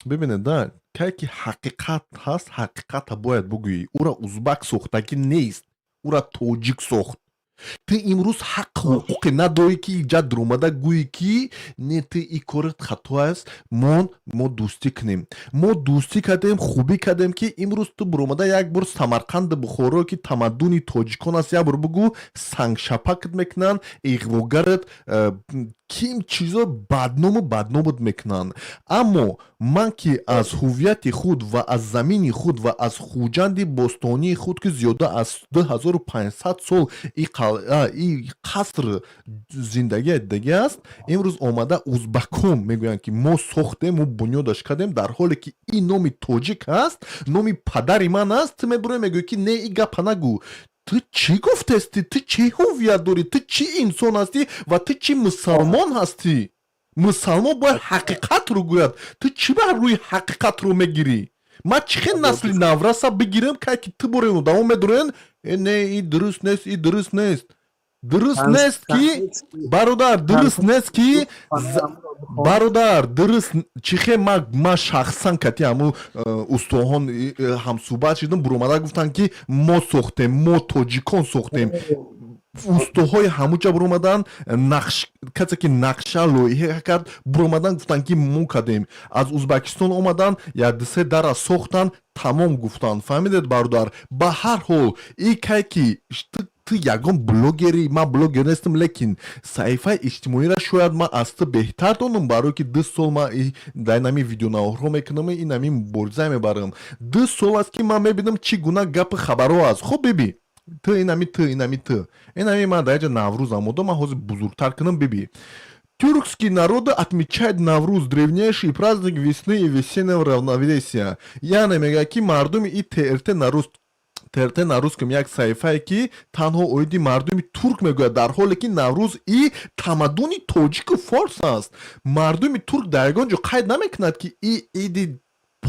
бибинед да, кай ки ҳақиқат ҳаст, ҳақиқата бояд бугӯӣ. Ура узбак сохтагӣ нест, ура тоҷик сохт. Ту имрӯз ҳақ ҳуқуқе надорӣ, ки иҷа дуромада гӯӣ, ки не, ту и корат хато аст, мон мо дӯстӣ кунем. Мо дӯстӣ кардем, хубӣ кардем, ки имрӯз ту буромада як бор Самарқанду Бухоро, ки тамаддуни тоҷикон аст, як бор бугӯ, сангшапакат мекунанд, иғвогарат, ким чизо бадному баднобуд мекунанд. Аммо ман, ки аз ҳуввияти худ ва аз замини худ ва аз Хуҷанди бостонии худ, ки зиёда аз 2500 сол и қалъа, и қаср зиндагия дидагӣ аст, имрӯз омада узбакон мегӯянд, ки мо сохтем, мо бунёдаш кардем, дар ҳоле ки ин номи тоҷик ҳаст, номи падари ман аст. Ту мебурӣ, мегӯӣ, ки не, и гапа нагӯ. Ту чӣ гуфтести? Ту чӣ ҳуввият дорӣ? Ту чӣ инсон ҳастӣ ва ту чӣ мусалмон ҳастӣ? Мусалмон бояд ҳақиқатро гӯяд. Ту чӣ бар рӯи ҳақиқатро мегирӣ? Ман чӣ хел насли навраса бигирам, кай ки ту борен одамо медурен, э, не, и дуруст нест, и дуруст нест, дуруст нест, ки бародар, дуруст нест, ки бародар, дуруст чӣ хел ман шахсан кати ҳамун устоҳон ҳамсӯҳбат шудам, буромада гуфтанд, ки мо сохтем, мо тоҷикон сохтем. Устоҳои ҳамуҷа буромадан, нақш, касе ки нақша лоиҳа кард, буромадан, гуфтанд, ки мо кардем. Аз Узбакистон омадан, як дусе дара сохтанд, тамом гуфтанд. Фаҳмидед, бародар? Ба ҳар ҳол, и кай ки ту ягон блогери, ман блогер нестам, лекин саҳифаи иҷтимоиро шояд ман аз ту беҳтар донам, барое ки 2 сол ман дар инами видеонаворҳо мекунам, инами мубориза мебарам. 2 сол аст, ки ман мебинам, чӣ гуна гапи хабарҳо аст. Хуб, биби, ту инами, ту инами, ту инами, ман дар ҷа Наврӯз амода, ман ҳозир бузургтар кунам, биби. Тюркские народы отмечают Навруз, древнейший праздник весны и весеннего равновесия. Яъне мегӯяд, ки мардуми и ТРТ на рус, ТРТ на русском, як саҳифае, ки танҳо оиди мардуми турк мегӯяд, дар ҳоле ки Наврӯз и тамаддуни тоҷику форс аст. Мардуми турк дар ягон ҷо қайд намекунад, ки и иди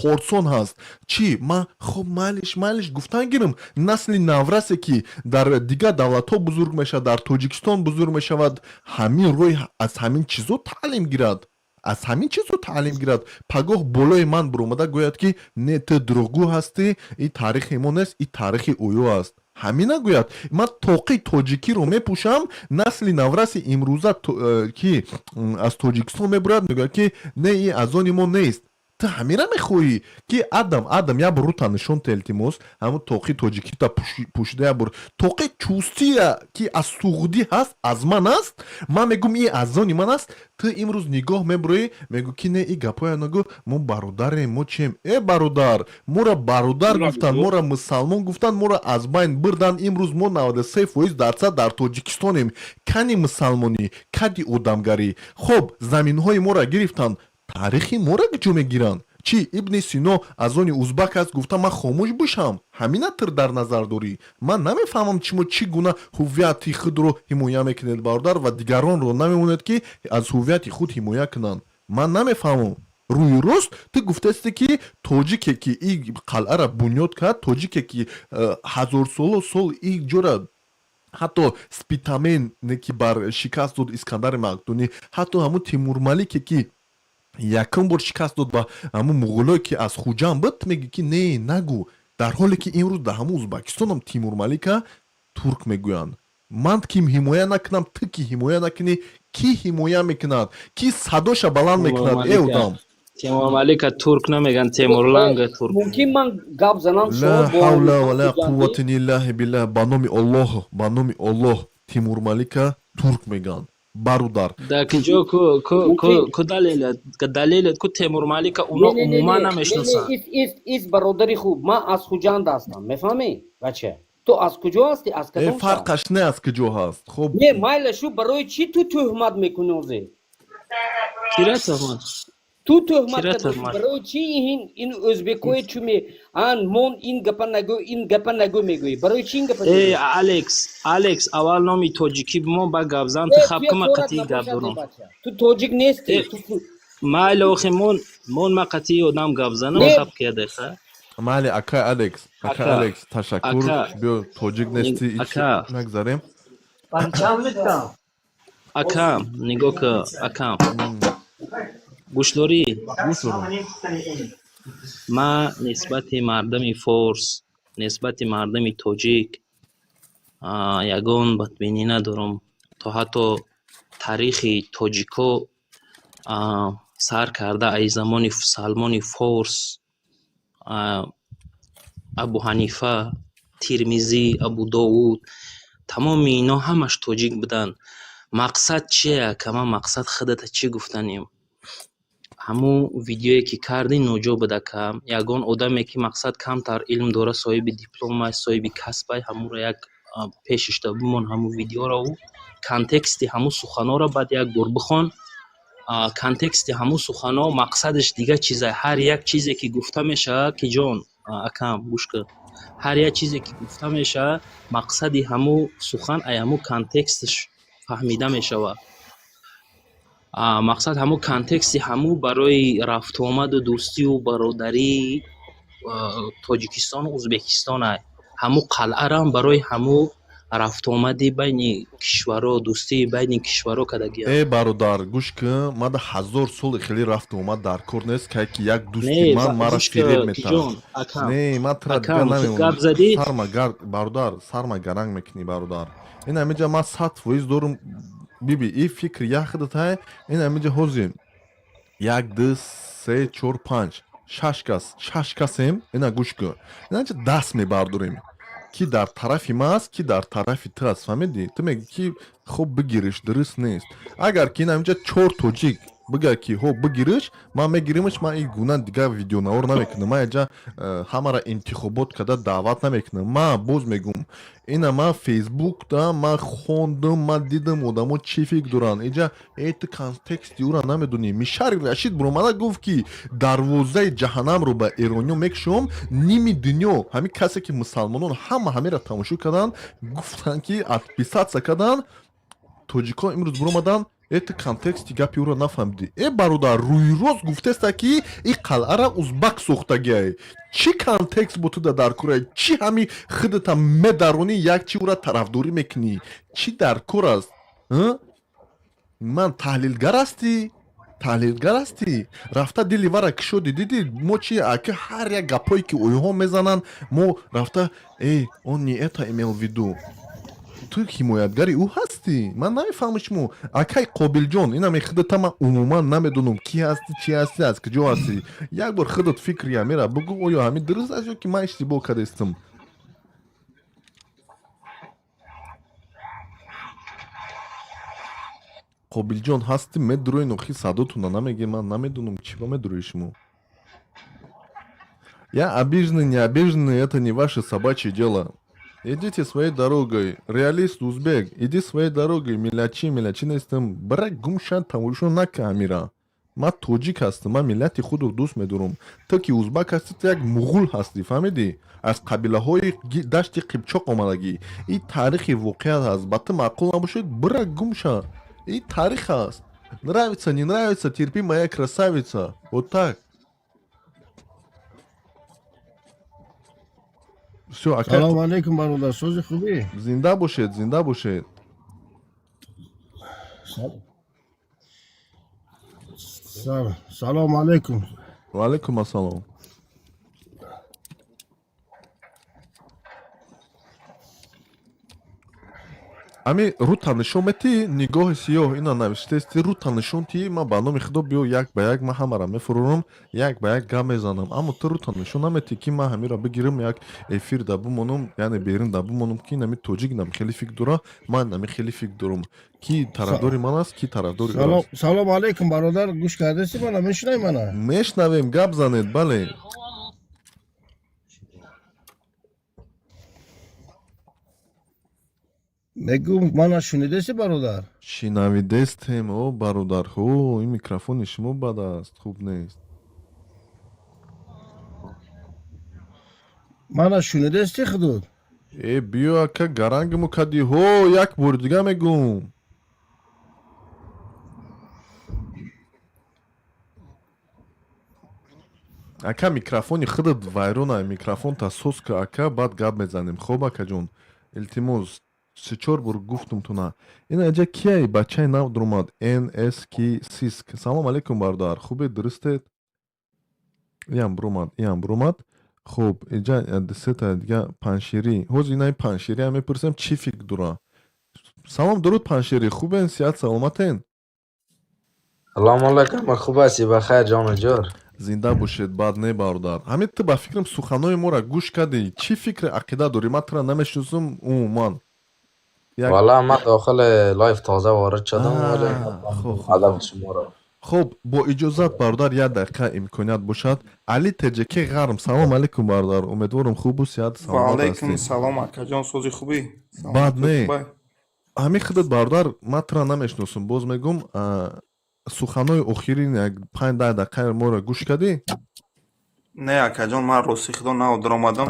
порсон ҳаст. Чӣ ман, хоб, майлиш, майлиш гуфтан гирам. Насли наврасе, ки дар дигар давлатҳо бузург мешавад, дар Тоҷикистон бузург мешавад, ҳамин рӯй аз ҳамин чизо таълим гирад, аз ҳамин чизо таълим гирад, пагоҳ болои ман буромада гӯяд, ки не, ту дурӯғгӯ ҳастӣ, и таърихи мо нест, и таърихи ӯё аст. Ҳамин нагӯяд. Ман тоқи тоҷикиро мепӯшам, насли навраси имрӯза, ки аз Тоҷикистон мебурад, мегӯяд, ки не, и аз они мо нест. Ту ҳамира мехоҳӣ, ки адам, адам, як бор рута нишон те, илтимос. Ҳамун тоқи тоҷикита пӯшида, як бор тоқи чустия, ки аз Суғдӣ ҳаст, аз ман аст, ман мегӯм, и аз они ман аст. Ту имрӯз нигоҳ мебурӣ, мегӯ, ки не, и гапҳоя нагӯ, мо бародарем, мо чием. Э, бародар, моро бародар гуфтанд, моро мусалмон гуфтанд, моро аз байн бирданд. Имрӯз мо 93% дарсад дар Тоҷикистонем. Кани мусалмонӣ, кади одамгарӣ? Хоб, заминҳои моро гирифтанд, таърихи моро куҷо мегиранд? Чӣ, Ибни Сино аз они узбак аст гуфта, ман хомӯш бошам? Ҳамина тир дар назар дорӣ? Ман намефаҳмам, шумо чӣ гуна ҳуввияти худро ҳимоя мекунед, бародар, ва дигаронро намемонед, ки аз ҳуввияти худ ҳимоя кунанд. Ман намефаҳмам. Рӯи рост ту гуфтасте, ки тоҷике, ки и қалъара бунёд кард, тоҷике, ки ҳазорсоло сол и ҷора, ҳатто Спитамене, ки бар шикаст дод Искандари Мақдунӣ, ҳатто ҳамун Тимурмалике, ки якум бор шикаст дод ба ҳамун муғулое, ки аз Хуҷанд буд, ту мегӯӣ, ки не, нагӯ, дар ҳоле ки имрӯз дар ҳамун Узбакистонам Тимурмалика турк мегӯянд. Ман ки ҳимоя накунам, ту ки ҳимоя накунӣ, кӣ ҳимоя мекунад, кӣ садоша баланд мекунад, э одам? Темурмалика турк намеган, Темурланга турк. Мумкин ман гап занам? Ла ҳавла ва ла қуввата иллаҳи биллаҳ. Ба номи Оллоҳ, ба номи Оллоҳ, Тимурмалика турк мегӯянд, бародар. Да киҷо ку далелат ку? Темурмалика уно умуман намешиносанд. Ис, бародари хуб, ман аз Хуҷанд ҳастам, мефаҳмӣ, бача? Ту аз куҷо ҳастӣ, аз кадом? Фарқаш не, аз куҷо ҳаст, хуб. Не, майла шу, барои чӣ ту тӯҳмат мекунӣ озир? Кира тӯҳмат? Ту тӯҳмат кардӣ. Барои чӣ ин ӯзбекое чуме ан мон ин гапа нагӯ, ин гапа нагӯ мегӯӣ? Барои чӣ ин гапа? Э, Алекс, Алекс, аввал номи тоҷикӣ бимон, ба гап зан. Ту хаб кума, қатъи гап дорам. Ту тоҷик нестӣ. Майли, охи, мон, ма қатъи одам гап занам, хаб киядаха. Майли, акай Алекс, акай Алекс, ташаккур. Биё, тоҷик нестӣ, нагзарем. Акам, нигоҳ ка, акам, гӯш дорӣ? Гӯш дорам. Ма нисбати мардами форс, нисбати мардами тоҷик ягон бадбинӣ надорам. То ҳатто таърихи тоҷико сар карда аз замони Салмони Форс, Абу Ҳанифа, Тирмизӣ, Абу Довуд, тамоми ино ҳамаш тоҷик буданд. Мақсад чие, акама? Мақсад худата чӣ гуфтанем? Ҳамун видеое, ки кардӣ, ноҷо буд, ака. Ягон одаме, ки мақсад камтар илм дора, соҳиби диплома, соҳиби касбай, ҳамунро як пешишта бимон. Ҳамун видеоро, контексти ҳамун суханҳоро баъд як бор бихон. Контексти ҳамун суханҳо мақсадаш дигар чиза. Ҳар як чизе, ки гуфта мешавад, ки ҷон, акам, гӯш кун, ҳар як чизе, ки гуфта мешавад, мақсади ҳамун сухан ай ҳамун контексташ фаҳмида мешавад. Мақсад ҳамун контексти ҳамун барои рафтуомаду дӯстию бародарии Тоҷикистону Ӯзбекистон ай. Ҳамун қалъарам барои ҳамун рафтуомади байни кишварҳо, дӯстии байни кишварҳо кардагиам. Э, бародар, гӯш кун, мада 1000 соли хеле рафту омад дар кор нест, кай ки як дӯсти ман мара фиреб метаҳад. Не, ман тра дига намемонам. Бародар, сарма гаранг мекунӣ, бародар. Ин ҳамиҷа ман 100% дорум. Биби, и фикр яхдатай. Ин ҳамиҷа ҳозир як, ду, се, чор, панҷ, шаш кас, шаш касем. Ина гӯш кун, инаҷа даст мебардорем, ки дар тарафи ма аст, ки дар тарафи ту аст, фаҳмидӣ? Ту мегӯӣ, ки хоб, бигириш, дуруст нест. Агар ки ин ҳаминҷа чор тоҷик бигӯяд, ки ҳо, бигириш, ман мегиримаш. Ман ин гуна дигар видеонавор намекунам. Ман инҷа ҳамаро интихобот карда даъват намекунам. Ман боз мегӯм, ина ман Фейсбукда ман хондум, ман дидам, одамо чӣ фикр доранд инҷа. Э, ту контексти ӯро намедонӣ. Мишари Рашид буромада гуфт, ки дарвозаи ҷаҳаннамро ба эрониё мекушом. Ними дунё, ҳамин касе, ки мусалмонон, ҳама ҳамеро тамошо карданд, гуфтанд, ки отписаться карданд. Тоҷикон имрӯз буромаданд. Э, ту контексти гапи ӯро нафаҳмидӣ. Э, бародар, рӯйрост гуфтеста, ки и қалъара узбак сохтагиай. Чӣ контекст бо ту дар кора? Чӣ ҳами худата медаронӣ, як чи ӯра тарафдорӣ мекунӣ? Чӣ дар кор аст? Ман таҳлилгар ҳастӣ, таҳлилгар ҳастӣ, рафта дили вара кишоди, дидӣ мо чи аки ҳар як гапҳое, ки оиҳо мезананд, мо рафта: «Эй, он не это имел в виду». Ту ҳимоятгари ӯ ҳастӣ. Ман намефаҳмам шумо, акай Қобилҷон. Инаме худата ман умуман намедонам, кӣ ҳастӣ, чӣ ҳастӣ, аз куҷо ҳастӣ. Як бор худат фикри ҳамира бугӯ, оё ҳамин дуруст аст ё ки ман иштибоҳ кардаистам? Қобилҷон, ҳастӣ? Медурои нохи садотуна намегӣ. Ман намедонам, чӣ ба медурои шумо. Я обиженный, не обиженный, это не ваше собачье дело. Идите своей дорогой. Реалист узбек, иди своей дорогой. Миллачи, миллачи нестам. Бара гумша тамошо нака амира. Ман тоҷик ҳастам, ман миллати худро дӯст медорам. Ту ки узбак ҳастӣ, ту як муғул ҳастӣ, фаҳмидӣ? Аз қабилаҳои Дашти Қипчоқ омадагӣ. Ин таърихи воқеат аст. Ба ту маъқул набошад, бира, гум ша. Ин таърих аст. Нравится, не нравится, терпи, моя красавица. Вот так. Всё, ака. Салому алейкум, бародар, сози, хубӣ? Зинда бошед, зинда бошед. Салому алейкум. Ва алейкум ассалом. Ами рута нишон метӣ, нигоҳи сиёҳ, ина навиштаисти, рута нишон тӣ. Ман ба номи худо, биё, як ба як ман ҳамаро мефурорам, як ба як гап мезанам, аммо ту рута нишон наметӣ, ки ман ҳамиро бигирам, як эфир да бимонам, яъне берун да бимонам, ки нами тоҷик нами хеле фикр дора, ман нами хеле фикр дорам, ки тарафдори ман аст, ки тарафдори ӯ аст. Салому алейкум, бародар, гӯш кардаси мана, мешунавӣ мана? Мешнавем, гап занед, бале. Мегӯм, мана шунидаси, бародар? Шинавидестем, о бародар. Ҳо, ин микрофони шумо бад аст, хуб нест. Мана шунидасти худут? Э, биё, ака, гарангиму кадӣ. Ҳо, як бори дига мегӯм. Ака, микрофони худат вайрона, микрофонта соз ка, ака, баъд гап мезанем. Хоб, акаҷон, илтимос, се-чор бор гуфтум туна. Ина иҷа кияй, бачаи нав дуромад, нск сиск. Салом алейкум, бародар, хубед, дурустед? Иам буромад, иам буромад. Хуб, иҷа сета дига, Паншерӣ. Ҳозир инаи Паншериам мепурсем, чӣ фикр дора. Салом, дуруд, Паншерӣ, хубен, сиҳат, саломатен? Салому алайкум, хуб ҳастӣ, бахайр, ҷону ҷур? Зинда бошед, бад не, бародар. Ҳамин ту, ба фикрам, суханои моро гӯш кардӣ, чӣ фикри ақида дорӣ? Ман туро намешиносам умуман. Як Валла, ман дохили лайв тоза ворид шудам, вале хуб. адаб шуморо. Хуб, бо иҷозат, бародар, як дақиқа имконият бошад. Али Теҷеки Ғарм, салом алейкум, бародар, умедворам, хубу сиҳату Ва саломат алайкум ҳастед. салом, акаҷон, сози, хубӣ? Бад Саломатӣ не. хубай? Ҳамин худат, бародар, ман туро намешиносам, боз мегӯм, суханои охирин як 5-10 дақиқаи моро гӯш кардӣ? Не, акаҷон, ман рости худо нав даромадам,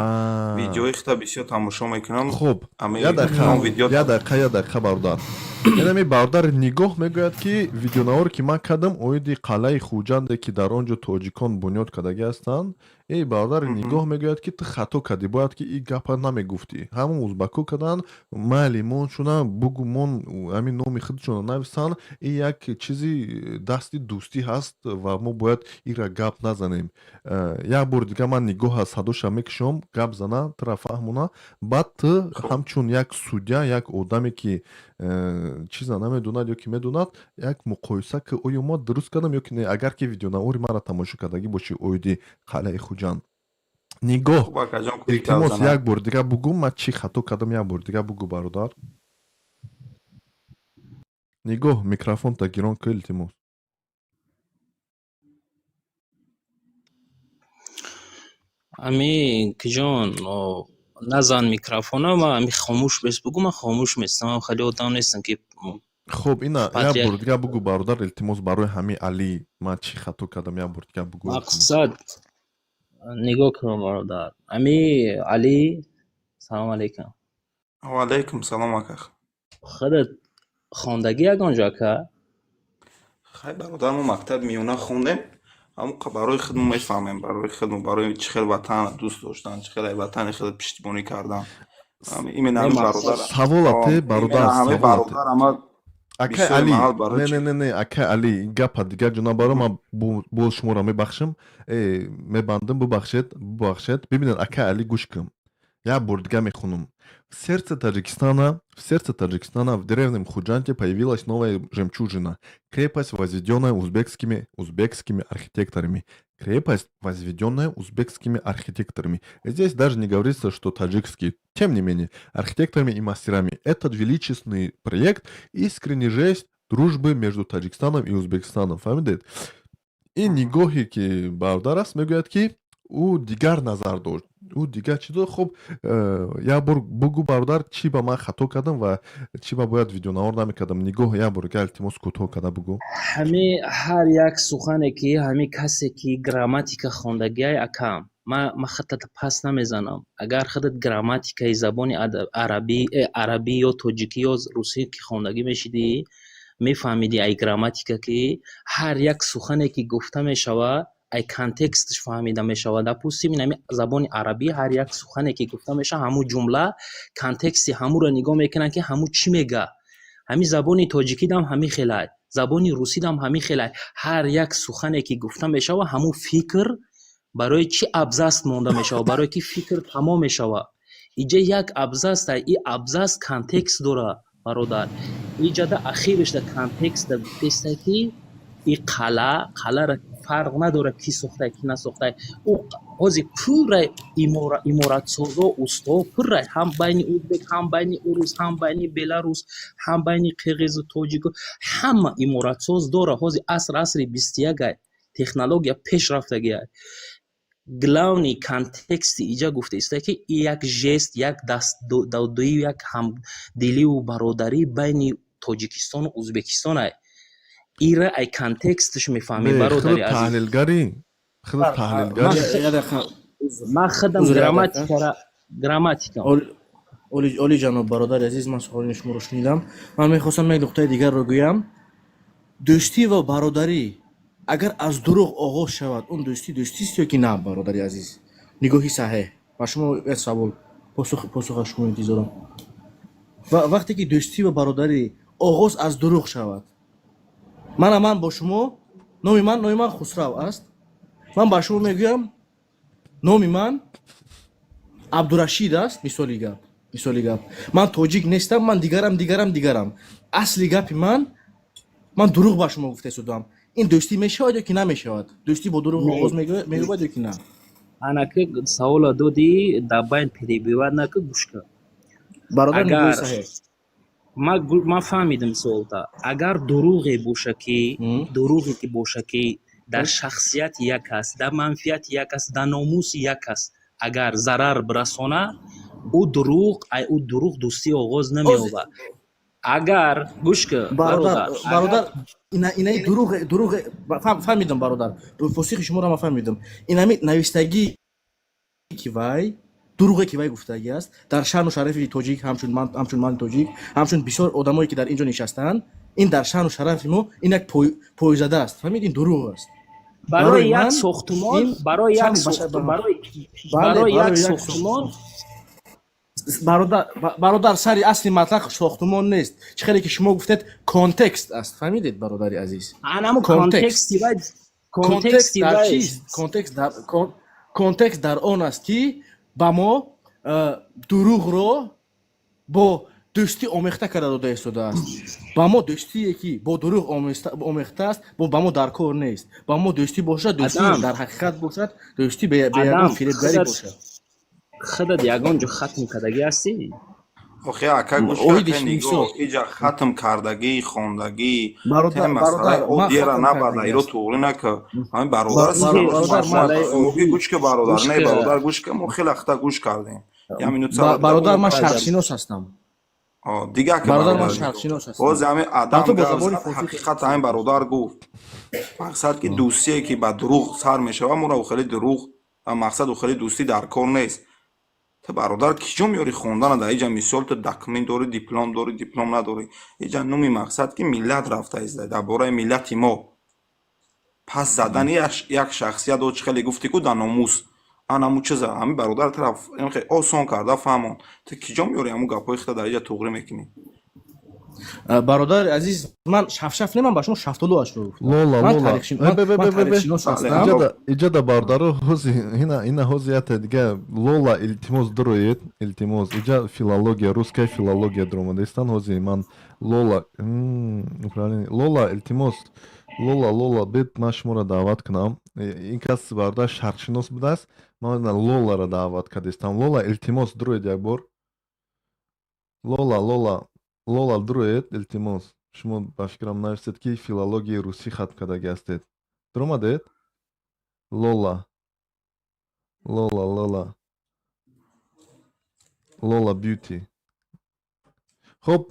видеои худо бисёр тамошо мекунам. Хуб. Ами як дақиқа. ном видео. Як дақиқа, як дақиқа, бародар. Инами бародари Нигоҳ мегӯяд, ки видеонавор, ки ман кардам оиди қалъаи Хуҷанде, ки дар он ҷо тоҷикон бунёд кардагӣ ҳастанд, эй бародари Нигоҳ мегӯяд, ки ту хато кардӣ, бояд ки ин гапа намегуфтӣ, ҳамон узбако карданд, майли, моншуна бугу, мон ҳамин номи худшона нависанд, ин як чизи дасти дӯстӣ ҳаст ва мо бояд инра гап назанем. Як бори дига ман Нигоҳа садоша мекушом, гап зана, тура фаҳмона, баъд ту ҳамчун як судья, як одаме, ки чиза намедонад ё ки медонад, як муқоиса ки оё мо дуруст кардам ё ки не, агар ки видеонавори маро тамошо кардагӣ бошӣ оиди қалъаи Хуҷанд. Нигоҳ, Хуб, акаҷон, кӯи гап илтимос, занам. як бори дига бугӯ, ман чӣ хато кардам, як бори дига бугӯ, бародар Нигоҳ, микрофонта гирон ку, илтимос. Ами киҷон, назан микрофона, ман ами хомӯш бес бугӯ, ман хомӯш местам, ман хеле одам нестам, ки Хуб, ина як патриарх. бори дига бугӯ, бародар, илтимос, барои ҳами Алӣ, ман чӣ хато кардам, як бори дига бугӯ, илтимос. Мақсад, нигоҳ кун, бародар, ами Алӣ, салом алейкум. Ва алайкум салом, ака. Худат хондагӣ ягон ҷо, ака? Хай, бародар, мо мактаби миёна хондем, ҳамон барои худмон мефаҳмем, барои худмон, барои чӣ хел ватанро дӯст доштан, чӣ хел ватани худро пуштибонӣ кардан. Именно Не, ҳамин мақсад бародар. Саволате, бародар, Именно ҳамин саволате. бародар ама Акай бисёри Али, маҳал барои не, чӣ не, не, не, акай Али, ин гапа дигар ҷо набарам, ман боз шуморо мебахшам, мебандам, бубахшед, бубахшед. Бибинед, акай Али, гӯш кун. Як бор дига мехонам. В сердце Таджикистана, в сердце Таджикистана, в древнем Худжанте появилась новая жемчужина. Крепость, возведенная узбекскими архитекторами. Крепость, возведенная узбекскими архитекторами. Здесь даже не говорится, что таджикские. Тем не менее, архитекторами и мастерами. Этот величественный проект искренний жест дружбы между Таджикистаном и Узбекистаном. Фаҳмидед? Ин Нигоҳе, ки бародар аст, мегӯяд, ки Ӯ дигар назар дошт, ӯ дигар чӣ дошт. Хуб, як бор бугӯ, бародар, чӣ ба ман хато кардам ва чӣ ба бояд видеонавор намекардам. Нигоҳ, як бор га, илтимос, кӯтоҳ карда бугӯ. Ҳами ҳар як сухане ки ҳами касе ки грамматика хондагиай, акам, ма хатата пас намезанам. Агар худат грамматикаи забони арабӣ ё тоҷикӣ ё русӣ ки хондагӣ мешидӣ, мефаҳмидӣ ай грамматика, ки ҳар як сухане ки гуфта мешавад, ай контекстш фаҳмида мешавад. Допустим, ин ҳами забони арабӣ ҳар як сухане ки гуфта мешавад, ҳамун ҷумла контексти ҳамуро нигоҳ мекунанд, ки ҳамун чӣ мега. Ҳамин забони тоҷикидам ҳамин хелай, забони русидам ҳамин хелай. Ҳар як сухане ки гуфта мешавад, ҳамун фикр барои чӣ абзац монда мешавад? Барое ки фикр тамом мешавад. Иҷа як абзац, и абзац контекст дора, бародар. Иҷада ахирашда контекстда гуфтестай, ки и қалъа, қалъара фарқ надорад, ки сохтай, ки насохтай. Ӯ ҳозир пурра иморатсозо, усто пурра, ҳам байни узбек, ҳам байни урус, ҳам байни беларус, ҳам байни қирғизу тоҷику, ҳама иморатсоз дора. Ҳозир аср асри 21-ай, технология пеш рафтагиай. Главный контексти иҷа гуфтаиста, ки як жест, як дастдодоӣ, як ҳамдиливу бародарӣ байни Тоҷикистону Узбекистонай. Ира ай контекстш мефаҳмӣ, бародари азиз. Таҳлилгарӣ, худ таҳлилгарӣ. Ман худам грамматикара, грамматика. Оли ҷаноб, бародари азиз, ман суханони шуморо шунидам. Ман мехостам як нуқтаи дигарро гӯям. Дӯстӣ ва бародарӣ агар аз дурӯғ оғоз шавад, он дӯстӣ дӯстист ё ки на? Бародари азиз, нигоҳи саҳеҳ ба шумо як савол, посух аз шумо интизорам. Ва вақте ки дӯстӣ ва бародарӣ оғоз аз дурӯғ шавад, мана ман бо шумо, номи ман Хусрав аст, ман ба шумо мегӯям, номи ман Абдурашид аст, мисоли гап, ман тоҷик нестам, ман дигарам, дигарам, дигарам. Асли гапи ман дурӯғ ба шумо гуфта истодам. Ин дӯстӣ мешавад ё ки намешавад? Дӯстӣ бо дурӯғ оғоз меёбад ё ки на? Анаки савола додӣ, дар байн перебивать нака, гӯш кун. Бародар, нигоҳи Агар саҳеҳ. Ман фаҳмидам суолта. Агар дурӯғе боша, ки дурӯғе ки боша, ки дар шахсияти як кас, дар манфиати як кас, дар номуси як кас агар зарар бирасона, ӯ дурӯғ, ай ӯ дурӯғ дӯстӣ оғоз намеёбад. Агар, гӯш кун, бародар, бародар. Бародар, инаи дурӯғ, дурӯғ, фаҳмидам, бародар, посухи шуморо ман фаҳмидам. Инами навиштагӣ ки вай дурӯғе ки вай гуфтагӣ аст, дар шаъну шарафи тоҷик, ҳамчун ман, ҳамчун ман тоҷик, ҳамчун бисёр одамое ки дар ин ҷо нишастаанд, ин дар шаъну шарафи мо ин як пойзада аст. Фаҳмид, ин дурӯғ аст. Барои як ман сохтумон, ин барои як шаъну бале, барои як барои як сохтумон. Бародар, бародар, сари асли матлақ сохтумон нест. Чӣ хеле ки шумо гуфтед, контекст аст. Фаҳмидед, бародари азиз? Анамо контекст. Контексти вай контекст контексти дар вай чист? Контекст дар он аст, ки ба мо дурӯғро бо дӯстӣ омехта карда дода истодааст. Ба мо дӯстие ки бо дурӯғ омехта аст, ба мо дар кор нест. Ба мо дӯстӣ бошад, дӯстӣ Адам. дар ҳақиқат бошад, дӯстӣ бе ягон Адам, фиребгарӣ худат бошад. Худат ягон ҷо хатм кардагӣ ҳастӣ? Охи, ака, гӯш Оиди ака, нигоҳ, мисол. иҷа хатм кардагӣ, хондагӣ, Бародар, те масъалаи бародар, ман оддиера хатм набарда, кардагӣ иро ҳастам. туғрӣ нака. Ҳамин бародар Бародар, ман гӯш ка, бародар, Гӯш не, ка. бародар, гӯш ка, мо хеле хата гӯш кардем. Як минут сабр. Бародар, ман шарқшинос ҳастам. Дига ка, Бародар, ман бародар, шарқшинос ҳастам. боз ҳамин адам Ҳатто бо гап забони зад, форсӣ. ҳақиқат ҳамин бародар гуфт. Мақсад ки дӯстие ки ба дурӯғ сар мешавад, моро хеле дурӯғ ва мақсаду хеле дӯстӣ дар кор нест. Ту, бародар, киҷо меёрӣ хондана дар иҷа? Мисол, ту документ дорӣ, диплом дорӣ, диплом надорӣ. Иҷа номи мақсад ки миллат рафта иста, дар бораи миллати мо. Пас задани як шахсият, о, чӣ хеле гуфтӣ ку, дар номус анаму чиза, ҳамин бародар тараф хеле осон карда фаҳмон. Ту киҷо меёрӣ ҳамун гапҳои хита дар иҷа туғрӣ мекунӣ? Бародари азиз, ман шафшаф не, ман ба шумо шафтолуашро гуфтам. Лола, Ман лола. ман Бе, бе, бе, бе, бе. тарихшинос ҳастам. Иҷада, бародаро, ҳози ина ҳози ята дига. Лола, илтимос, дуроед, илтимос. Иҷа филология, русская филология дуромадаистан. Ҳози ман Лола, управление. Лола, илтимос, Лола, Лола, бед, ман шуморо даъват кунам. Ин кас бародар шарқшинос будааст, ман Лоларо даъват кардистам. Лола, илтимос, дуроед як бор. Лола, Лола, Лола, дуроед, илтимос. Шумо, ба фикрам, нависед, ки филологияи русӣ хатм кардагӣ ҳастед. Дуромадед, Лола? Лола, Лола, Лола Бьюти. Хуб,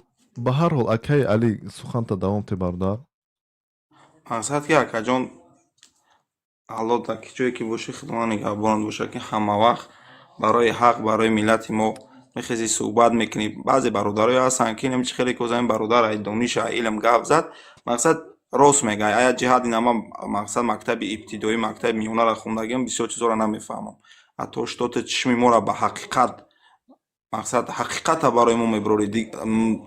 ба ҳар ҳол, акаи Али, суханта давом те, бародар. Мақсад ки, акаҷон, Алло дар ки ҷое ки бошӣ, Худованд нигаҳбонат бошад, ки ҳамавақт барои ҳақ, барои миллати мо мехезӣ, суҳбат мекунӣ. Баъзе бародарое ҳастанд, ки инам чи хеле коза ин бародар ай дониш, ай илм гап зад, мақсад рост мега. Ая ҷиҳат инама, мақсад, мактаби ибтидоӣ, мактаби миёнаро хондагиам, бисёр чизҳоро намефаҳмам. Ҳатто что-то чишми моро ба ҳақиқат, мақсад, ҳақиқата барои мо мебурорӣ.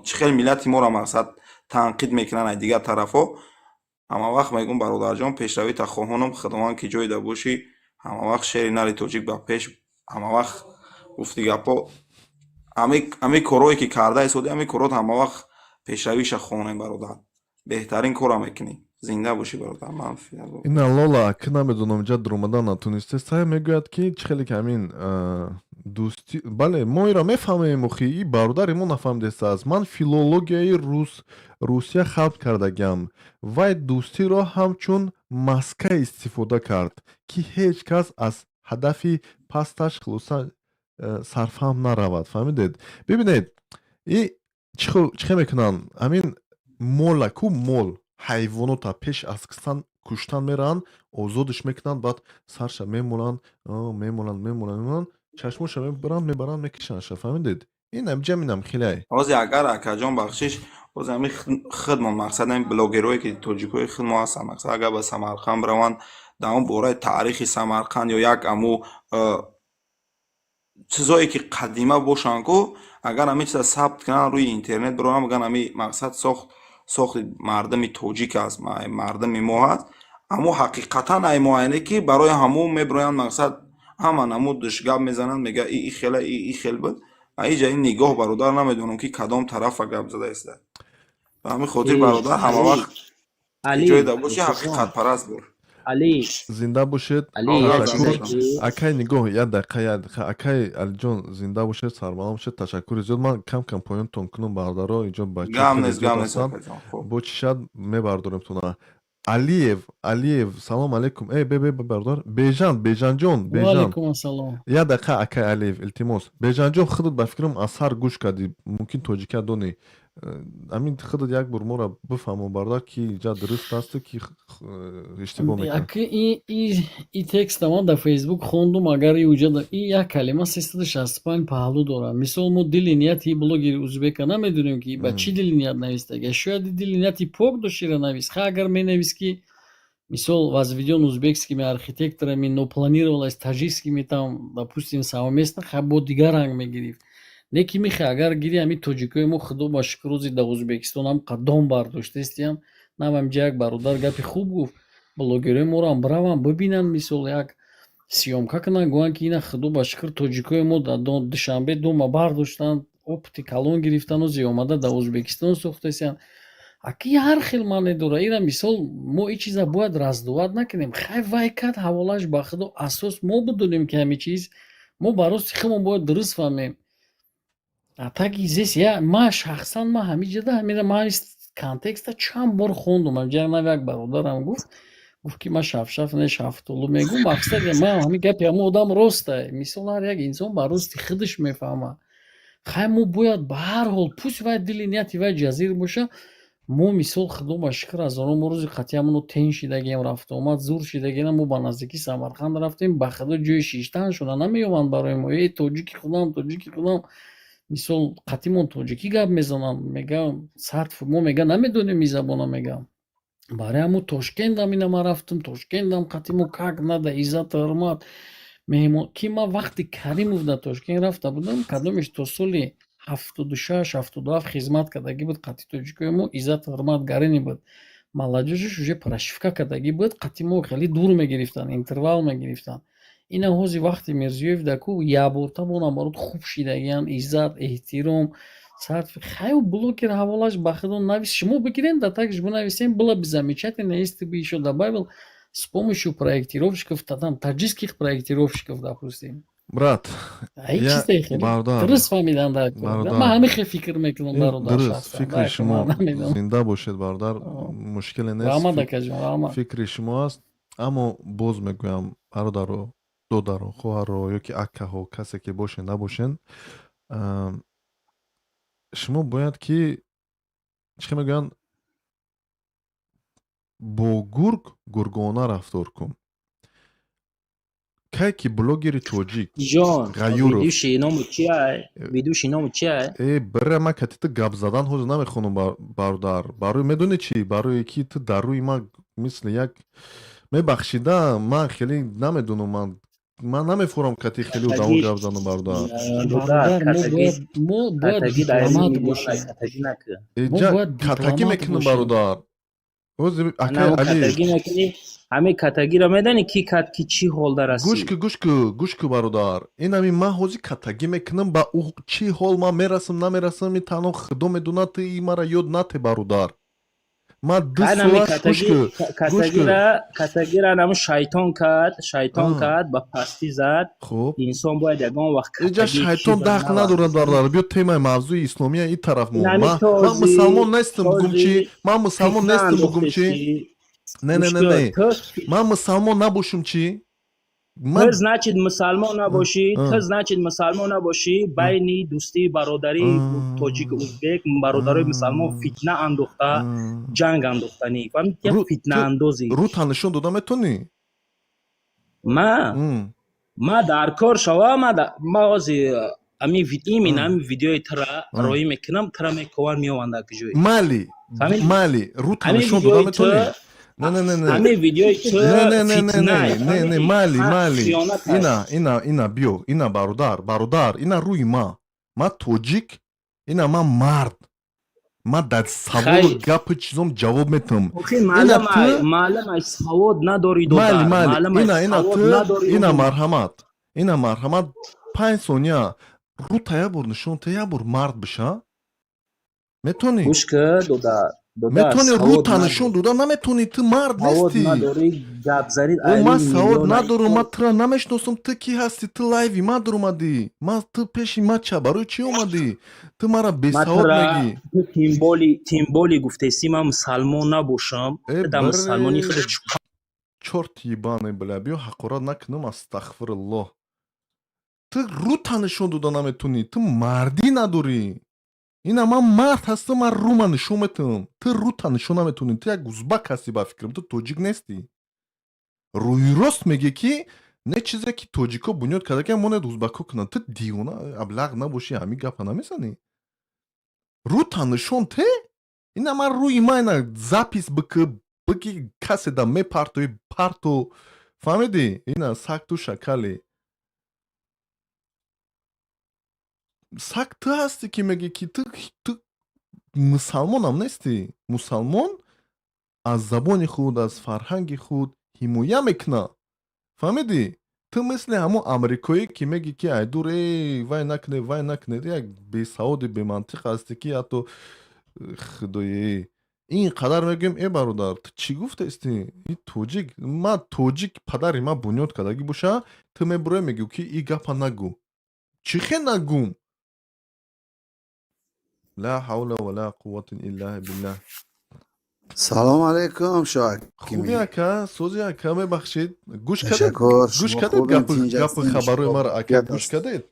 Чӣ хел миллати моро, мақсад, танқид мекунанд аз дигар тарафҳо. Ҳама вақт мегӯм, бародарҷон, пешравита хоҳонам. Худованд, ки ҷойда бошӣ, ҳама вақт шери нари тоҷик ба пеш. Ҳама вақт гуфти гапҳо, ҳамин корҳое ки карда истоди, ҳамин корҳот ҳама вақт пешравиша хонем, бародар. Беҳтарин корро мекунӣ. Зинда бошӣ, бародар. Ман Ина Лола, ки намедонам, ҷа дуромадан натонисте, сай мегӯяд, ки чӣ хеле ки ҳамин дӯстӣ. Бале, мо инро мефаҳмем, охи и бародари мо нафаҳмидааст. Ман филологияи рус Русия хатм кардагиам. Вай дӯстиро ҳамчун маска истифода кард, ки ҳеҷ кас аз ҳадафи пасташ, хулоса, сарфаҳм наравад. Фаҳмидед? Бибинед, и чӣ хел мекунанд ҳамин мола ку, мол, ҳайвонота пеш аз куштан мераванд, озодш мекунанд, баъд сарша мемоланд, мемоланд, мемоланд, мемоланд, чашмоша мебаранд, мебаранд, мекишандша. Фаҳмидед? Ин ҷаминам хелай. Ҳозир агар, акаҷон, бахшиш, ҳозир ҳамин худмон, мақсад, ҳамин блогерое ки тоҷикои худ мо ҳастанд, мақсад, агар ба Самарқанд бираванд, дар он бораи таърихи Самарқанд ё як аму чизое ки қадима бошанд ку, агар ҳамин чиза сабт кунанд, рӯи интернет бираванд, бигӯянд, ҳамин, мақсад, сохти мардуми тоҷик аст, мардуми мо ҳаст, аммо ҳақиқатан ай муайяне ки барои ҳамун мебироянд, мақсад, ҳама намудш гап мезананд, мега и хела, и хел буд. Аиҷа ин нигоҳ, бародар, намедонам, ки кадом тарафа гап зада иста. Ба ҳамин хотир, бародар, ҳама вақт ҷойда бошӣ, ҳақиқатпараст бош. Али. Зинда бошед. Ташаккур, акай Нигоҳ. Як дақиқа, як дақиқа, акай Алиҷон, зинда бошед, сарбаланд бошед, ташаккури зиёд. Ман кам кам поёнтон кунам, бародаро, инҷо бачаҳастанд, бо чӣ шад мебардорем туна. Алиев, Алиев, салом алейкум. Э, бе, бе, бародар Бежан, Бежанҷон, Бежан. Алейкум ассалом. Як дақиқа, акай Алиев, илтимос. Бежанҷон, худат ба фикрам аз сар гӯш кардӣ, мумкин тоҷикия донӣ. Ҳамин худат як бор моро бифаҳмо, бародар, ки ҷа дуруст асту ки иштибоҳ мекунад. И текста ман дар Фейсбук хондум. Агар и уҷа и як калима 365 паҳлӯ дорад. Мисол, мо дили нияти блогери узбека намедонем, ки ба чӣ дили ният навистага. Шояд дили нияти пок дошт, ира навист. Ха, агар менавист, ки мисол, возведен узбекскими архитекторами, но планировалось таджикскими там, допустим, совместно, ха, бо дигар ранг мегирифт. Не ки михе, агар гири, ҳамин тоҷикои мо, худо ба шукр, рӯзи дар Ӯзбекистон ҳам қадом бардоштаистиям. Нам ҳамҷа як бародар гапи хуб гуфт: блогерои моро бираванд, бибинанд, мисол, як съёмка кунанд, гӯянд, ки ина, худо ба шукр, тоҷикои мо дар Душанбе дома бардоштанд, опыти калон гирифтану омада дар Ӯзбекистон сохтаистиянд. Аки ҳар хел маъне дора. Ира мисол, мо ин чиза бояд раздувать накунем. Хай, вай кард, ҳаволааш ба худо. Асос мо бидонем, ки ҳамин чиз мо ба рости худмон бояд дуруст фаҳмем. А так здесь я, ма шахсан, ма ҳамин ҷода ҳамина, ма контекста чанд бор хондум. Ҳамҷа нав як бародарам гуфт, ки ма шафшаф не, шафтолу мегӯм. Мақсад, ма ҳамин гапи ҳамон одам росте. Мисол, ҳар як инсон ба рости худаш мефаҳмад. Хай, мо бояд ба ҳар ҳол, пусть вай дили нияти вай ҷазир боша, мо мисол, худо ба шукр, аз оно мо рӯзи қатъиамоно тен шидагием, рафтуомад зур шидагием. Мо ба наздикии Самарқанд рафтем, ба худо, ҷои шиштаншона намеёбанд барои мо. Э, тоҷики худам, тоҷики худам, мисол, қатъимон тоҷикӣ гап мезананд, мегам сад мо мега намедонем ин забона, мегам. Барои ҳамун Тошкендам ина ман рафтам, Тошкендам қатъимо как надо, иззату ҳурмат, меҳмон. Ки ман вақти Каримов дар Тошкент рафта будам, кадомеш то соли 76, 77 хизмат кардагӣ буд, қатъи тоҷикои мо иззату ҳурмат гарини буд. Молодёжиш уже прошивка кардагӣ буд, қатъи мо хеле дур мегирифтанд, интервал мегирифтанд. Ина ҳози вақти Мирзиёев даку якборта бо наоборот хуб шидагиянд, иззат, эҳтиром сарф. Хай, блогер ҳаволаш ба худо навис, шумо бигирем, да также бинависем, было бы замечательно, если бы ещё добавил с помощью проектировщиков, там, таджикских проектировщиков, допустим. Брат. Дуруст фаҳмидан. Ман ҳамин хел фикр мекунам, бародар. Дуруст фикри шумо, зинда бошед, бародар, мушкиле нест. Раҳмат, акаҷон, раҳмат. Фикри шумо аст, аммо боз мегӯям, бародаро. Додаро, хоҳаро ё ки акаҳо, касе ки бошен, набошен, шумо бояд ки, чӣ мегӯянд, бо гург гургона рафтор кун. Кай ки блогери тоҷик Ҷон, Ғаюров ведущий ному чия? Ведущий ному чия? Э, бира, ман кати ту гап задан ҳозир намехонам, бародар. Барои медонӣ чӣ? Барое ки ту дар рӯи ман мисли як, мебахшида, ман хеле намедонам, ман намефурам кати хеле одамо гап занам, бародар. Додар, Бародар, мо катаги бояд, мо бояд катаги дар дипломат миллион бошем. Катаги накун. Мо Эҷа бояд катагӣ дипломат мекунам, бошем. бародар, ҳозир акай Ана Али. Катагӣ мекунӣ, ҳамин катагиро медонӣ, ки кат ки чӣ ҳол дар Гӯш ҳастӣ? ку, гӯш ку, гӯш ку, бародар, инами ман ҳозир катагӣ мекунам, ба ӯ чӣ ҳол ман мерасам, намерасам, и танҳо Худо медонад. Ту и мара ёд нате, бародар. Ман 2 Ан ҳамин соат, гӯш катагӣ ку, гӯш ку. Катагира ҳамун шайтон кард, шайтон кард, ба пастӣ зад. Хуб. Инсон бояд ягон вақт Иҷа катагии шайтон чиза дахл надорад, наварзад. бародар. Биё, темаи мавзӯи исломия и тараф мо. Ин ҳамин Ман този мусалмон нестам, бугум чӣ? този Ман мусалмон фитна нестам, бугум чӣ? андохтести. Не, не, Гӯш не, кун, не, ту ман мусалмон набошум чӣ? Ту Ман значит мусалмон набошӣ, ту значит мусалмон набошӣ, байни дӯстии бародарии тоҷику узбек, бародарои мусалмон фитна андохта, ҷанг андохтанӣ. Фаҳмидӣ, як Ру ту фитнаандозӣ. Рута нишон дода метонӣ? Ма дар кор шава, ма ҳозир ҳамин именно ҳамин видеои тура роӣ мекунам, тура мекован, меованд дар куҷое. Майли. Фаҳмидӣ? Майли, рута Ҳамин нишон дода видеои ту метонӣ? Не, не, не, не. Ҳамин видеои ту Не, не, не, не, не. фитнай, Не, не. фаҳмидӣ? Майли, майли. Хиёнат аст. Ина, ина, ина, биё, ина, бародар, бародар, ина рӯи ма. Ман тоҷик, ина ман мард, ман дар саволу Хай гапу чизом ҷавоб метавам. Охи, Ина маълум ту ай, маълум ай, савод надорӣ, майли, додар, майли. маълум ай, Ина, ина, савод ту надорӣ. Ина, марҳамат, ина, марҳамат, 5 сония рута як бор нишон та, як бор мард биша, метонӣ? Гӯш ки, додар, додар, Метонӣ? савод Рута нишон надорӣ. дода наметонӣ, ту мард Савод нестӣ. надорӣ, гап занид О, ман айни савод миллион надорам, ман тура намешиносам. Ту кӣ ҳастӣ? Ту лайви ман дуромадӣ, ман ту пеши ма ча, барои чӣ омадӣ? Ту мара Ма бесавод тура мегӣ. Ту тимболи гуфтесӣ, ман мусалмон набошам, Э, ту дар мусалмонии бре худат чӣ? Чёрт ебаный, бля, биё, ҳақорат накунам, астағфируллоҳ. Ту рута нишон дода наметонӣ, ту мардӣ надорӣ. Ина ман мард ҳастам, ман рума нишон метавам, ту рута нишон наметонӣ. Ту як узбак ҳастӣ, ба фикрам, ту тоҷик нестӣ. Рӯи рост мегӣ, ки не чизе ки тоҷико бунёд карда, ки монед узбакҳо кунанд. Ту дивона, аблағ набошӣ, ҳамин гапа намезанӣ. Рута нишон те, ина ман рӯи ма, ина запись бикӣ, бигӣ, касе да мепартои, парто, фаҳмидӣ? Ина саг, ту шакале саг ту ҳастӣ, ки мегӣ, ки ту мусалмонам нестӣ. Мусалмон аз забони худ, аз фарҳанги худ ҳимоя мекунад, фаҳмидӣ? Ту мисли ҳамон амрикоӣ, ки мегӣ, ки айдур, э, вай накунед, вай накунед. Як бесаводи бемантиқ ҳастӣ, ки ҳатто, худоe, ин қадар мегӯем. Э, бародар, ту чӣ гуфтаистӣ? И тоҷик, ман тоҷик, падари ман бунёд кардагӣ боша, ту мебурӯй, мегӯ, ки и гапа нагӯ. Чӣ хел нагӯм? Ла ҳавла ва ла қуввата илла биллаҳ. Салом алейкум, Хуби? Шоҳакими. Ака, сози, ака, мебахшед, гӯш кардед? Ташаккур, Гӯш шумо кардед хубем, гапу тинҷ гапу ҳастем, хабарои шумо маро, ака? офият Гӯш аст. кардед?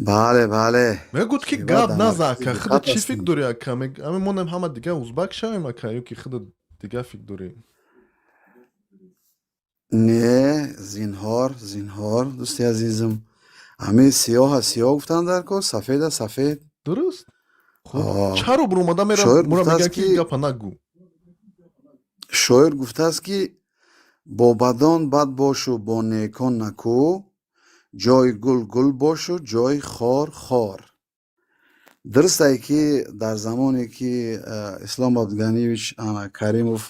Бале, бале. Мегӯд, ки Шева гап дар наза, маркази ака. диққат Худат чӣ фикр ҳастем. дорӣ, ака? Ами монем, ҳама дига узбак шавем, ака, ё ки худат дига фикр дорӣ? Не, зинҳор, зинҳор, дӯсти азизам. Ҳамин сиёҳа сиёҳ гуфтан дар кор, сафеда сафед. Дуруст. Хуб, чаро буромада мера Шоир мура гуфтааст, мегӯяд, ки ки гапа нагӯ? Шоир гуфтааст, ки бо бадон бад бошу, бо некон накӯ, ҷои гул гул бошу, ҷои хор хор. Дурустае, ки дар замоне ки Ислом Абдуганиевич ана Каримов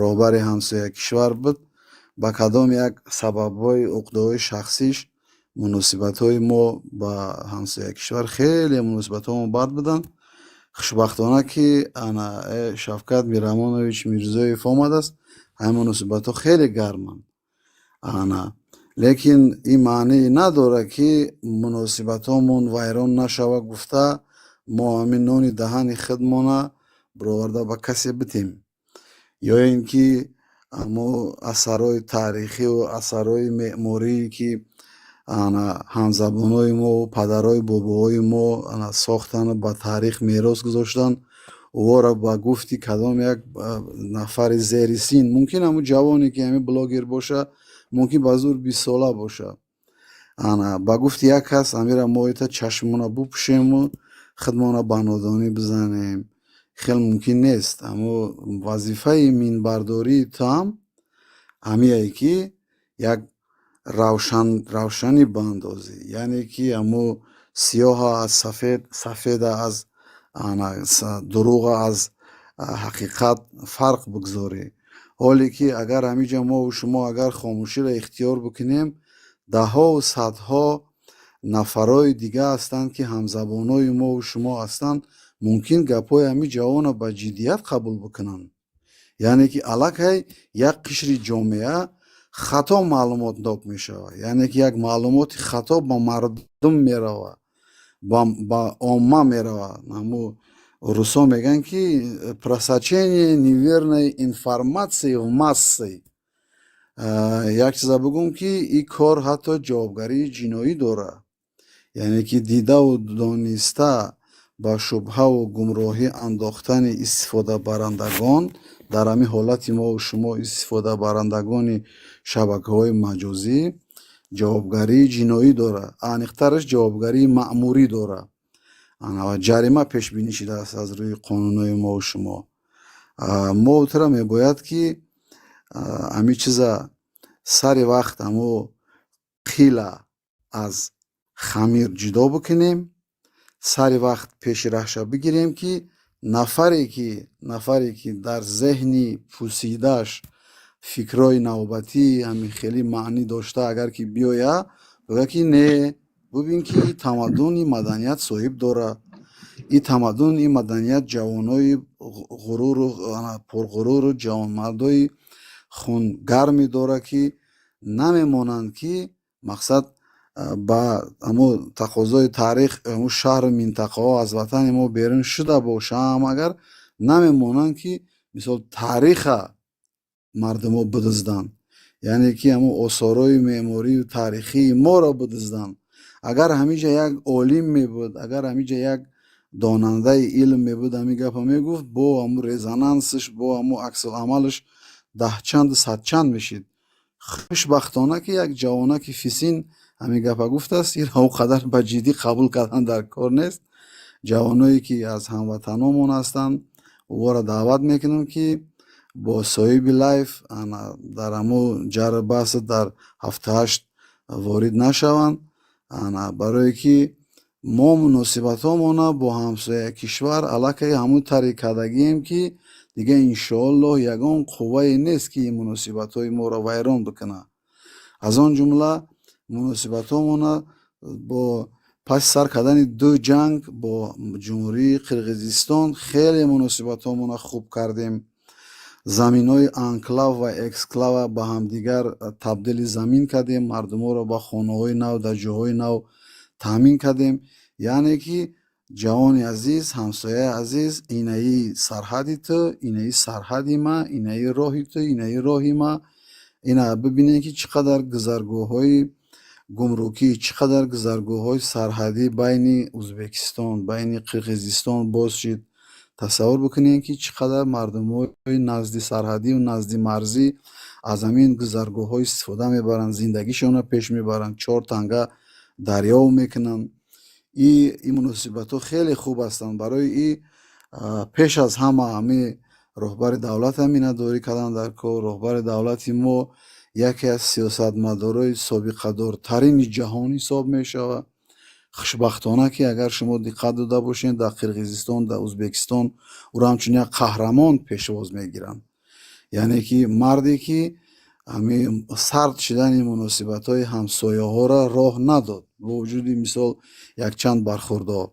роҳбари ҳамсоя кишвар буд, ба кадом як сабабҳои уқдаҳои шахсиш муносибатҳои мо ба ҳамсоя кишвар хеле муносибатҳомо бад буданд. Хушбахтона, ки ана Шавкат Мирамонович Мирзоев омадааст, ҳамин муносибатҳо хеле гарманд. Ана лекин ин маънӣ надорад, ки муносибатҳомон вайрон нашава гуфта, мо ҳамин нони даҳани худмона бироварда ба касе битем, ё ин ки Ҳамо асарҳои таърихию асарҳои меъморӣ, ки ана ҳамзабонҳои мо, падарҳои бобоҳои мо ана сохтану ба таърих мерос гузоштанд, ӯро ба гуфти кадом як нафари зери син, мумкин ҳамун ҷавоне, ки ҳамин блогер боша, мумкин ба зур 20-сола боша, ана ба гуфти як кас амира мо ита чашмона бупӯшему худмона ба нодонӣ бизанем, хел мумкин нест. Аммо вазифаи минбардории ту ҳам ҳамие, ки як равшанӣ баандозӣ, яъне ки ҳамо сиёҳа аз сафед, сафеда аз дурӯға аз ҳақиқат фарқ бигзорӣ. Ҳоле ки агар ҳамиҷа мову шумо агар хомӯширо ихтиёр бикунем, даҳҳову садҳо нафарҳои дига ҳастанд, ки ҳамзабонҳои мову шумо ҳастанд, мумкин гапҳои ҳамин ҷавонро ба ҷиддият қабул бикунанд. Яъне ки аллакай як қишри ҷомеа хато маълумотнок мешавад, яъне ки як маълумоти хато ба мардум меравад, ба омма меравад. Ҳаму русо мегӯянд, ки просочение неверной информации в массы. Як чиза бигӯм, ки ин кор ҳатто ҷавобгарии ҷиноӣ дорад, яъне ки дидаву дониста ба шубҳаву гумроҳӣ андохтани истифодабарандагон, дар ҳамин ҳолати мову шумо истифодабарандагони шабакаҳои маҷозӣ, ҷавобгарии ҷиноӣ дорад, аниқтараш ҷавобгарии маъмурӣ дорад ва ҷарима пешбинӣ шудааст аз рӯи қонунҳои мову шумо. Мо тура мебояд, ки ҳамин чиза сари вақт, ҳамо қила аз хамир ҷудо бикунем, сари вақт пеши раҳша бигирем, ки нафаре ки дар зеҳни пусидааш фикрҳои навбатии ҳамин хеле маънӣ дошта, агар ки биёяд, бигӯяд, ки не, бубин, ки ин тамаддун, ин маданият соҳиб дорад, ин тамаддун, ин маданият ҷавонои ғуруру пурғуруру ҷавонмардои хунгарме дорад, ки намемонанд, ки мақсад ба ҳамо тақозои таърих ҳамун шаҳру минтақаҳо аз ватани мо берун шуда бошам, агар намемонанд, ки мисол таъриха мардумо бидузданд, яъне ки ҳамун осорҳои меъморию таърихии моро бидузданд. Агар ҳамиҷа як олим мебуд, агар ҳамиҷа як донандаи илм мебуд, ҳамин гапро мегуфт, бо ҳамун резонансаш, бо ҳамун аксуламалаш даҳчанду садчанд мешид. Хушбахтона, ки як ҷавонаки фисин ҳамин гапа гуфтааст, инро он қадар ба ҷиддӣ қабул кардан дар кор нест. Ҷавоное, ки аз ҳамватаномон ҳастанд, онҳоро даъват мекунам, ки бо соҳиби лайф дар ҳамун ҷару баҳс дар 78 ворид нашаванд, барое ки мо муносибатҳомона бо ҳамсоя кишвар аллакай ҳамун тари кардагием, ки дига иншоаллоҳ ягон қуввае нест, ки ин муносибатҳои моро вайрон бикунад. Аз он ҷумла муносибатҳомона бо паси сар кардани ду ҷанг бо Ҷумҳурии Қирғизистон хеле муносибатҳомона хуб кардем. Заминҳои анклав ва эксклава ба ҳамдигар табдили замин кардем, мардуморо ба хонаҳои нав дар ҷоҳои нав таъмин кардем. Яъне ки, ҷавони азиз, ҳамсояи азиз, инаи сарҳади ту, инаи сарҳади ма, инаи роҳи ту, инаи роҳи ма. Ина бибинед, ки чӣ қадар гузаргоҳҳои гумрукӣ, чӣ қадар гузаргоҳҳои сарҳадӣ байни Ӯзбекистон, байни Қирғизистон боз шид. Тасаввур бикунед, ки чӣ қадар мардумҳои назди сарҳадию назди марзӣ аз ҳамин гузаргоҳҳо истифода мебаранд, зиндагишонро пеш мебаранд, чор танга дарёв мекунанд. Ин муносибатҳо хеле хуб ҳастанд. Барои и пеш аз ҳама ҳамин роҳбари давлат ҳаминатдорӣ кардан дар кор. Роҳбари давлати мо яке аз сиёсатмадорои собиқадортарини ҷаҳон ҳисоб мешавад. Хушбахтона, ки агар шумо диққат дода бошед, дар Қирғизистон, дар Ӯзбекистон ӯро ҳамчун як қаҳрамон пешвоз мегиранд, яъне ки марде, ки ҳамин сард шудани муносибатҳои ҳамсояҳоро роҳ надод, бо вуҷуди мисол якчанд бархӯрдҳо.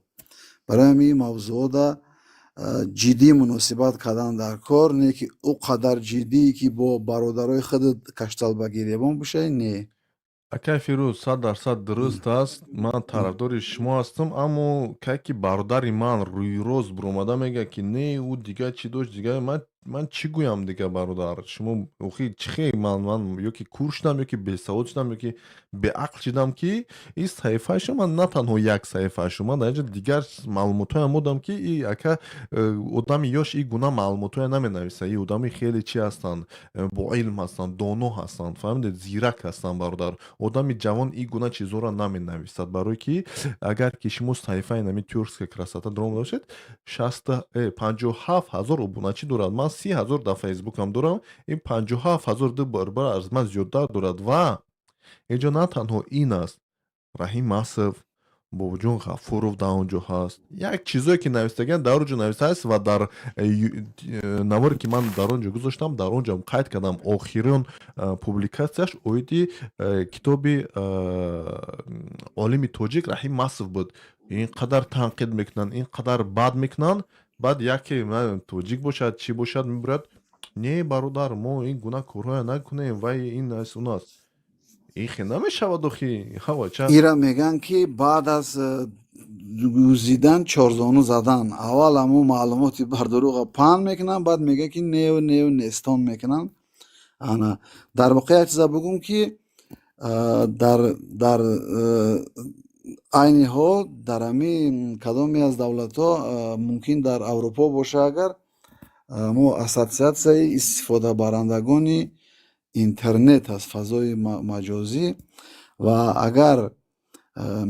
Барои ҳамин мавзӯъода ҷиддӣ муносибат кардан дар кор, не ки ӯ қадар ҷиддие, ки бо бародарои худат кашталбагиребон бошай, не. Акай Фирӯз, 100% дуруст аст, ман тарафдори шумо ҳастам, аммо кай ки бародари ман рӯйрост биромада мегӯяд, ки не, ӯ дигар чӣ дошт, дигар ман Ман чӣ гӯям дига, бародар? Шумо охи чӣ хел ман ё ки кур шудам, ё ки бесавод шудам, ё ки беақл шудам, ки ин саҳифаашо ман на танҳо як саҳифаашо, ман дар инҷо дигар маълумотҳоям додам, ки и ака одами ёш ин гуна маълумотҳоя наменависа. И одами хеле чӣ ҳастанд, боилм ҳастанд, доно ҳастанд, фаҳмидед, зирак ҳастанд, бародар. Одами ҷавон ин гуна чизҳоро наменависад, барое ки агар ки шумо саҳифаи нами «Тюркская красота» даромада бошед, 57 000 обуначӣ дорад. Ман 30 000 дар Фейсбукам дорам, ин 57 000 ду баробар аз ман зиёдтар дорад. Ва инҷо на танҳо ин аст, Раҳим Масов, Бобоҷон Ғафуров дар он ҷо ҳаст. Як чизое ки навистагиан, дар он ҷо навистааст ва дар наворе ки ман дар он ҷо гузоштам, дар он ҷо қайд кардам, охирон публикатсияш оиди китоби олими тоҷик Раҳим Масов буд. Ин қадар танқид мекунанд, ин қадар бад мекунанд, баъд яке тоҷик бошад, чӣ бошад, мебурад: «Не, бародар, мо ин гуна корҳоя накунем, вай ин аст, он аст». Ин хел намешавад охи, ҳавача. Ира мегӯянд, ки баъд аз гузидан чорзону задан. Аввал ҳамун маълумоти бардурӯға паҳн мекунанд, баъд мегӯянд, ки неу неу нестон мекунанд. Ана дар воқеъ як чиза бугум, ки дар айни ҳол дар ҳамин кадоме аз давлатҳо, мумкин дар Аврупо боша, агар мо ассотсиатсияи истифодабарандагони интернет аст, фазои маҷозӣ, ва агар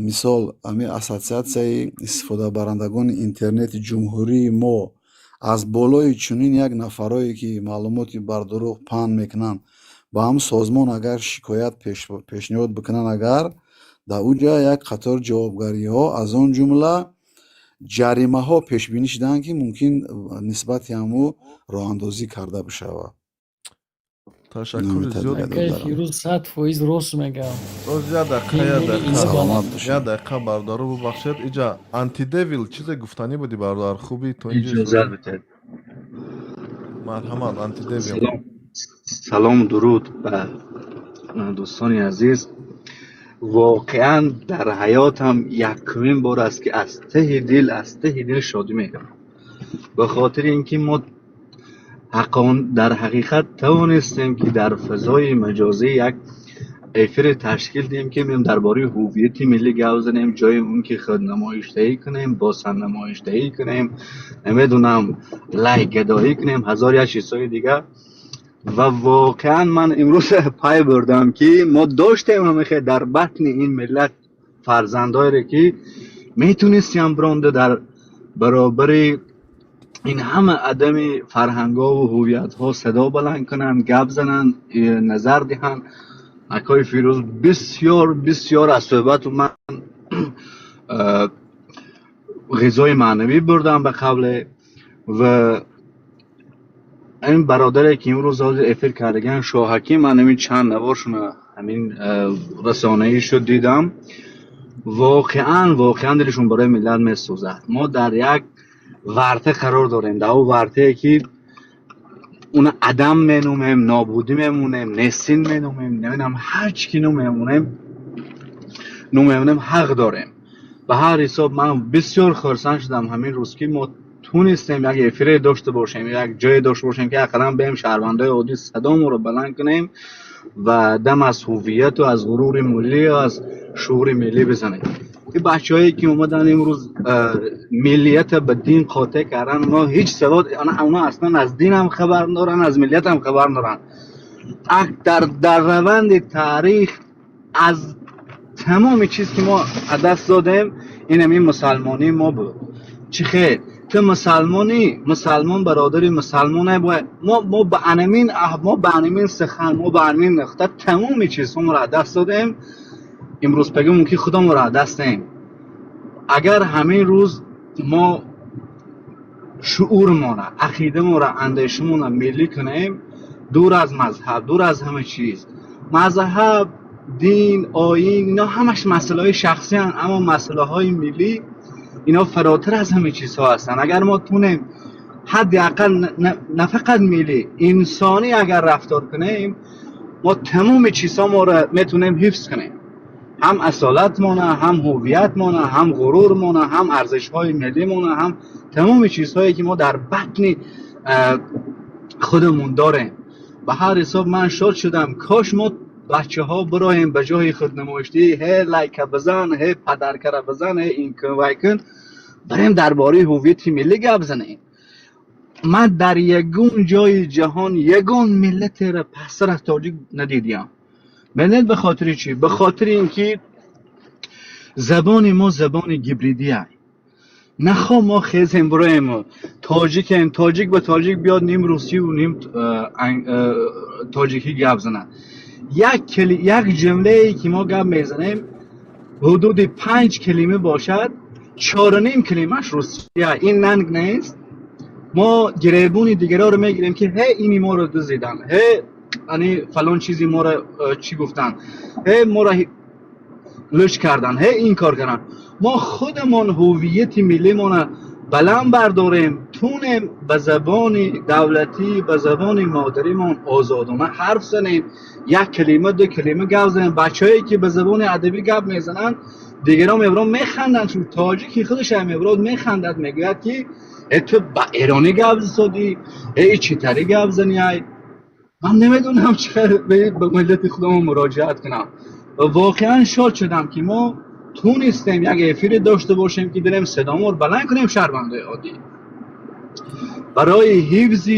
мисол ҳамин ассотсиатсияи истифодабарандагони интернети ҷумҳурии мо аз болои чунин як нафарое, ки маълумоти бардурӯғ паҳн мекунанд, ба ҳам созмон агар шикоят пешниҳод бикунанд, агар дар он ҷо як қатор ҷавобгариҳо, аз он ҷумла ҷаримаҳо пешбинӣ шудаанд, ки мумкин нисбати ҳамӯ роҳандозӣ карда бишавад. Ташаккури зиёд. Акай Фирӯз 100% рост мегӯям. Боз як дақиқа, як дақиқа, як дақиқа, бародаро, бубахшед. Иҷа Антидевил чизе гуфтанӣ буди, бародар, хуби то иҷозат бидиҳед. Марҳамат, Антидевил. Салом, дуруд ба дӯстони азиз. Воқеан дар ҳаётам якумин бор аст, ки аз таҳи дил, аз таҳи дил шодӣ мекунам, ба хотири ин ки мо ҳаққон дар ҳақиқат тавонистем, ки дар фазои маҷозӣ як эфире ташкил диҳем, ки мем дар бораи ҳуввияти миллӣ гап занем, ҷои он ки худнамоишдиҳӣ кунем, босаннамоишдиҳӣ кунем, намедонам, лайкгадоӣ кунем, ҳазор як чизҳои дигар. Ва воқеан ман имрӯз пай бурдам, ки мо доштем ҳамихе дар батни ин миллат фарзандоере, ки метонистем бронда дар баробари ин ҳама адами фарҳангҳову ҳуввиятҳо садо баланд кунанд, гап зананд, назар диҳанд. Акои Фирӯз, бисёр бисёр аз суҳбату ман ғизои маънавӣ бурдам ба қавле. Ва ин бародаре, ки имрӯз ҳозир эфир кардаган, Шоҳаким, ман ҳамин чанд наворшуна ҳамин расонаӣ шуд дидам, воқеан воқеан дилшон барои миллат месӯзад. Мо дар як варта қарор дорем, дар он вартае, ки уна адам меномем, нобудӣ мемонем, нестин меномем, намедонам, ҳар чӣ ки ном мемонем, ном мемонем, ҳақ дорем. Ба ҳар ҳисоб ман бисёр хурсанд шудам ҳамин рӯз, ки мо тунистем як эфире дошта бошем, як ҷое дошта бошем, ки ақаллан беем шаҳрвандои оддӣ садомонро баланд кунем ва дам аз ҳуввияту аз ғурури миллӣ, аз шуури миллӣ бизанем. Ин бачаҳое, ки омадан имрӯз миллията ба дин қотеъ кардан, онҳо ҳеҷ савод, онҳо аслан аз динам хабар надоранд, аз миллиятам хабар надоранд. Дар раванди таърих аз тамоми чиз, ки мо аз даст додем, ин ҳамин мусалмонии мо буд. Чӣ хел ту мусалмонӣ, мусалмон бародари мусалмоне бояд мо ба анамин, мо ба анамин сухан, мо ба анамин нуқта тамоми чизҳоро аз даст додем. Имрӯз пага мумкин худамонро аз даст диҳем. Агар ҳамин рӯз мо шуурмонро, ақидамонро, андешамонро миллӣ кунем, дур аз мазҳаб, дур аз ҳама чиз, мазҳаб, дин, оин, ино ҳамаш масъалаҳои шахсиянд, аммо масъалаҳои миллӣ ино фаротар аз ҳама чизҳо ҳастанд. Агар мо тунем ҳадди ақал на фақат миллӣ, инсонӣ агар рафтор кунем, мо тамоми чизҳо моро метавонем ҳифз кунем, ҳам асолатмона, ҳам ҳуввиятмона, ҳам ғурурмона, ҳам арзишҳои миллимона, ҳам тамоми чизҳое, ки мо дар батни خودمون داریم. به هر حساب من شاد شدم. کاش ما بچه ها برایم به جای خود نمایشتی هی لایک بزن، هی پدرکره بزن، هی این کن وای کن، بریم درباره هویت ملی گپ زنیم. من در یگون جای جهان یگون ملت را پسر از تاجیک ندیدیم. ملت به خاطر چی؟ به خاطر اینکه زبان ما زبان گیبریدی است. نخوا ما خیزیم برایم تاجیکیم، تاجیک به تاجیک بیاد نیم روسی و نیم تاجیکی گپ زنه. یک جمله ای که ما گپ میزنیم حدود 5 کلمه باشد، 4.5 کلمهش روسیه. این ننگ نیست؟ ما گریبون دیگرها رو میگیریم که هی اینی ما رو دزدیدن، هی یعنی فلان چیزی ما رو چی گفتن، هی ما رو لچ کردن، هی این کار کردن. ما خودمان هویت ملیمان بلند برداریم، تونیم به زبان دولتی، به زبان مادریمان آزادانه حرف زنیم، یک کلمه دو کلمه گپ زنیم. بچه‌هایی که به زبان ادبی گپ میزنن دیگران میبرن میخندن، چون تاجیکی خودش هم میبرد میخندد، میگوید که ای تو با ایرانی گپ زدی، ای چطوری گپ زنی. ای من نمیدونم چرا به ملت خودمون مراجعت کنم. و واقعا شاد شدم که ما تونستیم یک افیر داشته باشیم که بریم صدامون رو بلند کنیم، شهروندای عادی، برای حفظ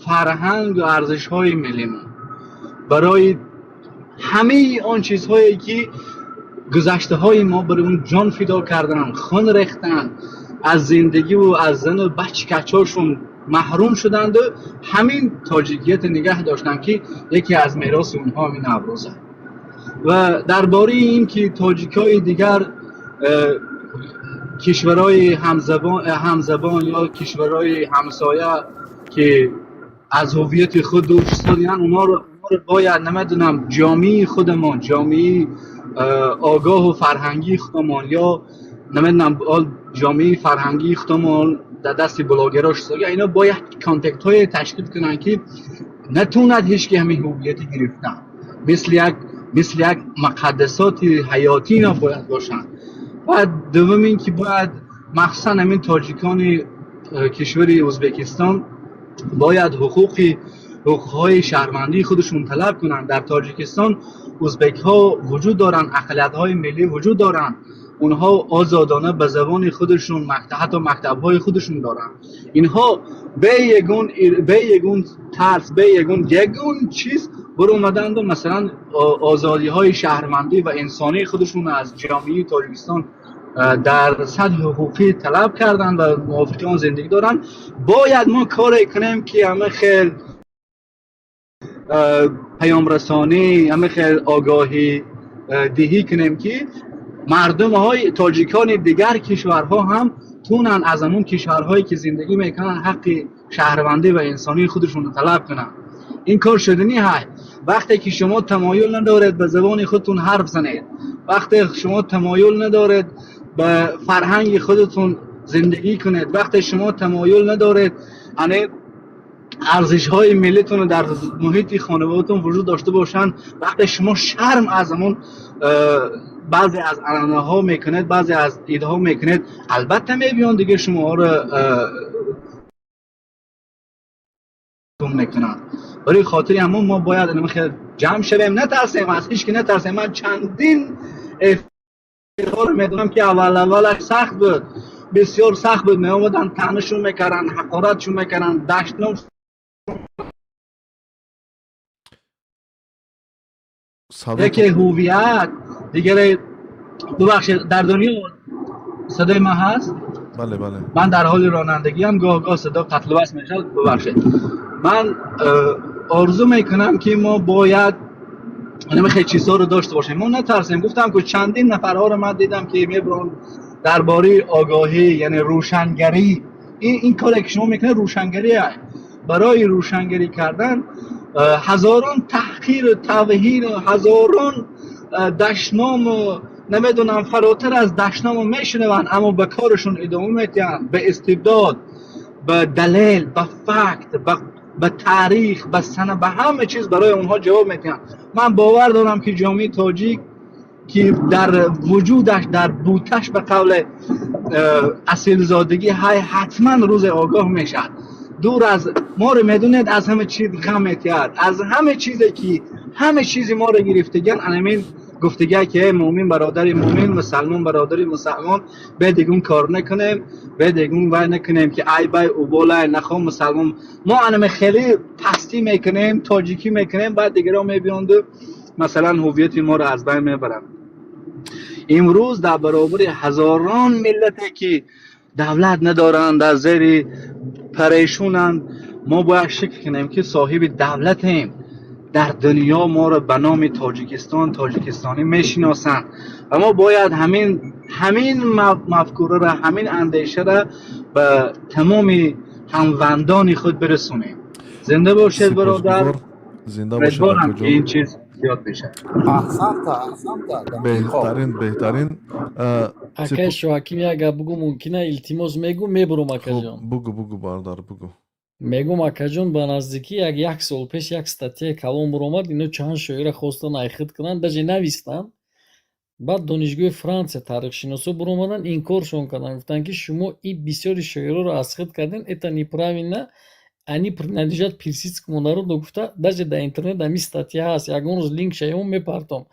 فرهنگ و ارزش‌های ملیمون، برای همه آن چیزهایی که گذشته‌های ما برای اون جان فدا کردن، خون ریختن، از زندگی و از زن و بچه کچاشون محروم شدند و همین تاجیکیت نگه داشتن که یکی از میراث اونها همین نوروزه. و درباره این که تاجیکای دیگر کشورهای همزبان یا کشورهای همسایه که از هویت خود دور شدن، اونا رو باید نمیدونم جامعه خودمان، جامعه آگاه و فرهنگی خودمان، یا نمیدونم جامعه فرهنگی خودمان در دست بلاگراش شده، اینا باید contact های تشکیل کنن که نتوند هیچ که همین هویت گرفتن، مثل یک مقدسات حیاتی اینا باید باشن. بعد دوم این که باید مخصوصا همین تاجیکان کشور ازبکستان باید حقوقهای شهروندی خودشون طلب کنن. در تاجیکستان ازبک ها وجود دارن، اقلیت های ملی وجود دارن، اونها آزادانه به زبان خودشون حتی مکتب های خودشون دارن. اینها به یگون ترس، به یگون چیز برو اومدند و مثلا آزادی های شهروندی و انسانی خودشون از جامعه تاجیکستان در سطح حقوقی طلب کردن و موافق آن زندگی دارن. باید ما کاری کنیم که همه خیلی پیام رسانی، همه خیلی آگاهی دهی کنیم که مردم های تاجیکان دیگر کشورها هم تونن از همون کشورهایی که زندگی میکنن حق شهروندی و انسانی خودشون رو طلب کنن. این کار شدنی هست. وقتی که شما تمایل ندارید به زبان خودتون حرف زنید، وقتی شما تمایل ندارید به فرهنگ خودتون زندگی کنید، وقتی شما تمایل ندارید یعنی ارزش های ملیتون رو در محیط خانواده‌تون وجود داشته باشن، وقتی شما شرم از همون بعضی از عنعنه ها میکنید، بعضی از ایده ها میکنید، البته میبیان دیگه شما رو میکنن. برای خاطر همون ما باید اینو خیلی جمع شویم، نترسیم از هیچ که نترسیم. من چندین افتخار رو میدونم که اول اولش سخت بود، بسیار سخت بود، می آمدن طعنه‌شون میکردن، حقارتشون میکردن، دشنام. یکی هویت دیگه. ببخشید در دنیا صدای من هست؟ بله بله. من در حال رانندگی هم گاه گاه صدا قتل و وصل میشه، ببخشید. من آرزو میکنم که ما باید خیلی چیزها رو داشته باشیم، ما نترسیم. گفتم که چندین نفرها رو من دیدم که میبرن درباره آگاهی، یعنی روشنگری. این کاری که شما میکنید روشنگریه. برای روشنگری کردن هزاران تحقیر و توهین و هزاران دشنام و نمیدونم فراتر از دشنام میشنون، اما به کارشون ادامه میدن، به استبداد، به دلیل، به فکت، به تاریخ، به سنه، به همه چیز برای اونها جواب میدن. من باور دارم که جامعه تاجیک که در وجودش، در بوتش به قول اصیلزادگی های، حتما روز آگاه میشد. Дур аз моро медонед, аз ҳама чиз ғам метиҳад, аз ҳама чизе ки ҳама чизи моро гирифтаган, анамин гуфтага ки эй мӯмин бародари мӯмин, мусалмон бародари мусалмон, бе дигун кор накунем, бе дигун вай накунем ки ай бай уболай нахо мусалмон. Мо анаме хеле пастӣ мекунем, тоҷикӣ мекунем, баъд дигарон мебиёнду масалан ҳуввияти моро аз байн мебаранд. Имрӯз дар баробари ҳазорон миллате ки давлат надоранд, дар зери парешунанд, мо бояд шукр кунем ки соҳиби давлатем. Дар дунё моро ба номи Тоҷикистон, тоҷикистонӣ мешиносанд ва мо бояд ҳамин мафкураро, ҳамин андешаро ба тамоми ҳамвандони худ бирасонем. Зинда бошед, бародар. Зинда бошед. Умедворам ки ин чиз зиёд мешавад. Аҳсанта, аҳсанта. Беҳтарин, беҳтарин. Акай Шоҳаким, як гап бугу, мумкина? Илтимос, мегу, мебурум, акаҷон. Бугу, бугу, бародар, бугу. Мегум, акаҷон, ба наздикӣ як сол пеш як статьяи калон буромад. Ино чанд шоира хостанд айхид кунанд, даже навистанд. Баъд донишгоҳи Франсия таърихшиносо буромаданд, инкоршон карданд, гуфтанд ки шумо и бисёри шоироро аз худ кардем, это неправильно, они принадлежат персидскому народу, гуфта. Даже дар интернет ҳамин статья ҳаст, ягон рӯз линк шаём мепартом.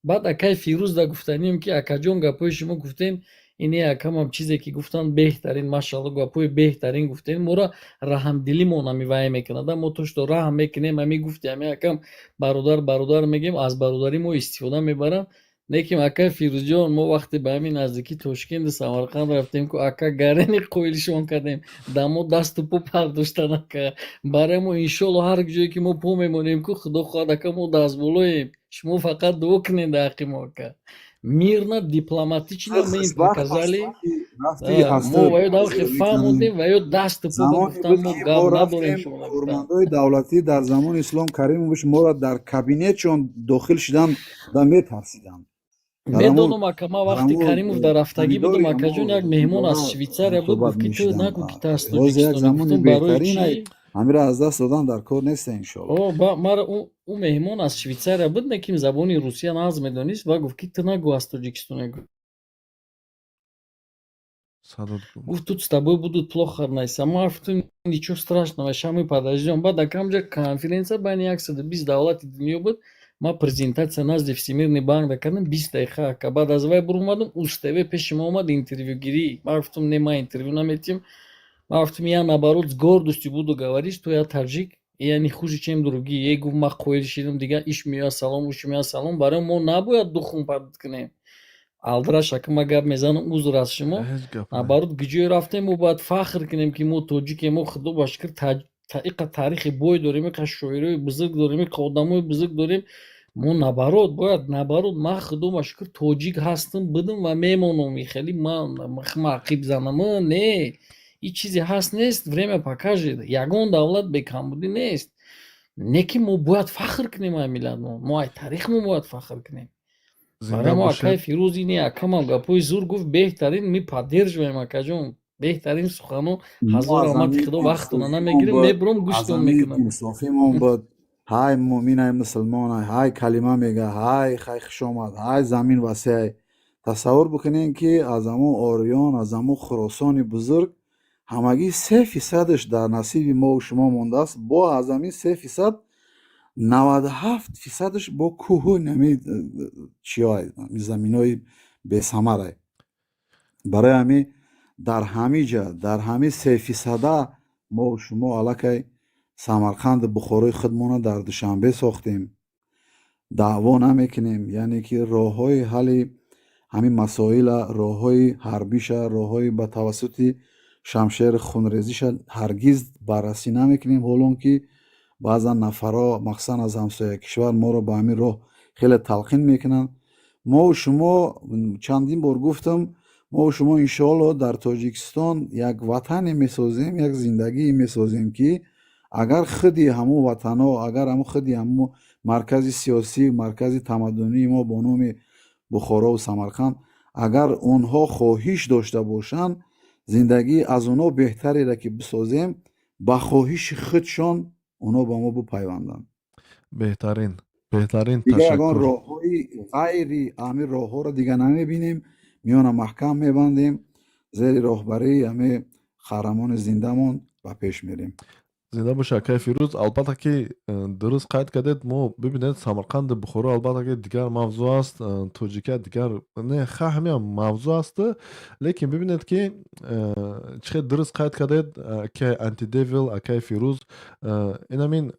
Баъд акай Фирӯз да гуфтанем ки акаҷон, гапҳои шумо гуфтем, ини акамам чизе ки гуфтанд беҳтарин, машалло, гапҳои беҳтарин гуфтем. Моро раҳмдилимон ҳами вай мекунад, мо то что раҳм мекунем, ҳами гуфти ҳами акам бародар, бародар мегем, аз бародарӣ мо истифода мебарам. Лекин акай Фирӯзҷон, мо вақте ба ҳамин наздикӣ Тошкенду Самарқанд рафтем ку, ака, гарени қоилшон кардем, да мо дасту по пардоштан, ака. Барои мо иншолло ҳар ҷое ки мо по мемонем ку, худо хоҳад, ака, мо дастболоем. Шумо фақат дуо кунед дар ҳаққи мо, ака. Мирно, дипломатично мы им показали, мо ва ё давхе фаҳмондем, ва ё дасту по гуфтан, мо гап надорем. Шумо Кормандои давлатӣ дар замони Ислом Каримович моро дар кабинетшон дохил шудан да метарсиданд. Медонам, ака. Ман вақти Каримов дар рафтагӣ будам, акаҷон, як меҳмон аз Швейтсария буд, гуфт ки ту нагӯ ки ту аз Тоҷикистонӣ. Гуфтам, барои чӣ? Ҳамира аз даст додан дар кор неста, иншолло. Мара ӯ меҳмон аз Швейтсария буд, лекин забони русия нағз медонист ва гуфт ки ту нагӯ аз Тоҷикистонӣ. Гуфт, тут с тобой будут плохо относиться. Ма гуфтам, ничего страшного, ща мы подождем. Баъд акамҷа конференсия байни 120 давлати дунё буд, ма презентатсия назди Всемирный банк кардам, 20 дақиқа, ака. Баъд аз вай буромадам, УзТВ пеши ма омад интервюгирӣ. Ма гуфтам, не, ма интервю наметиҳам. Ма гуфтам, я наоборот с гордостью буду говорить, что я таджик и я не хуже, чем другие. Е, гуфт, ма қоил шидам, дигар иш меояд салом, уш меояд салом. Барои мо набояд духум падид кунем. Алдраш, ака, ма гап мезанам, узр аз шумо. Наоборот, куҷое рафтем, мо бояд фахр кунем ки мо тоҷикем. Мо, худо ба шукр, иқа таърихи бой дорем, иқа шоирои бузург дорем, иқа одамои бузург дорем. Мо наоборот бояд, наоборот, ман, худо ба шукр, тоҷик ҳастам, будам ва мемонам. Хеле ман ақиб занам, не, ин чизе ҳаст нест, время покажет. Ягон давлат бекамбудӣ нест, не ки мо бояд фахр кунем ай миллатмон, мо ай таърихмон бояд фахр кунем. Барои мо, акай Фирӯз, ини акамам гапҳои зур гуфт, беҳтарин, мы поддерживаем, акаҷон, беҳтарин сухано. Ҳазор раҳмати худо, вақтона намегирем, мебурам, гӯштон мекунам. Инсофимон буд. Ҳай муъминай, мусулмонай, ҳай калима мега, ҳай хай хушомад, ҳай замин васеай. Тасаввур бикунем, ки аз ҳамон ориён, аз ҳамон Хуросони бузург ҳамагӣ 3 фисадаш дар насиби мову шумо мондааст. Бо аз ҳамин 3 фисад 97 фисадаш бо кӯҳу нами чиёай, заминои бесамарай. Барои ҳамин дар ҳамин ҷа, дар ҳамин 3 фисада мо шумо аллакай Самарқанду Бухорои худмона дар Душанбе сохтем. Даъво намекунем, яъне ки роҳҳои ҳалли ҳамин масоила, роҳҳои ҳарбиша, роҳҳои ба тавассути шамшери хунрезиша ҳаргиз баррасӣ намекунем, ҳолон ки баъзан нафарҳо, махсусан аз ҳамсоя кишвар, моро ба ҳамин роҳ хеле талқин мекунанд. Мо шумо, чандин бор гуфтам, мо шумо иншоалло дар Тоҷикистон як ватане месозем, як зиндагие месозем, ки агар худи ҳамун ватанҳо, агар ҳамун худи ҳамун маркази сиёсӣ, маркази тамаддунии мо бо номи Бухорову Самарқанд, агар онҳо хоҳиш дошта бошанд, зиндагӣ аз онҳо беҳтареро ки бисозем, ба хоҳиши худшон онҳо ба мо бипайванданд. Беҳтарин, беҳтарин. Дигар ягон Ташаккур. роҳҳои ғайри ҳамин роҳҳоро дига намебинем. Миёна маҳкам мебандем, зери роҳбарии ҳамин қаҳрамони зиндамон ба пеш мерем. Зинда боша, акай Фирӯз. Албатта ки дуруст қайд кардед. Мо бибинед, Самарқанду Бухоро, албатта ки дигар мавзӯъ аст, тоҷикия дигар не, ха, ҳамиам мавзӯъ аст, лекин бибинед ки чӣ хел дуруст қайд кардед, акай Антидевил, акай Фирӯз. Инамин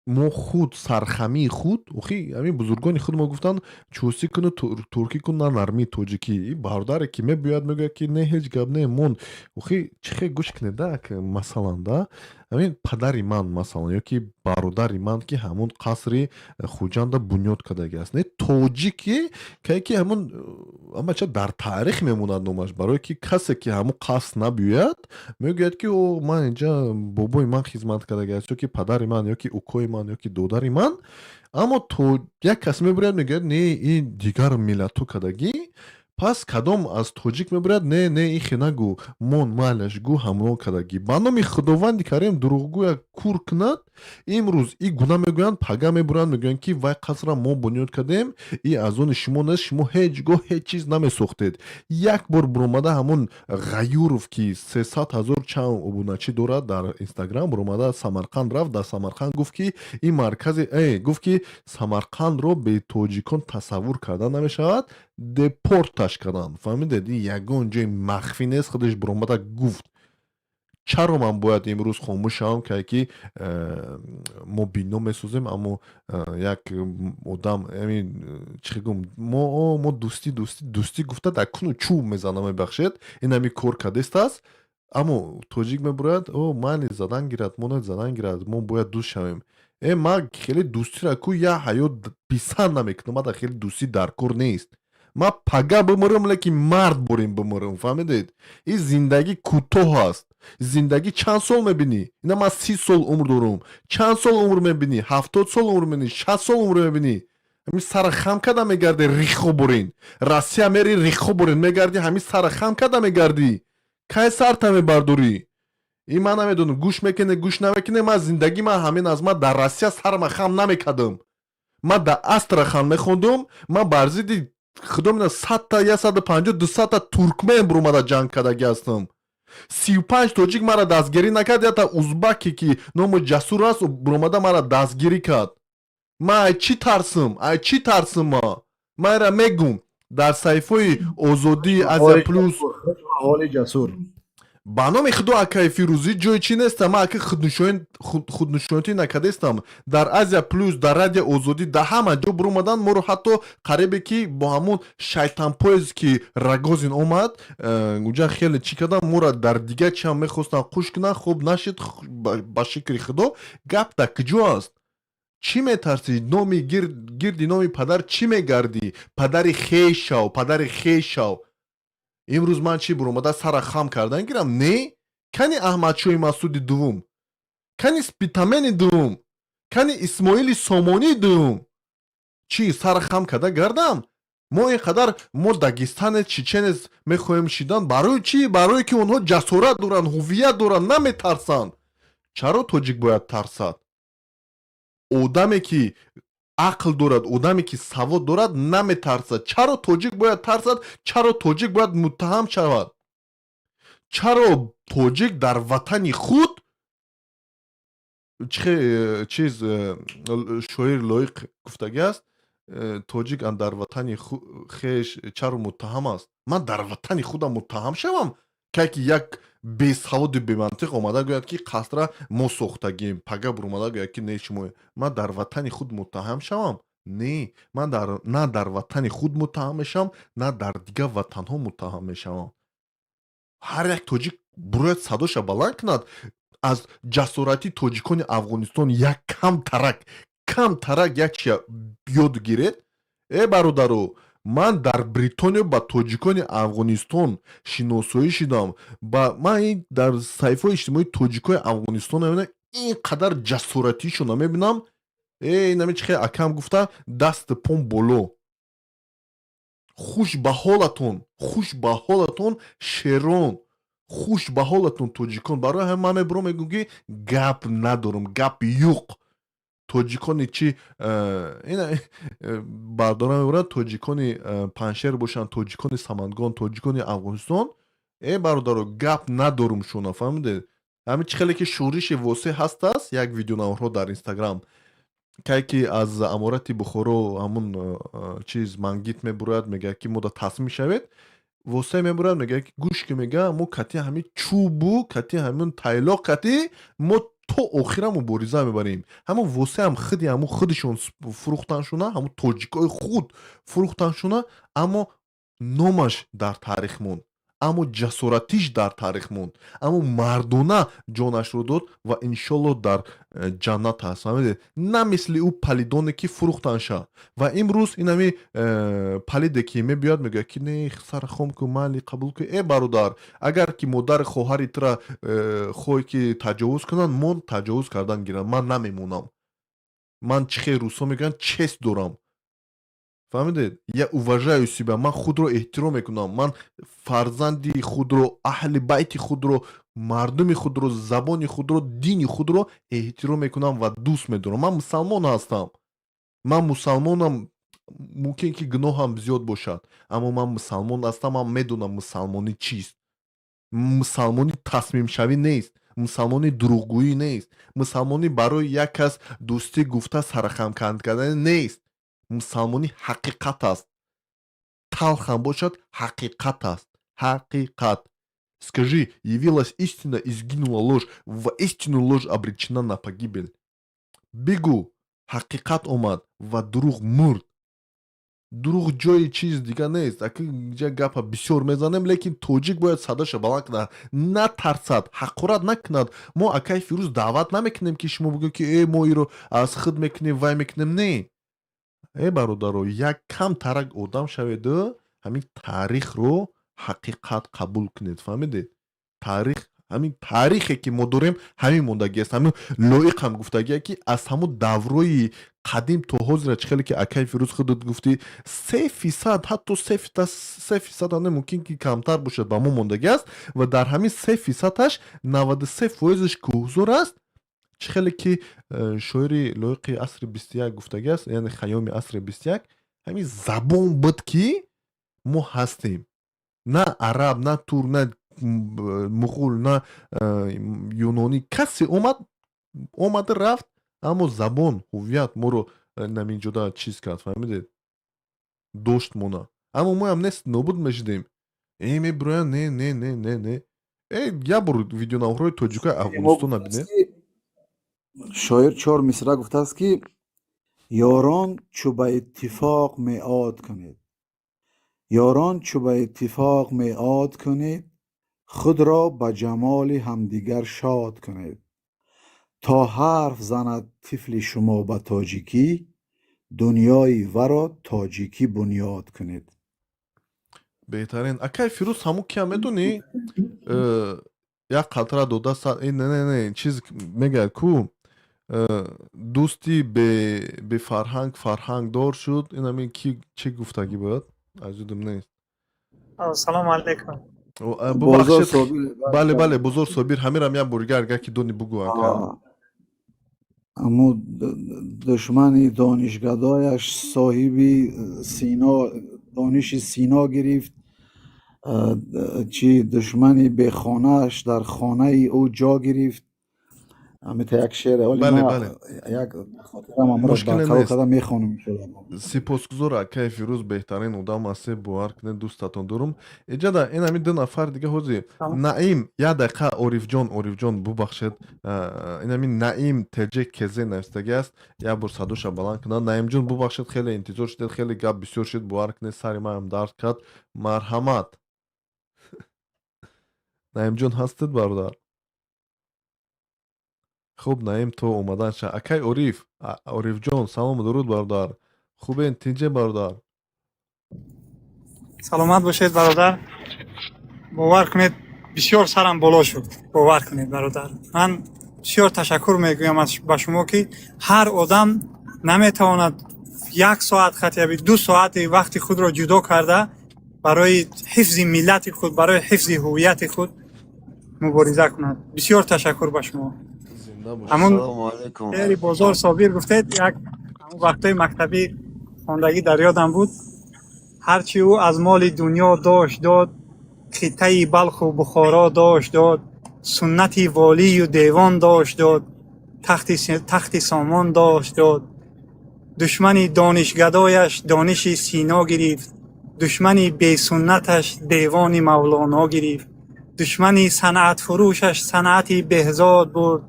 мо худ сархамии худ, охи, ҳамин бузургони худ мо гуфтанд: чӯсӣ куну туркӣ кун, на нармии тоҷикӣ. И бародаре ки мебиёяд, мегӯяд ки не, ҳеҷ гап не, мон. Охи, чӣ хел, гӯш кунед да, масалан да, ҳамин падари ман, масалан, ё ки бародари ман, ки ҳамун қасри Хуҷанда бунёд кардаги аст, не тоҷике, кае ки ҳамун амача дар таърих мемонад номаш, барое ки касе ки ҳамун қаср набиёяд, мегӯяд ки о, ман инҷа бобои ман хизмат кардаги аст, ё ки падари ман, ё ки укои ман, ё ки додари ман. Аммо то як кас мебирояд, мегӯяд: не, ин дигар миллатҳо кардагӣ. Пас кадом аз тоҷик мебирояд: не, не, ин хе нагӯ, мон, майлаш, гӯ, ҳамлон кардагӣ. Ба номи Худованди Карим, дурӯғгӯя кур кунад. Имрӯз и гуна мегӯянд, пага мебуранд, мегӯянд ки вай қасра мо бунёд кардем, и аз они шумо нест, шумо ҳеҷ гоҳ ҳеҷ чиз намесохтед. Як бор буромада ҳамон Ғаюров, ки 300 000 чанд обуначӣ дорад дар Инстаграм, буромада Самарқанд рафт, дар Самарқанд гуфт ки ин маркази гуфт ки Самарқандро бе тоҷикон тасаввур карда намешавад, депорташ карданд. Фаҳмидед, ин ягон ҷои махфӣ нест, худаш буромада гуфт. Чаро ман бояд имрӯз хомӯш шавам, ке ки мо бино месозем, аммо як одам, чӣ гум, мо дӯстӣ, дӯстӣ, дӯстӣ гуфта дар куну чӯб мезанам, мебахшед, ин ҳами кор кардест аст. Аммо тоҷик мебурояд: о, майли, задан гирад, монад, задан гирад, мо бояд дӯст шавем. Ман хеле дӯстиро ку я ҳаёт писанд намекунам, ман дар хеле дӯстӣ дар кор нест. Ман пага бимирам, лекин мард борем бимирам. Фаҳмидед, ин зиндагӣ кӯтоҳ аст. Зиндагӣ чанд сол мебинӣ? Ина ман 30 сол умр дорам. Чанд сол умр мебинӣ? 70 сол умр мебинӣ, 60 сол умр мебинӣ. Ҳамин сара хам карда мегардӣ, рихо бурин Россия мери, рихо бурин мегардӣ, ҳамин сара хам карда мегардӣ. Кай сарта мебардорӣ? Ин ман намедонам, гӯш мекунӣ, гӯш намекунӣ. Ман зиндагӣ ман ҳамин аз ман дар Россия сарма хам намекардам. Ман дар Астрахан мехондум, ман бар зидди, худо медонад, 100-та, 150, 200-та туркмен буромада ҷанг кардагӣ ҳастам. 35 тоҷик маро дастгирӣ накард, ята узбаке, ки ному Ҷасур аст, буромада маро дастгирӣ кард. Ман ай чӣ тарсм, ай чӣ тарсм? Ма ира мегум дар саҳифаи Озодӣ, Азия Плюс. Ҳоли Ҷасур. Ба номи Худо, акаи Фирӯзӣ, ҷои чӣ нестам. Ман ака худнушоятӣ накардастам. Дар Азия Плюс, дар Радио Озодӣ, дар ҳама ҷо буромадан моро, ҳатто қарибе ки бо ҳамун шайтанпоез, ки Рогозин омад, уҷа хеле чӣ кардан моро, дар дигар чиам мехостанд қуш кунанд, хуб нашид, ба шукри Худо. Гап дар куҷо аст? Чӣ метарсӣ? Номи гирди номи падар чӣ мегардӣ? Падари хеш шав, падари хеш шав. Имрӯз ман чӣ, буромада сара хам кардан гирам? Не, кани Аҳмадшоҳи Масуди дуввум, кани Спитамени дуввум, кани Исмоили Сомонии дуввум? Чӣ, сара хам карда гардам? Мо ин қадар мо дагестанец, чеченец мехоҳем шидан. Барои чӣ? Барое ки онҳо ҷасорат доранд, ҳувият доранд, наметарсанд. Чаро тоҷик бояд тарсад? Одаме ки ақл дорад, одаме ки савод дорад, наметарсад. Чаро тоҷик бояд тарсад? Чаро тоҷик бояд муттаҳам шавад? Чаро тоҷик дар ватани худ чиз, шоир Лоиқ гуфтагӣ аст, тоҷик дар ватани хеш чаро муттаҳам аст? Ман дар ватани худам муттаҳам шавам, кай ки як бесаводи бемантиқ омада гӯяд, ки қасра мо сохтагем, пага буромада гӯяд, ки не, шумо. Ман дар ватани худ муттаҳам шавам? Не, ман на дар ватани худ муттаҳам мешавам, на дар дигар ватанҳо муттаҳам мешавам. Ҳар як тоҷик бояд садоша баланд кунад. Аз ҷасорати тоҷикони Афғонистон як камтарак, камтарак як чия ёд гиред. Э, бародаро, ман дар Бритониё ба тоҷикони Афғонистон шиносоӣ шидам. Ба ман ин дар саҳифаҳои иҷтимоии тоҷикони Афғонистон мебинам, ин қадар ҷасоратишона мебинам. Э, инами чи хел акам гуфта, дасти пом боло. Хуш ба ҳолатон, хуш ба ҳолатон, шерон, хуш ба ҳолатон, тоҷикон. Барои ҳамин ман мебурам, мегӯм, ки гап надорам, гап юқ. Тоҷикони чи бардора мебаранд, тоҷикони Паншер бошанд, тоҷикони Самангон, тоҷикони Афғонистон. Э, бародаро, гап надорум, шуна фаҳмидед. Ҳамин чӣ хеле ки шӯриши Восеъ ҳастааст, як видеонаворҳо дар Инстаграм, кай ки аз аморати Бухоро ҳамун чиз мангит мебурояд, мегӯяд ки мо да таслим мешавед. Восеъ мебурояд, мегӯяд ки гӯш ки, мега, мо кати ҳамин чӯбу кати ҳамин тайлоқ кати мо то охира мубориза мебарем. Ҳамон Восеъам худи ҳамун худашон фурӯхтаншуна, ҳамун тоҷикои худ фурӯхтаншуна, аммо номаш дар таърих монд, аммо ҷасоратиш дар таърих монд, аммо мардона ҷонашро дод ва иншолло дар ҷаннат аст. Фаҳмидед? На мисли ӯ палидоне ки фурӯхтанша. Ва имрӯз инами палиде ки мебиёяд, мегӯяд ки не, сара хом ку, майли, қабул ку. Э, бародар, агар ки модари хоҳари тура хоҳе ки таҷовуз кунанд, мон таҷовуз кардан гиранд, ман намемонам. Ман, чӣ хел русҳо мегӯянд, честь дорам. Фаҳмидед? Я уважаю себя, ман худро эҳтиром мекунам, ман фарзанди худро, аҳли байти худро, мардуми худро, забони худро, дини худро эҳтиром мекунам ва дӯст медорам. Ман мусалмон ҳастам, ман мусалмонам. Мумкин ки гуноҳам зиёд бошад, аммо ман мусалмон ҳастам. Ман медонам, мусалмонӣ чист. Мусалмонӣ тасмимшавӣ нест, мусалмонӣ дурӯғгӯӣ нест, мусалмонӣ барои як кас дӯстӣ гуфта сарахам кардани нест. Мусалмонӣ ҳақиқат аст, талхам бошад, ҳақиқат аст, ҳақиқат. Скажи: явилась истина и сгинула ложь, воистину ложь обречена на погибель. Бигӯ, ҳақиқат омад ва дурӯғ мурд. Дурӯғ ҷои чиз дига нест. Аки ҷа гапа бисёр мезанем, лекин тоҷик бояд садаша баланд кунад, натарсад, ҳақорат накунад. Мо, акай Фирӯз, даъват намекунем, ки шумо бигӯед, ки э, мо иро аз худ мекунем, вай мекунем. Не, э, бародаро, як кам тарак одам шаведу ҳамин таърихро ҳақиқат қабул кунед. Фаҳмидед? Таърих, ҳамин таърихе ки мо дорем, ҳамин мондагӣ аст. Ҳамин Лоиқ ҳам гуфтагие, ки аз ҳамун даврои қадим то ҳозира, чӣ хеле ки, акай Фирӯз, худат гуфтӣ, 3%, ҳатто 3% ҳам мумкин ки камтар бошад, ба мо мондагӣ аст ва дар ҳамин 3%-аш 93%-ш кӯҳзор аст. Чӣ хеле ки шоири лоиқи асри 21 гуфтагӣ аст, яъне Хайёми асри 21, ҳамин забон буд, ки мо ҳастем. На араб, на турк, на муғул, на юнонӣ, касе омад, омада рафт, аммо забон, ҳуввият моро наминҷода чиз кард. Фаҳмидед? Дошт мона. Аммо моям нест, нобуд мешудем. Э, мебироянд, не, не, не, не, не, э, як бор видеонаворҳои тоҷикои Афғонистона бинед. Шоир чор мисра гуфтааст, ки ёрон чу ба иттифоқ меъод кунед, ёрон чу ба иттифоқ меъод кунед, худро ба ҷамоли ҳамдигар шод кунед. То ҳарф занад тифли шумо ба тоҷикӣ, дунёи варо тоҷикӣ бунёд кунед. Беҳтарин, акай Фирӯз. Ҳамун кия медонӣ? Як қатра дода, не, не, не, чиз мегӯяд ку, дӯсти бефарҳанг фарҳангдор шуд. Инами ки чӣ гуфтагӣ бояд, аз ёдам нест. Ассалому алайкум. Бубахшед, бале, бале, Бозор Собир, ҳамирам як бор дигар, агар ки дони, бугӯ, ака. Аммо душмани донишгадояш соҳиби сино, дониши сино гирифт. Чи душмани бехонааш дар хонаи ӯ ҷо гирифт. Ҳамита як шеъре оли. Бале. Ма Бале. як хотирам амро Мушкиле барқарор нест. карда мехонам, иншоалло. Сипосгузор, акай Фирӯз, беҳтарин одам ҳастед, бовар кунед, дӯстатон дорум. Иҷада ин ҳамин ду нафар дига ҳозир. Наим, як дақиқа, Орифҷон, Орифҷон, бубахшед, ин ҳамин Наим теҷе кезе навистагӣ аст, як бор садоша баланд кунад. Наимҷон, бубахшед, хеле интизор шудед, хеле гап бисёр шуд, бовар кунед, сари маам дард кард. Марҳамат, Наимҷон, ҳастед, бародар? Хуб, Наим то омаданша, акай Ориф, Орифҷон, салому дуруд, бародар, хубен, тинҷе, бародар? Саломат бошед, бародар. Бовар кунед, бисёр сарам боло шуд. Бовар кунед, бародар, ман бисёр ташаккур мегӯям ба шумо, ки ҳар одам наметавонад як соат, хатяби 2 соати вақти худро ҷудо карда барои ҳифзи миллати худ, барои ҳифзи ҳуввияти худ мубориза кунад. Бисёр ташаккур ба шумо. Зинда бошед. Ҳамун Салому алайкум. шеъри Бозор Собир гуфтед, як ҳамун вақтҳои мактабӣ хондагӣ дар ёдам буд: ҳарчи ӯ аз моли дунё дошт, дод, хиттаи Балху Бухоро дошт, дод. Суннати волию девон дошт дод, тахти сомон дошт дод. Душмани донишгадояш дониши Сино гирифт, душмани бесуннаташ девони Мавлоно гирифт, душмани санъатфурӯшаш санъати Беҳзод бурд,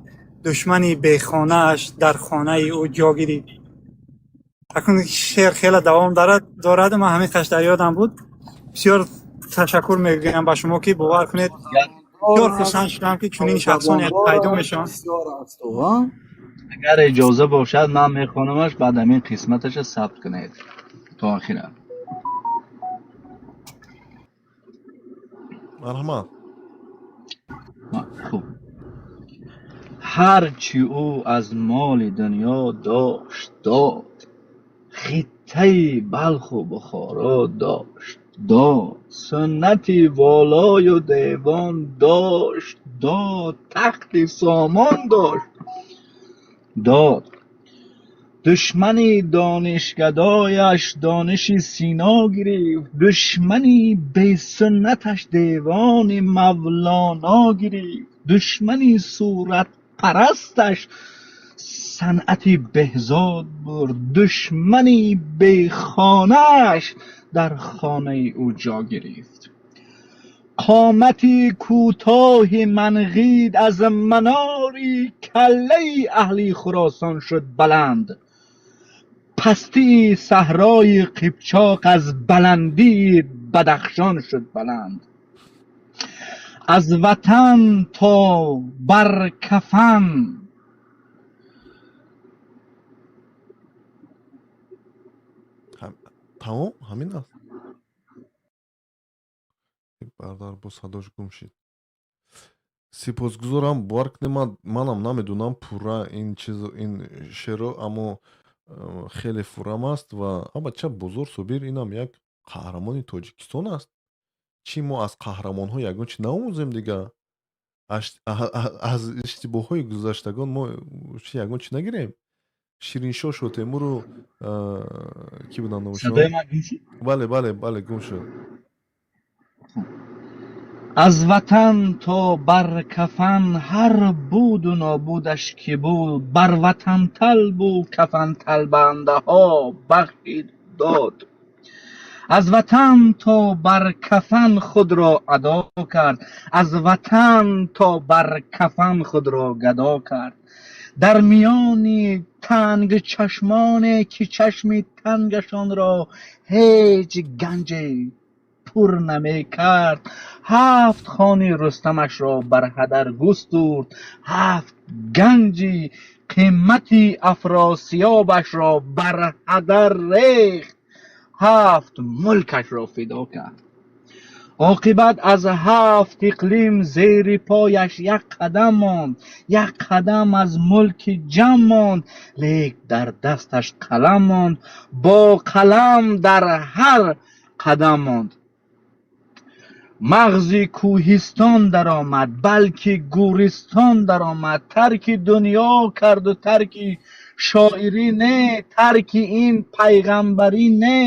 душмани бехонааш дар хонаи ӯ ҷо гирифт. Акнун шеър хеле давом дорад, ман ҳамин қаш дар ёдам буд. Бисёр ташаккур мегӯям ба шумо, ки бовар кунед, бисёр хурсанд шудам, ки чунин шахсоне пайдо мешаванд. Агар иҷоза бошад, ман мехонамаш, баъд ҳамин қисматаша сабт кунед то охира. Марҳамат. Хуб, ҳар чӣ ӯ аз моли дунё дошт, дод, хиттаи Балху Бухоро дошт, дод, суннати волою девон дошт, дод, тахти сомон дошт, дод, душмани донишгадояш дониши Сино гирифт, душмани бесуннаташ девони Мавлоно гирифт, душмани суратпарасташ санъати Беҳзод бурд, душмани бехонааш дар хонаи ӯ ҷо гирифт. Қомати кӯтоҳи Манғид аз манори каллаи аҳли Хуросон шуд баланд, пастии саҳрои Қипчоқ аз баландии Бадахшон шуд баланд. Аз ватан то бар кафан Тамом, ҳамин аст. Бародар, бо садош гум шид. Сипосгузорам. Бовар кунед, манам намедонам пурра ин чиз, ин шеъро, аммо хеле фуррам аст. Ва абача Бозор Собир инам як қаҳрамони Тоҷикистон аст. Чӣ, мо аз қаҳрамонҳо ягон чи наомӯзем дига? Аз иштибоҳҳои гузаштагон мо чи ягон чи нагирем? Шириншоҳ Шотемуру кӣ буданд номашон? Садои ман гум шуд? Бале, бале, бале, гум шуд. Аз ватан то бар кафан ҳар буду нобудаш ки буд, бар ватанталбу кафанталбандаҳо бахшид, дод. Аз ватан то бар кафан худро адо кард, аз ватан то бар кафан худро гадо кард. Дар миёни тангчашмоне ки чашми тангашонро ҳеҷ ганҷе пур намекард, ҳафт хони Рустамашро бар ҳадар густурд, ҳафт ганҷи қимати Афросиёбашро бар ҳадар рехт, ҳафт мулкашро фидо кард. Оқибат аз ҳафт иқлим зери пояш як қадам монд, як қадам аз мулки Ҷам монд, лек дар дасташ қалам монд, бо қалам дар ҳар қадам монд. Мағзи кӯҳистон даромад, балки гӯристон даромад, тарки дунё карду тарки шоирӣ не, тарки ин пайғамбарӣ не,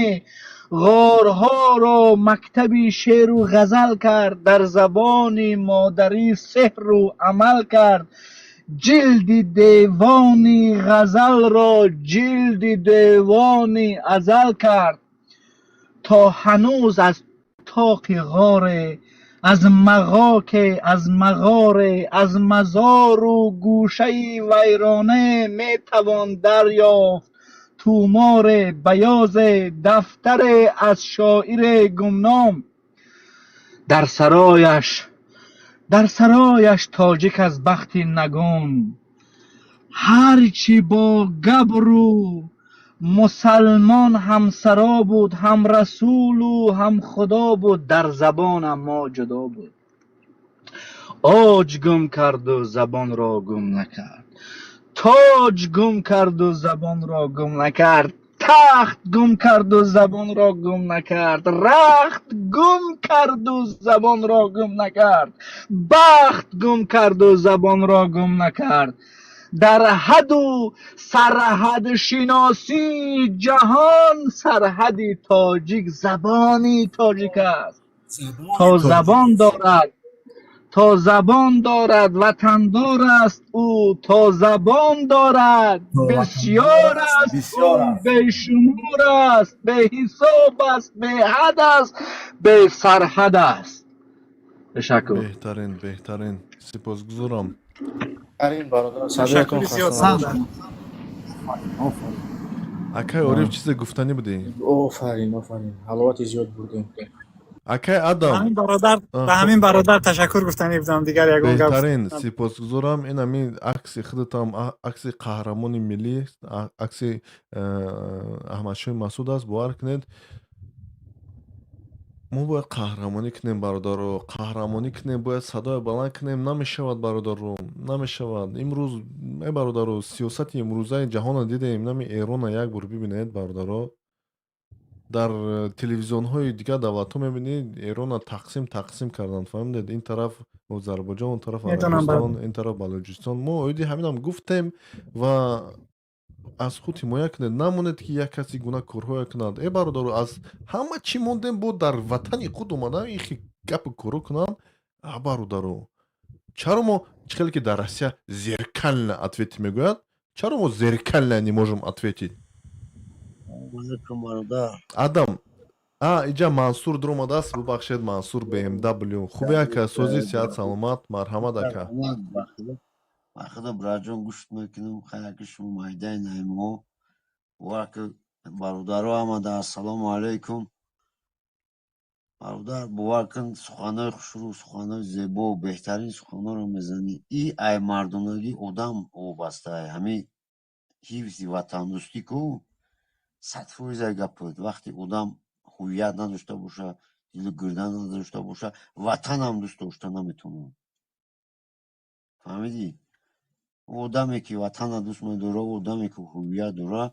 ғорҳоро мактаби шеъру ғазал кард, дар забони модарӣ сеҳру амал кард, ҷилди девони ғазалро ҷилди девони азал кард. То ҳанӯз аз тоқи ғоре, аз мағоке, аз мағоре, аз мазору гӯшаи вайроне метавон дарёфт туморе, баёзе, дафтаре аз шоире гумном. Дар сарояш тоҷик аз бахти нагун, ҳар чӣ бо габру мусалмон ҳамсаро буд, ҳам расулу ҳам худо буд, дар забонам мо ҷудо буд. Оҷ гум карду забонро гум накард, тоҷ гум карду забонро гум накард, тахт гум карду забонро гум накард, рахт гум карду забонро гум накард, бахт гум карду забонро гум накард. Дар ҳаду сарҳадшиносии ҷаҳон сарҳади тоҷик забони тоҷик аст. То забон дорад, То забон дорад ватандор аст ӯ, то забон дорад бисёр аст бисёр ӯ, аст. Бешумор аст, беҳисоб аст, беҳад аст, бесарҳад аст. Ташаккур. Беҳтарин, беҳтарин, сипосгузорам. Арин бародар, садоятон, Ташаккури зиёд. хаста набошед. Офарин. Акай Ориф, чизе гуфтанӣ будӣ? Офарин, офарин, ҳаловати зиёд бурдем. Акай Адам. Ҳамин бародар, ба ҳамин бародар ташаккур гуфтанӣ будам, дигар ягон гап. Беҳтарин, сипосгузорам. Ин ҳамин акси худатам, акси қаҳрамони миллӣ, акси Аҳмадшоҳи Масъуд аст. Бовар кунед, мо бояд қаҳрамонӣ кунем, бародаро, қаҳрамонӣ кунем, бояд садоя баланд кунем. Намешавад, бародаро, намешавад. Имрӯз, э бародаро, сиёсати имрӯзаи ҷаҳонро дидем. Нами Эрона як бор бибинед, бародаро, дар телевизионҳои дигар давлатҳо мебинед, Эрона тақсим тақсим карданд, фаҳмидед? Ин тараф Озарбойҷон, он тараф Медонам. Арабистон, ин тараф Балоҷистон. Мо оиди ҳаминам гуфтем ва аз худ ҳимоя кунед, намонед, ки як каси гуна корҳое кунад. Э бародаро, аз ҳама чӣ мондем, бо дар ватани худ омадан ихи гапу коро кунанд. А бародаро, чаро мо чӣ хеле ки дар Россия зеркально ответить мегӯяд, чаро мо зеркально не можем ответить? Алейкум, бародар. Адам, а иҷа Мансур дуромадааст. Бубахшед, Мансур БМW, хубе, ака? Сози, сиҳат, саломат, марҳамат, ака. Ба худо, браҷон, гӯшт мекунем. Хайраки шумо майдаи наймоҳо. Бовар ки, бародаро омада. Ассалому алайкум, бародар. Бовар кун, суханҳои хушрӯ, суханҳои зебо, беҳтарин суханҳоро мезанӣ. И ай мардонагӣ одам вобастаа, ҳамин ҳифзи ватандӯстӣ ку 100% гапот. Вақте одам ҳувият надошта боша, дилу гирда надошта боша, ватанам дӯст дошта наметавонад, фаҳмидӣ? Одаме ки ватана дӯст медора, одаме ки ҳувият дора,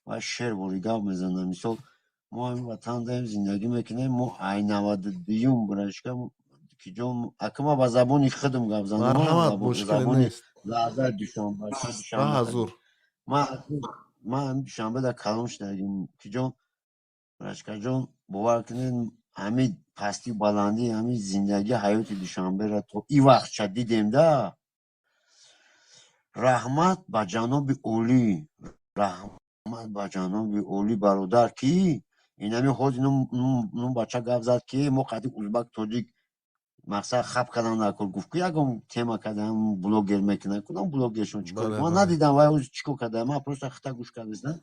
вай шер бори гап мезана. Мисол, мо ҳамин ватан даем, зиндагӣ мекунем. Мо ай 92-юм бирашка ки ҷо, ака, ма ба забони худам гап занам. Марҳамат, мушкиле Забони нест. лаҳзаи Душанбе. Ба ҳазур. Ман ҳамин Душанбе дар калон шудагим, ки ҷон, бирашкаҷон, бовар кунед, ҳамин пастию баландии ҳамин зиндагӣ, ҳаёти Душанберо то и вақтча дидем да. Раҳмат ба ҷаноби олӣ, раҳмат ба ҷаноби олӣ, бародар, ки инами ҳозир нум бача гап зад, ки мо қади узбак, тоҷик мақсад хаб кардан дар кор. Гуфт, ки ягон тема кардам, блогер мекунад, кудом блогершон чикор? Ман надидам, вай ҳозир чикор карда. Ман просто хита гӯш кардастам.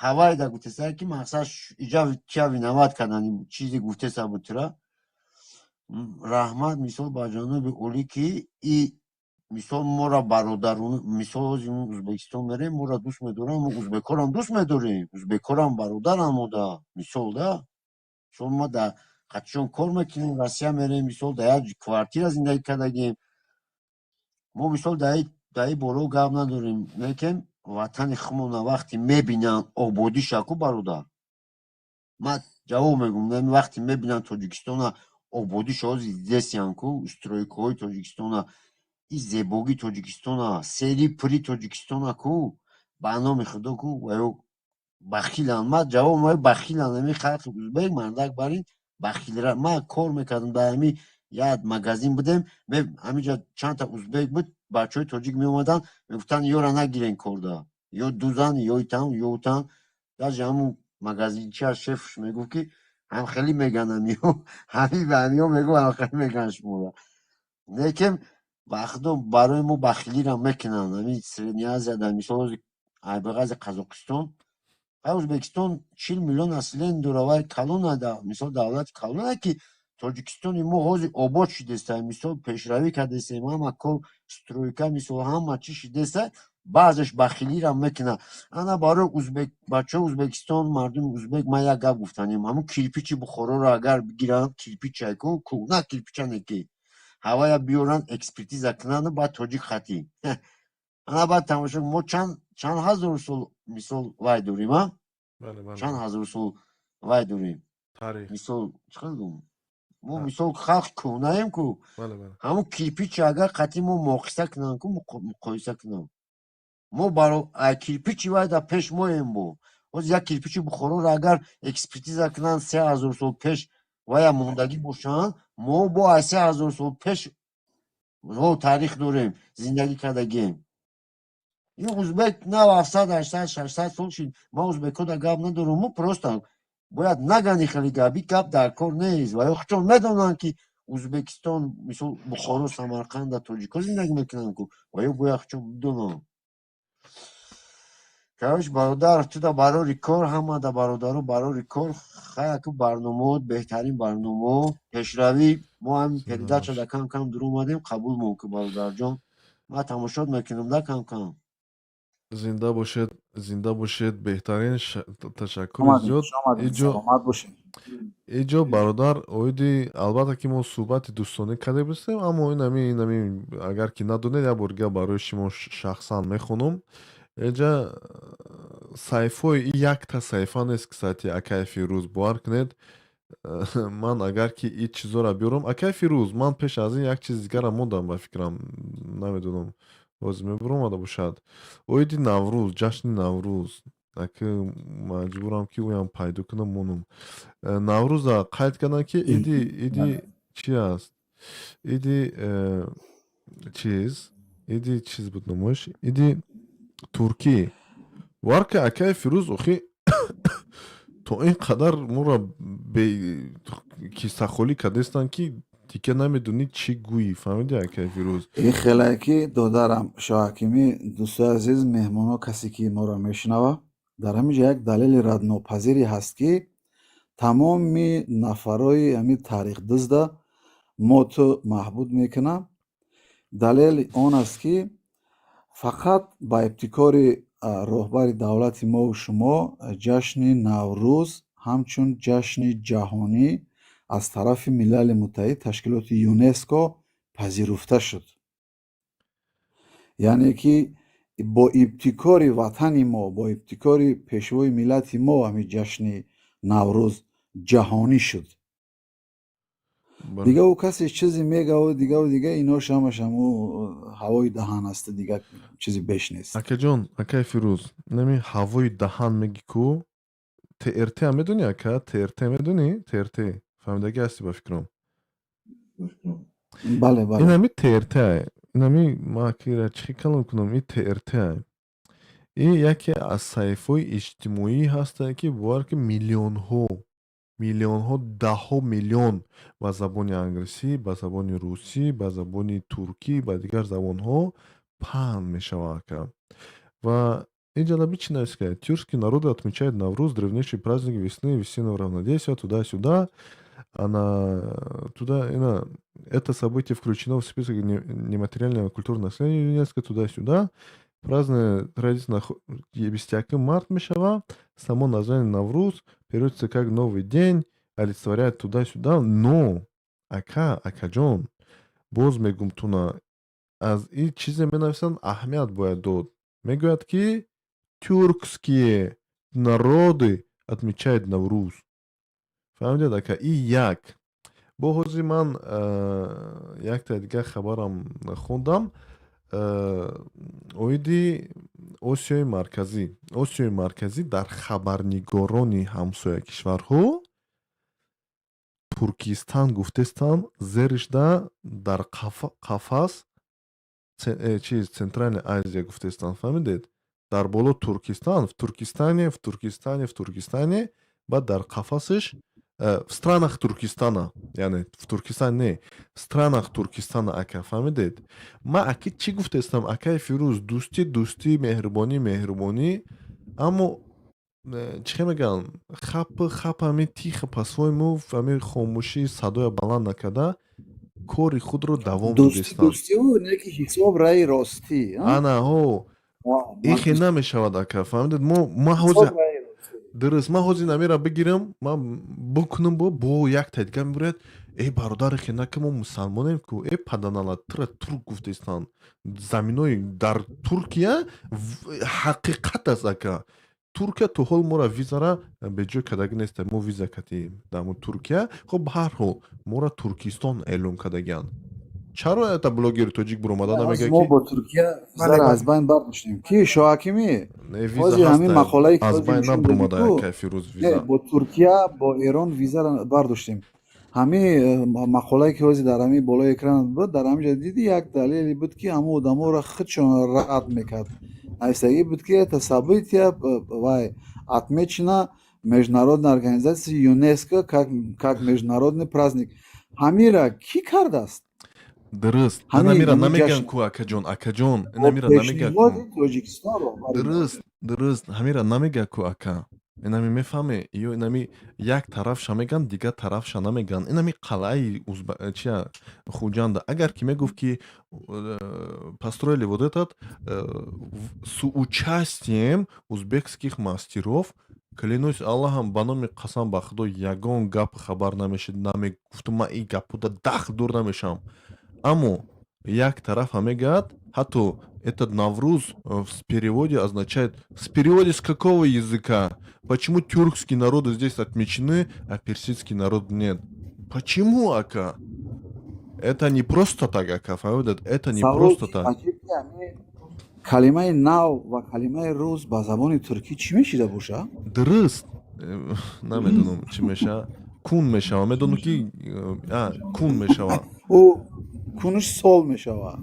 Ҳавайда гуфтеса, ки мақсад иҷа кия виноват кардан, чизе гуфтеса буд. Тура раҳмат, мисол, ба ҷаноби олӣ, ки и мисол моро бародарон, мисол, ҳозир мо Узбекистон мерем, моро дӯст медорам, мо узбекорам дӯст медорем, узбекорам бародарам мода, мисол да. Мисол, мо дар қатишон кор мекунем, Россия мерем, мисол, дар як квартира зиндагӣ кардагем мо. Мисол, дар и боро гап надорем, лекин ватани худмона вақте мебинанд ободиша ку, бародар, ман ҷавоб мегӯм, вақте мебинанд Тоҷикистона ободиша, ҳозир дидесиян ку стройкаҳои Тоҷикистона, и зебогии Тоҷикистона, сери пури Тоҷикистона ку, ба номи Худо ку, ваё бахиланд. Ман ҷавоб мегӯям, бахиланд. Ҳамин халқи узбек мардак барин бахилра. Ман кор мекардам, дар ҳамин як магазин будем, ҳаминҷа чандта узбек буд, бачаҳои тоҷик меомаданд, мегуфтанд: «Ёра нагирен корда, ё дузан, ё итан, ё утан». Даже ҳамун магазинчиа шефш мегуфт, ки ҳам хеле меган ҳамиё, ҳамин ба ҳамиё мегуфт, ҳам хеле меган шуморо. Лекин ба Худо, барои мо бахилиро мекунанд. Ҳамин Средняя Азия дар мисол, айбиғази Қазоқистон ва Узбекистон 40 миллион население дора, вай калона, мисол, давлати калона, ки Тоҷикистони мо ҳозир обод шудеста, мисол, пешравӣ кардестем, ҳама кор, стройка, мисол, ҳама чӣ шудеста, баъзеш бахилиро мекунад. Ана барои узбек, бачаҳои Узбекистон, мардуми узбек ман як гап гуфтанем: ҳамун кирпичи Бухороро агар бигиранд, кирпичай ку, кӯҳна кирпичане ки ҳавая биёранд, экспертиза кунанд, баъд тоҷик хатӣ, ана баъд тамошо. Мо чанд ҳазор сол, мисол, вай дорем, а чанд ҳазор сол вай дорем, мисол, чӣ хел гум, мо, мисол, халқи кӯҳнаем ку. Ҳамун кирпичи агар қатъи мо муқоиса кунанд ку, муқоиса кунанд, мо баро кирпичи вай дар пеш моем. Бо ҳозир як кирпичи Бухороро агар экспертиза кунанд, 3000 сол пеш вая мондагӣ бошанд, мо бо аз 3000 сол пеш. Ҳо, таърих дорем, зиндагӣ кардагием. Ин узбек на 700, 800, 600 сол шид. Ман узбекҳо да гап надорам, мо просто бояд нагани хеле гап, и гап дар кор нест. Ва ё худшон медонанд, ки Узбекистон, мисол, Бухоро, Самарқанда тоҷикҳо зиндагӣ мекунанд ку, ва ё бояд худшон бидонанд. Короче, бародар, ту да барори кор, ҳама да бародаро барори кор. Хаяку барномаот беҳтарин барномао, пешравӣ. Мо ҳам передача да кам кам дур омадем, қабул мон ку, бародарҷон. Ман тамошот мекунам да кам кам. Зинда бошед, зинда бошед, беҳтарин, ташаккури зиёд. Иҷо саломат бошед. Иҷо, бародар, оиди, албатта ки мо суҳбати дӯстонӣ карда бистем, аммо инами агар ки надонед, як бор дигар барои шумо шахсан мехонам. Эҷа саҳифаҳои и якта саҳифа нест, кстати, акай Фирӯз, бовар кунед, ман агар ки и чизоро биёрам, акай Фирӯз, ман пеш аз ин як чиз дигарам мондам, ба фикрам, намедонам, боз мебуромада бошад, оиди Наврӯз, ҷашни Наврӯз. Аки маҷбурам ки ӯям пайдо кунам, монум. Наврӯза қайд кардам, ки иди чи аст, иди чиз, иди чиз буд номош, иди туркӣ. Бовар ки, акай Фирӯз, охи то ин қадар моро кисахолӣ кардастанд, ки дигар намедонӣ чӣ гӯӣ, фаҳмидӣ, акай Фирӯз? Ин хеле ки додарам Шоҳакимӣ, дӯстои азиз, меҳмоно, касе ки моро мешунава, дар ҳамин ҷо як далели раднопазире ҳаст, ки тамоми нафарои ҳамин тарихдузда мо ту маҳбуд мекунам. Далели он аст, ки фақат ба ибтикори роҳбари давлати мову шумо ҷашни Наврӯз ҳамчун ҷашни ҷаҳонӣ аз тарафи Милали Муттаҳид, ташкилоти ЮНЕСКО пазируфта шуд. Яъне ки бо ибтикори ватани мо, бо ибтикори пешвои миллати мо ҳамин ҷашни Наврӯз ҷаҳонӣ шуд. Дига ӯ касе чизе мегаву дигаву дига, инош ҳамаш ҳаму ҳавои даҳан аст, дига чизи беш нест. Акаҷон, акай Фирӯз, нами ҳавои даҳан меги ку, ТРТ ам медонӣ, ака? ТРТ медонӣ? ТРТ фаҳмидагӣ ҳастӣ, ба фикрам? Бале, бале. Инами ТРТ, инами ма кира чӣ калом кунам, и ТРТ и яке аз саҳифаҳои иҷтимоӣ ҳастанд, ки бовар ки миллионҳо, миллионҳо, даҳҳо миллион ба забони англисӣ, ба забони русӣ, ба забони туркӣ, ба дигар забонҳо паҳн мешавад, ака. Ва ин ҷалаби чӣ нависта: «Тюркские народы отмечают Навруз, древнейший праздник весны, весеннего равнодействия», туда-сюда, она туда, ина, это событие включено в список нематериального культурного наследия ЮНЕСКО, туда-сюда. Празднование традиционно 21 март мешава. Само название Навруз переводится как «новый день», олицетворяет туда-сюда, но, ака, акаҷон, боз мегум туна, аз ин чизе менависанд, аҳамият бояд дод. Мегӯяд, ки тюркские народы отмечают Навруз. Фаҳмидед, ака? И як. Бо ҳозир ман якта дигар хабарам хондам оиди Осиёи Марказӣ. Осиёи Марказӣ дар хабарнигорони ҳамсоя кишварҳо Туркистан гуфтестанд, зеришда дар қафас чиз, Центральная Азия гуфтестанд, фаҳмидед? Дар боло Туркистан, в Туркистане, в Туркистане, в Туркистане, баъд дар қафасаш в странах Туркистана, яъне в Туркистан не, в странах Туркистана, ака, фаҳмидед? Ма аки чӣ гуфтестам, акаи Фирӯз? Дӯстӣ дӯстӣ, меҳрубонӣ меҳрубонӣ, аммо чӣ хел мегӯянд, хап хап, ҳами тихо по-своему, ҳами хомӯшӣ, садоя баланд накарда, кори худро давом додестанд. Дӯстиву неки ҳисоб раи ростӣ. Ана ҳо, ин хел намешавад, ака, фаҳмидед? Мо ма ҳозир, дуруст, ман ҳозир намера бигирам, ман бикунам, бо якта дигар мебуряд: «Э, бародари, хел нака, мо мусалмонем ку». Э, паданала, тура турк гуфтестанд, заминои дар Туркия ҳақиқат аст, ака. Туркия то ҳол моро визара беҷой кардагӣ неста, мо виза кардем дар Туркия. Хоб, ба ҳар ҳол моро Туркистон эълон кардагианд. Чаро это блогери тоҷик буромада намегӯяд? Мо бо Туркия визаро аз байн бардоштем, ки Шоҳакимӣ. Виза ҳамин мақолае аз байн набуромада, акай Фирӯз, виза. Бо Туркия, бо Эрон визаро бардоштем. Ҳамин мақолае, ки ҳозир дар ҳамин болои экран буд, дар ҳамин ҷо диди, як далеле буд, ки ҳамон одаморо худшон рад мекард. Нависагӣ буд, ки это событие вай отмечено международной организацией ЮНЕСКО как международный праздник. Ҳамира кӣ кардааст? Дуруст. Ҳамин Инамира ҳамин намеган ҷашн ку, акаҷон, акаҷон, бо инамира намега ку. пешниҳоди Тоҷикистон роҳбарӣ. Дуруст, ҳамира намега ку, ака. Инами мефаҳме, ё инами як тарафша меган, дигар тарафша намеган. Инами қалъаи чия, Хуҷанда, агар ки мегуфт, ки построили вот этот с участием узбекских мастеров, клянусь Аллахом, ба номи қасам ба Худо, ягон гап хабар намешид, намегуфтум, ман ин гапҳода дахл дур намешавам. Аммо як тарафа мегӯяд, ҳатто этот Навруз в переводе означает, в переводе с какого языка? Почему тюркские народы здесь отмечены, а персидский народ нет? Почему, ака? Это не просто так, ака, фаҳмидед? Это не Савол просто так. Аҷиб, ки ҳамин калимаи нав ва калимаи рӯз ба забони туркӣ чӣ мешида боша? Дуруст. Намедонам, чӣ меша. Кун мешава. Медонам, ки кун мешава. Ӯ кунуш сол мешава.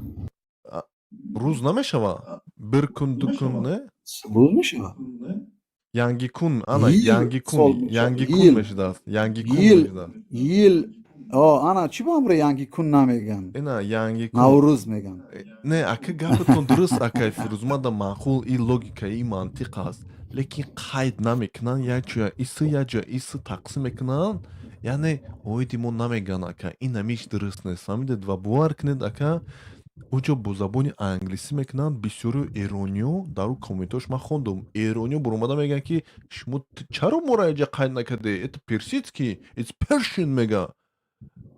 Рӯз намешава? Бир кун, ду кун, не? Рӯз мешава. Янги кун, ана, Йил янги сол кун, мешава. янги кун Йил. мешудааст. Янги кун Йил. мешудааст. Йил. О, ана, чӣ ба амро янги кун намеган? Ина, янги кун. Наврӯз меган. Не, ака, гапатон дуруст, акай Фирӯзмада, маъқул, и логика, и мантиқ аст. Лекин қайд намекунанд, як ҷоя исы, як ҷоя исы тақсим мекунанд. Яъне оиди мо намеган, ака. Ин ҳамиш дуруст нест. Фаҳмидед? Ва бовар кунед, ака, уҷо бо забони англисӣ мекунанд. Бисёрио эрониё дар ӯ комментош ман хондум, эрониё буромада мегӯянд, ки шумо чаро моро инҷа қайд накарде, это персидский, it's Persian мега.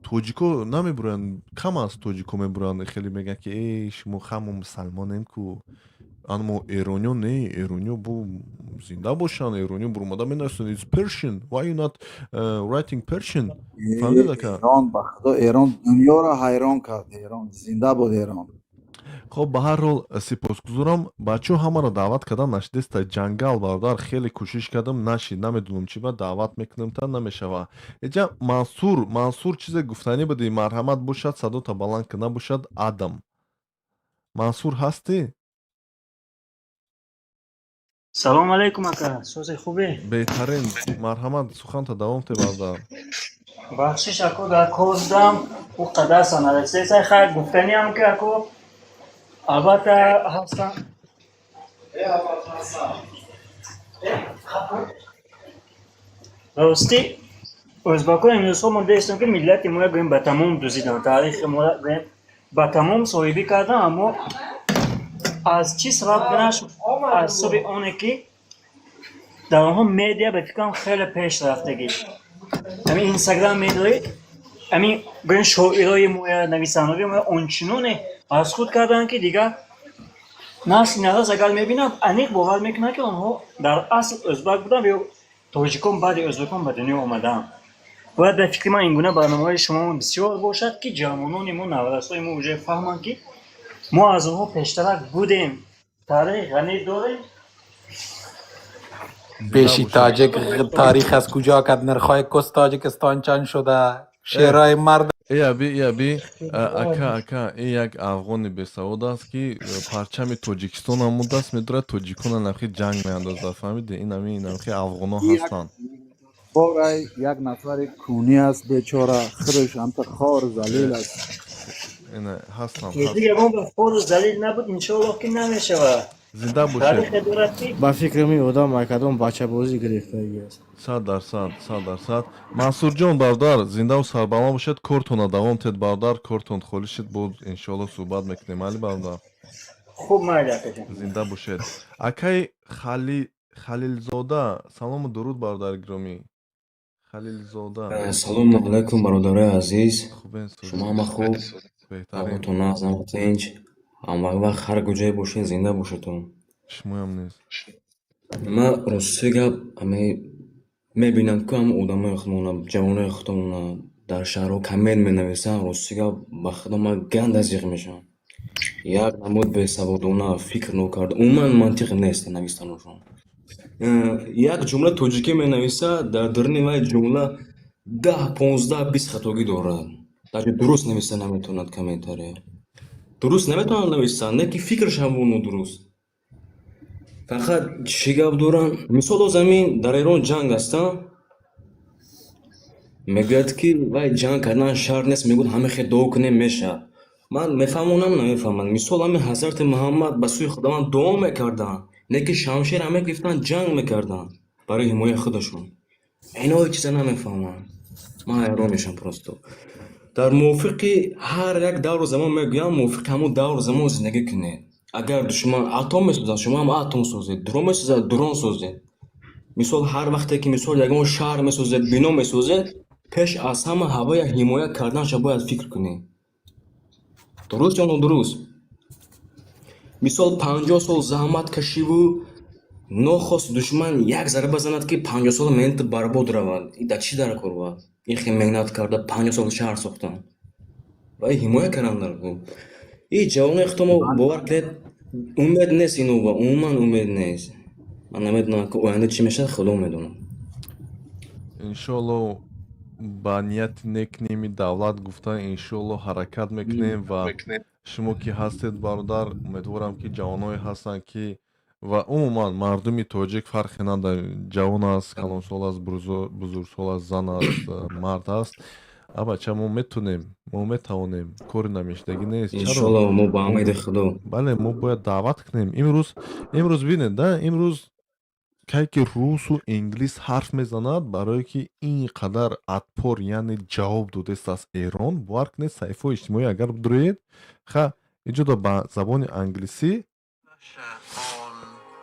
Тоҷико намебуранд, кам аст тоҷико мебуранд, хеле мегӯянд, ки э, шумо ҳамо мусалмонем ку. Аммо эрониё не, эрониё бо зинда бошанд, эрониё буромада менависанд: it's Persian, why you not writing Persian? Фаҳмидед, ака? Эрон, ба худо, Эрон дунёро ҳайрон кард. Эрон зинда буд, Эрон. Хоб, ба ҳар ҳол, сипосгузорам, бачаҳо. Ҳамаро даъват кардан нашидеста, ҷангал бародар, хеле кӯшиш кардам, нашид, намедонам чӣ ба даъват мекунем, та намешава. Эҷа Мансур, Мансур, чизе гуфтанӣ будӣ, марҳамат, бошад, садота баланд ки набошад. Адам Мансур, ҳастӣ? Салом алейкум, ака, сози хубе? Беҳтарин, марҳамат, суханта давом те, бародар. Бахшиш, ако, дар кор будам, ӯ қадар санарасеса. Хайр, гуфтаниам, ки, ако, албатта ҳастам. Ростӣ, ӯзбакҳо имрӯзҳо мо дидестем, ки миллати моя, гӯем, ба тамом дузидан, таърихи моя, гӯем, ба тамом соҳибӣ кардан. Аммо аз чӣ сабаб гунаш? Аз ҳисоби оне, ки дар онҳо медиа, ба фикрам, хеле пеш рафтагӣ. Ҳамин Инстаграм медорӣ, ҳамин, гӯем, шоирои моя, нависандаҳои моя ончуноне аз худ карданд, ки дигар насли наврас агар мебинад, аниқ бовар мекунад, ки онҳо дар асл ӯзбак буданд ё тоҷикон баъди ӯзбекон ба дунё омадаанд. Бояд, ба фикри ман, ин гуна барномаҳои шумо бисёр бошад, ки ҷавонони мо, наврасои мо уже фаҳманд, ки мо аз онҳо пештарак будем, таърихи ғанӣ дорем. Беши тоҷик таърих аз куҷо кард, нирхҳои кус Тоҷикистон чанд шуда, шеърҳои мард. Э, аби, э, аби, ака, ака, ин як афғони бесавод аст, ки парчами Тоҷикистон ҳамун даст медорад, тоҷикона нахи ҷанг меандозад, фаҳмиди? Ин ами намхи афғоно ҳастанд. Борай як нафари кунӣ аст, бечора, худаш ҳамта хор залил аст. Ина ҳастам. Тоҷик ягон вақт хору залил набуд, иншоаллоҳ, ки намешавад. Зинда бошед. Таърихе дорад, ки Ба фикрам, ин одам кадом бачабозӣ гирифтагӣ аст. 100%, 100%. Мансурҷон, бародар, зиндаву сарбаланд бошед, кортона давом тед, бародар, кортон холӣ шид, боз иншоалло суҳбат мекунем, али, бародар. Хуб, майли, акаҷон. Зинда бошед. Акай Халилзода, салому дуруд, бародари гиромӣ, Халилзода. Салому алайкум, бародарои азиз. Хубен? Шумо ҳама хуб? Беҳтарин. Ҳавотон нағз, ҳама тинҷ, ҳама вақт ҳар куҷое бошед, зинда бошедтон. Шумоям нест. Ман, рости гап, ами мебинам, ку ҳама одамои худмона, ҷавонои худмона дар шаҳрҳо коммент менависанд. Рости гап, ба худо, ман ганда зиқ мешавам. Як намуд бесаводона, фикр нокарда, умуман мантиқ нест навистаношон. Як ҷумла тоҷикӣ менависад, дар даруни вай ҷумла 10, 15, 20 хатогӣ дорад. Даже дуруст нависта наметавонад комментария. Дуруст наметавонад нависта, не ки фикраш ҳамон нодуруст. Фақат чӣ гап доранд? Мисол, о замин дар Эрон ҷанг аст, а? Мегӯяд, ки вай ҷанг кардан шарт нест, мегӯяд, ҳама хел дуо кунем, мешавад. Ман мефаҳмонам, намефаҳманд. Мисол, ҳамин Ҳазрати Муҳаммад ба сӯи Худованд дуо мекарданд, не ки шамшера мегирифтанд, ҷанг мекарданд барои ҳимояи худашон. Ино ҳеҷ чиза намефаҳманд. Ман ҳайрон мешавам просто. Дар мувофиқи ҳар як давру замон мегӯям, мувофиқи ҳамун давру замон зиндагӣ кунед. Агар душман атом месозад, шумо ҳам атом созед, дрон месозад, дрон созед. Мисол, ҳар вақте ки, мисол, ягон шаҳр месозед, бино месозед, пеш аз ҳама ҳавоя ҳимоя карданша бояд фикр кунед. Дуруст ё нодуруст? Мисол, 50 сол заҳмат кашиву нохост душман як зарба занад, ки 50 сола меҳнати барбод равад. И дар чӣ дар кор бад? Ин хел меҳнат карда, 50 сол шаҳр сохтан. Ва ҳимоя кардан дар кор. И ҷавонои худо мо, бовар кунед, умед нест ино, умуман умед нест. Ман намедонам, ки оянда чӣ мешавад, Худо медонад. Иншоалло, ба нияти нек ними давлат гуфта, иншоалло, ҳаракат мекунем. Ва шумо ки ҳастед, бародар, умедворам, ки ҷавоное ҳастанд, ки ва умуман мардуми тоҷик, фарқе надорад, ҷавон аст, калонсол аст, бузургсол аст, зан аст, мард аст, абача, мо метунем, мо метавонем, кори намешудагӣ нест. Иншоалло, мо ба умеди Худо. Бале, мо бояд даъват кунем. Имрӯз бинед да, имрӯз кай ки русу инглис ҳарф мезанад, барое ки ин қадар отпор, яъне ҷавоб додест аз Эрон. Бовар кунед, саҳифаҳои иҷтимоӣ агар бидуроед, ха, иҷода ба забони англисӣ.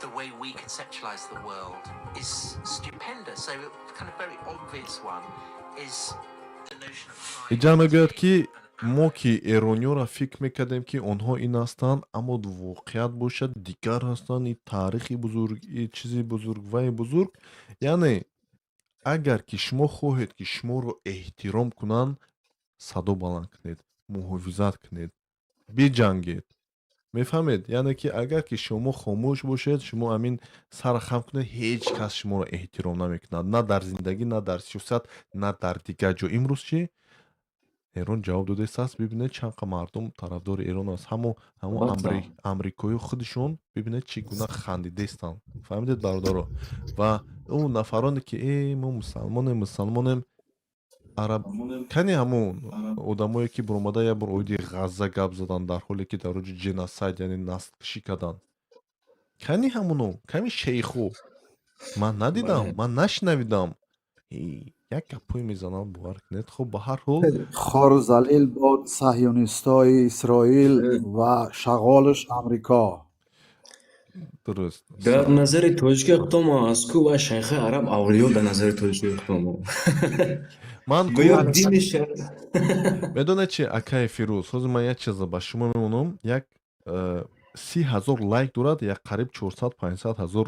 The way we conceptualize the world is stupendous. So, a kind of very obvious one is the notion of Иҷа мегӯяд, ки мо ки эрониёро фикр мекардем, ки онҳо ин ҳастанд, аммо воқеият бошад, дигар ҳастанд. И таърихи бузург, и чизи бузург, ваи бузург. Яъне агар ки шумо хоҳед, ки шуморо эҳтиром кунанд, садо баланд кунед, муҳофизат кунед, биҷангед, мефаҳмед? Яъне ки агар ки шумо хомӯш бошед, шумо амин сара хам кунед, ҳеҷ кас шуморо эҳтиром намекунад, на дар зиндагӣ, на дар сиёсат, на дар дигар ҷо. Имрӯз чӣ Эрон ҷавоб додааст, бибинед, чанд қа мардум тарафдори Эрон аст. Ҳамо амрикоиҳо худашон, бибинед, чӣ гуна хандидестанд. Фаҳмидед, бародаро? Ва ӯ нафароне ки э мо мусалмонем, мусалмонем, араб кани, ҳамун одамое ки буромада як бор оиди Ғазза гап заданд, дар ҳоле ки дар оҷи genocide, яъне наслкушӣ карданд, кани ҳамуно, ками шейхо? Ман надидам, ман нашунавидам. Як гапҳое мезананд, бовар кунед. Хуб, ба ҳар ҳол. Хору залил бод саҳюнистои Исроил ва шағолаш Амрико. Дуруст. Дар назари тоҷики худомо аз ку ва шайхи араб авлиё, дар назари тоҷики худомо. Ман гӯё дини медонед чи, акаи Фирӯз, ҳозир ман як чиза ба шумо мемонам. Як 30 000 лайк дорад, як қариб 400-500 ҳазор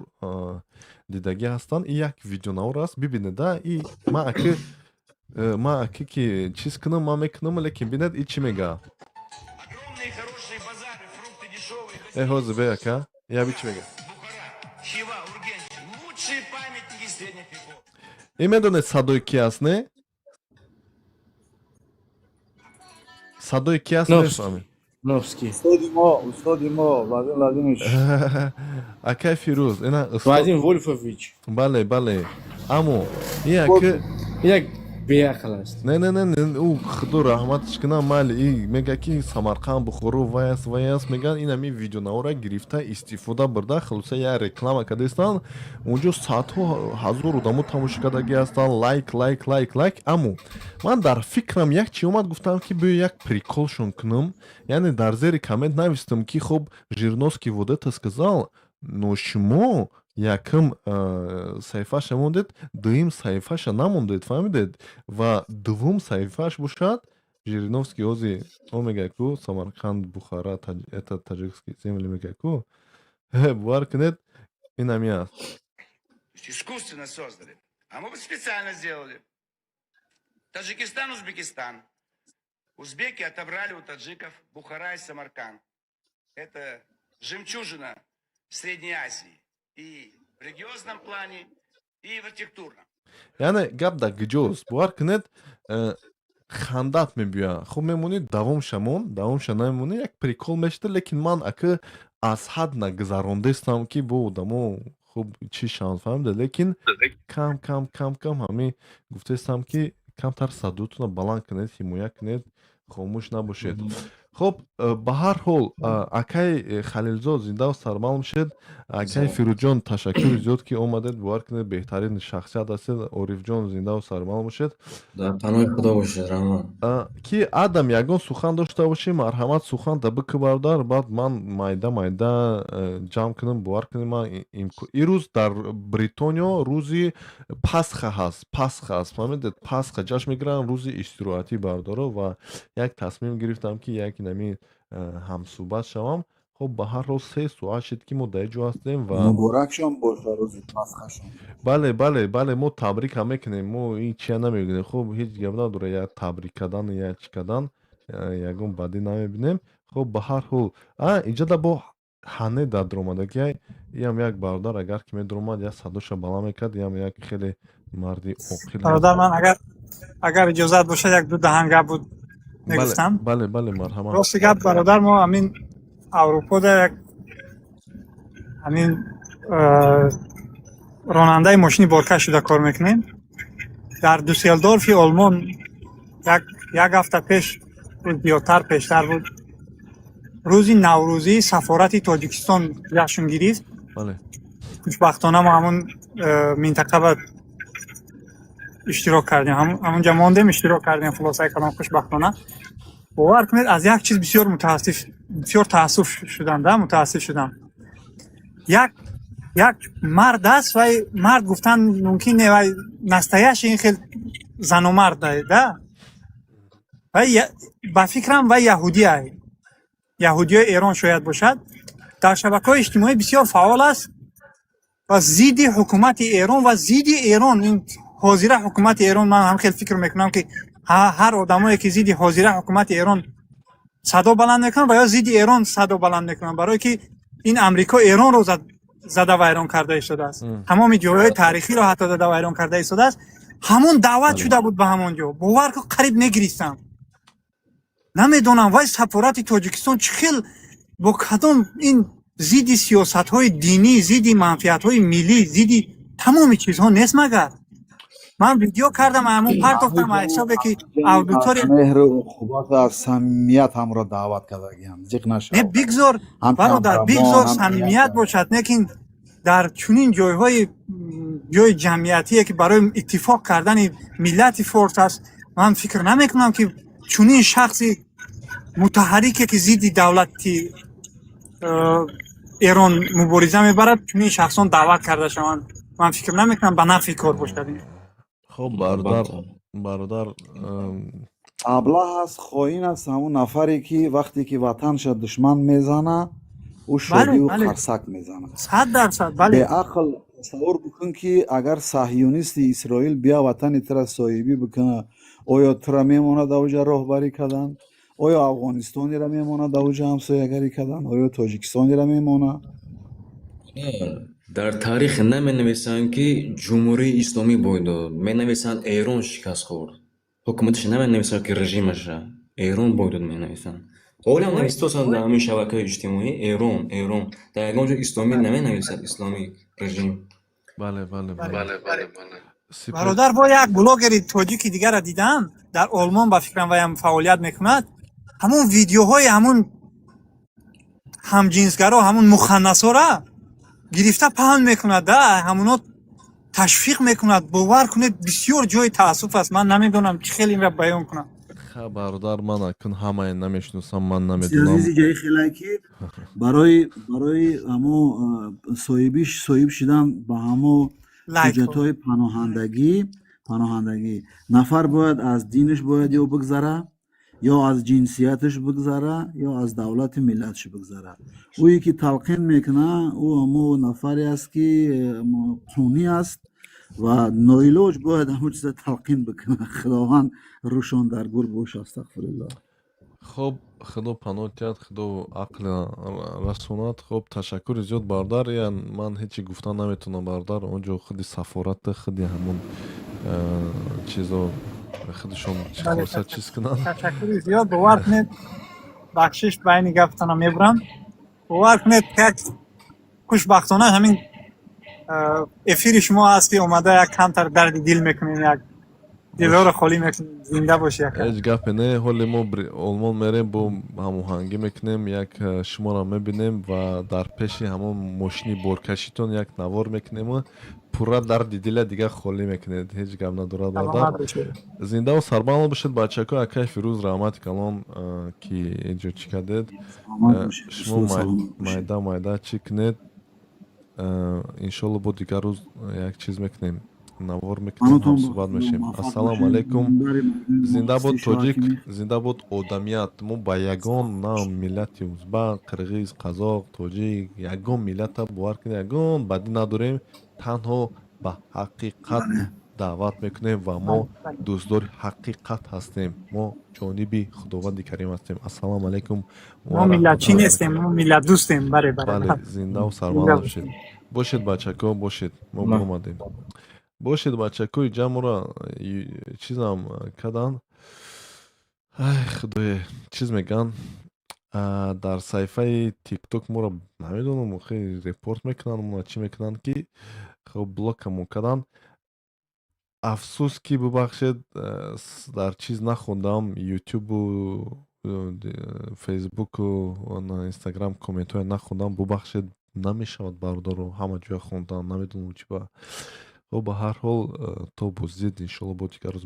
дидагӣ ҳастанд. И як видеонавор аст, бибинед да. И ман аки ки чиз кунам, ман мекунам, лекин бинед, и чӣ мега. Э, ҳозир бе, ака, яби чӣ мега. Хива, Ургенч. Лучшие памятники средних веков. И медонед, садои ки аст, не? Садои ки аст? Мефаҳмед? Новский. Устоди мо, устоди мо, Владимир Владимирович. Акай Фирӯз, ина. Владимир Вольфович. Бале, бале, аммо и аки як беақл аст. Не, не, не, не, ӯ худо раҳматаш кунам, майли. И мега, ки Самарқанд, Бухоро вай аст, вай аст, меган. Ин ҳамин видеонавора гирифта, истифода бурда, хулоса, як реклама кардастанд. Унҷо садҳо ҳазор одамо тамошо кардагӣ ҳастанд, лайк, лайк, лайк, лайк. Аммо ман дар фикрам як чи омад, гуфтам, ки биё як прикол шон кунам. Яъне дар зери коммент навистам, ки хоб, Жириновский вот это сказал, но шумо якум саҳифаша мондед, дуюм саҳифаша намондед, фаҳмидед? Ва дуввум саҳифааш бошад, Жириновский ҳози о мегӯяд ку Самарқанд, Бухара это таджикские земли, мегӯяд ку. Бовар кунед, ин ҳамин аст. Искусственно создали. А мы бы специально сделали. Таджикистан, Узбекистан. Узбеки отобрали у таджиков Бухара и Самарканд. Это жемчужина Средней Азии. И в религиозном плане, И в архитектурном. Яъне гап дар куҷост? Бовар кунед, хандат мебиёяд. Хуб, мемонӣ, давом шамон, давомша намемонӣ, як прикол мешуда, лекин ман ака аз ҳад нагузарондестам, ки бо одамо хуб чӣ шаванд, фаҳмида, лекин кам кам кам кам ҳамин гуфтестам, ки камтар садотона баланд кунед, ҳимоя кунед, хомӯш набошед. Хуб, ба ҳар ҳол, акай Халилзод, зиндаву сарбаланд бошед. Акай Фирӯзҷон, ташаккури зиёд, ки омадед. Бовар кунед, беҳтарин шахсият ҳастед. Орифҷон, зиндаву сарбаланд бошед. Дар паноҳи Худо бошед, раҳмат. Ки Адам ягон сухан дошта бошӣ, марҳамат, сухан да бикӣ, бародар, баъд ман майда майда ҷамъ кунам. Бовар кунед, ман ирӯз дар Бритониё рӯзи Пасха ҳаст, Пасха аст, фаҳмидед, Пасха ҷашн мегиранд, рӯзи истироҳатӣ, бародаро, ва як тасмим гирифтам, ки як инами ҳамсӯҳбат шавам. Хуб, ба ҳар ҳол, 3 соат шуд, ки мо дар ин ҷо ҳастем ва Муборакшон боша рӯзи Пасхашон. Бале, мо табрик ҳам мекунем, мо ин чия намегӯем. Хуб, ҳеҷ гап надорад, як табрик кардан, як чӣ кардан, ягон бадӣ намебинем. Хуб, ба ҳар ҳол, а инҷода бо ҳане дар дуромадагиай, иам як бародар, агар ки медуромад, як садоша баланд мекард, иам як хеле марди оқил. Бародар, ман агар иҷозат бошад, як ду даҳан гап буд мегуфтам. Бале, марҳамат. Рости гап, бародар, мо ҳамин Аврупода як ҳамин ронандаи мошини боркаш шуда кор мекунем. Дар Дюсселдорфи Олмон як ҳафта пеш буд, зиёдтар пештар буд, рӯзи Наврӯзӣ сафорати Тоҷикистон ҷашн гирифт. Хушбахтона мо ҳамун минтақа ба иштирок кардем, ҳамунҷа мондем, иштирок кардем. Хулосаи калом, хушбахтона, бовар кунед, аз як чиз бисёр мутаассиф, бисёр таассуф шудам да, мутаассиф шудам. Як мард аст, вай мард гуфтан мумкин не, вай настоящий ин хел занумард да, вай ба фикрам вай яҳудия, яҳудиёи Эрон шояд бошад. Дар шабакаҳои иҷтимоӣ бисёр фаъол аст ва зидди ҳукумати Эрон ва зидди Эрон, ин ҳозира ҳукумати Эрон. Ман ҳам хел фикр мекунам, ки ҳар одамое ки зидди ҳозира ҳукумати Эрон садо баланд мекунанд ва ё зидди Эрон садо баланд мекунанд, барое ки ин Амрико Эронро зада вайрон карда истодааст, тамоми ҷойҳои таърихиро ҳатто зада вайрон карда истодааст. Ҳамон даъват шуда буд ба ҳамон ҷо. Бовар кун, қариб мегиристам. Намедонам, вай сафорати Тоҷикистон чӣ хел, бо кадом ин зидди сиёсатҳои динӣ, зидди манфиатҳои миллӣ, зидди тамоми чизҳо нест магар? Ман видео кардам, ҳамон партофтам, ҳисобе ки аудитория Меҳру уқубат, аз самимият ҳамро даъват кардагиам, зиқ нашав. Не, бигзор, бародар, бигзор самимият бошад, лекин дар чунин ҷойҳои ҷои ҷамъиятие, ки барои иттифоқ кардани миллати форс аст, ман фикр намекунам, ки чунин шахси мутаҳаррике, ки зидди давлати Эрон мубориза мебарад, чунин шахсон даъват карда шаванд. Ман фикр намекунам ба нафъи кор бошад. Хуб, бародар, бародар. Аблаҳ аст, хоин аст ҳамун нафаре, ки вақте ки ватанша душман мезана, ӯ шодиву қарсак мезанад. 100%, бале. Беақл, тасаввур бикун, ки агар саҳюнисти Исроил бия ватани тура соҳибӣ бикуна, оё тура мемонад авҷа роҳбарӣ кардан? Оё Афғонистонеро мемонад авҷа ҳамсоягарӣ кардан? Оё Тоҷикистонеро мемонад? Дар таърих наменависанд, ки Ҷумҳурии Исломӣ бой дод, менависанд, Эрон шикаст хӯрд. Ҳукуматаша наменависанд, ки режимаша Эрон бой дод менависанд. Ҳолиам навистосанд дар ҳамин шабакаи иҷтимоӣ: Эрон, Эрон. Дар ягон ҷо исломӣ наменависад, исломӣ режим. Бале. Бародар, бо як блогери тоҷики дигарро дидам дар Олмон, ба фикрам ваям фаъолият мекунад. Ҳамун видеоҳои ҳамун ҳамҷинсгаро, ҳамун муханнасора гирифта паҳн мекунад да, ҳамуно ташвиқ мекунад. Бовар кунед, бисёр ҷои таассуф аст. Ман намедонам, чӣ хел инра баён кунам. Ха, бародар, ман акун ҳамаи намешиносам, ман намедонам. Азизи, ҷои хеле ки барои ҳамо соҳибиш соҳиб шидан ба ҳамо ҳуҷҷатҳои паноҳандагӣ нафар бояд аз динаш бояд ё бигзара, ё аз ҷинсияташ бигзара, ё аз давлати миллаташ бигзара. Ӯе ки талқин мекуна, ӯ ҳамо нафаре аст, ки қунӣ аст ва ноилоҷ бояд ҳамон чиза талқин бикуна. Худованд рӯшон дар гур боша. Астағфируллоҳ. Хуб. Худо паноҳ диҳад, Худо ақл расонад. Хуб, ташаккури зиёд, бародар. Я ман ҳечи гуфта наметавонам, бародар. Он ҷо худи сафората, худи ҳамон чизо худашон хулоса чиз кунанд. Ташаккури зиёд. Бовар кунед, бахшиш, байни гаптона мебурам, бовар кунед, як хушбахтона ҳамин эфири шумо ҳаст, ки омада як камтар дарди дил мекунем, як дилҳоро холӣ мекунем. Зинда бошӣ, ака. Ҳеҷ гапе не. Ҳоле мо Олмон мерем, бо ҳамоҳангӣ мекунем, як шуморо мебинем ва дар пеши ҳамон мошини боркашитон як навор мекунему пурра дарди дила дигар холӣ мекунед. Ҳеҷ гап надорад, бародар. Зиндаву сарбаланд бошед, бачако. Акай Фирӯз, раҳмати калон, ки инҷо чӣ кардед. Шумо майда майда чӣ кунед, иншолло бо дигар рӯз як чиз мекунем, навор мекунем, ҳамсӯҳбат мешем. Ассалому алайкум. Зинда бод тоҷик, зинда бод одамият. Мо ба ягон на миллати узбак, қирғиз, қазоқ, тоҷик, ягон миллата, бовар кунед, ягон бадӣ надорем. Танҳо ба ҳақиқат даъват мекунем ва мо дӯстдори ҳақиқат ҳастем. Мо ҷониби Худованди Карим ҳастем. Ассалому алайкум. Мо миллатчӣ нестем, мо миллатдӯстем, бале. Бале, зиндаву сарбаланд бошед. Бошед, бачако, бошед. Мо биромадем. Бошед, бачако. Иҷа моро чизам кадан. Ай, худое, чиз мегӯянд, дар саҳифаи Тикток моро намедонам, хеле репорт мекунанд мо, чӣ мекунанд, ки хоб блокамон карданд. Афсӯс, ки бубахшед, дар чиз нахондам, Ютубу Фейсбуку Инстаграм комментҳоя нахондам, бубахшед. Намешавад, бародаро, ҳама ҷоя хондан, намедонам чӣ ба. Хоб, ба ҳар ҳол, то боздид, иншолло, бо дигар рӯз.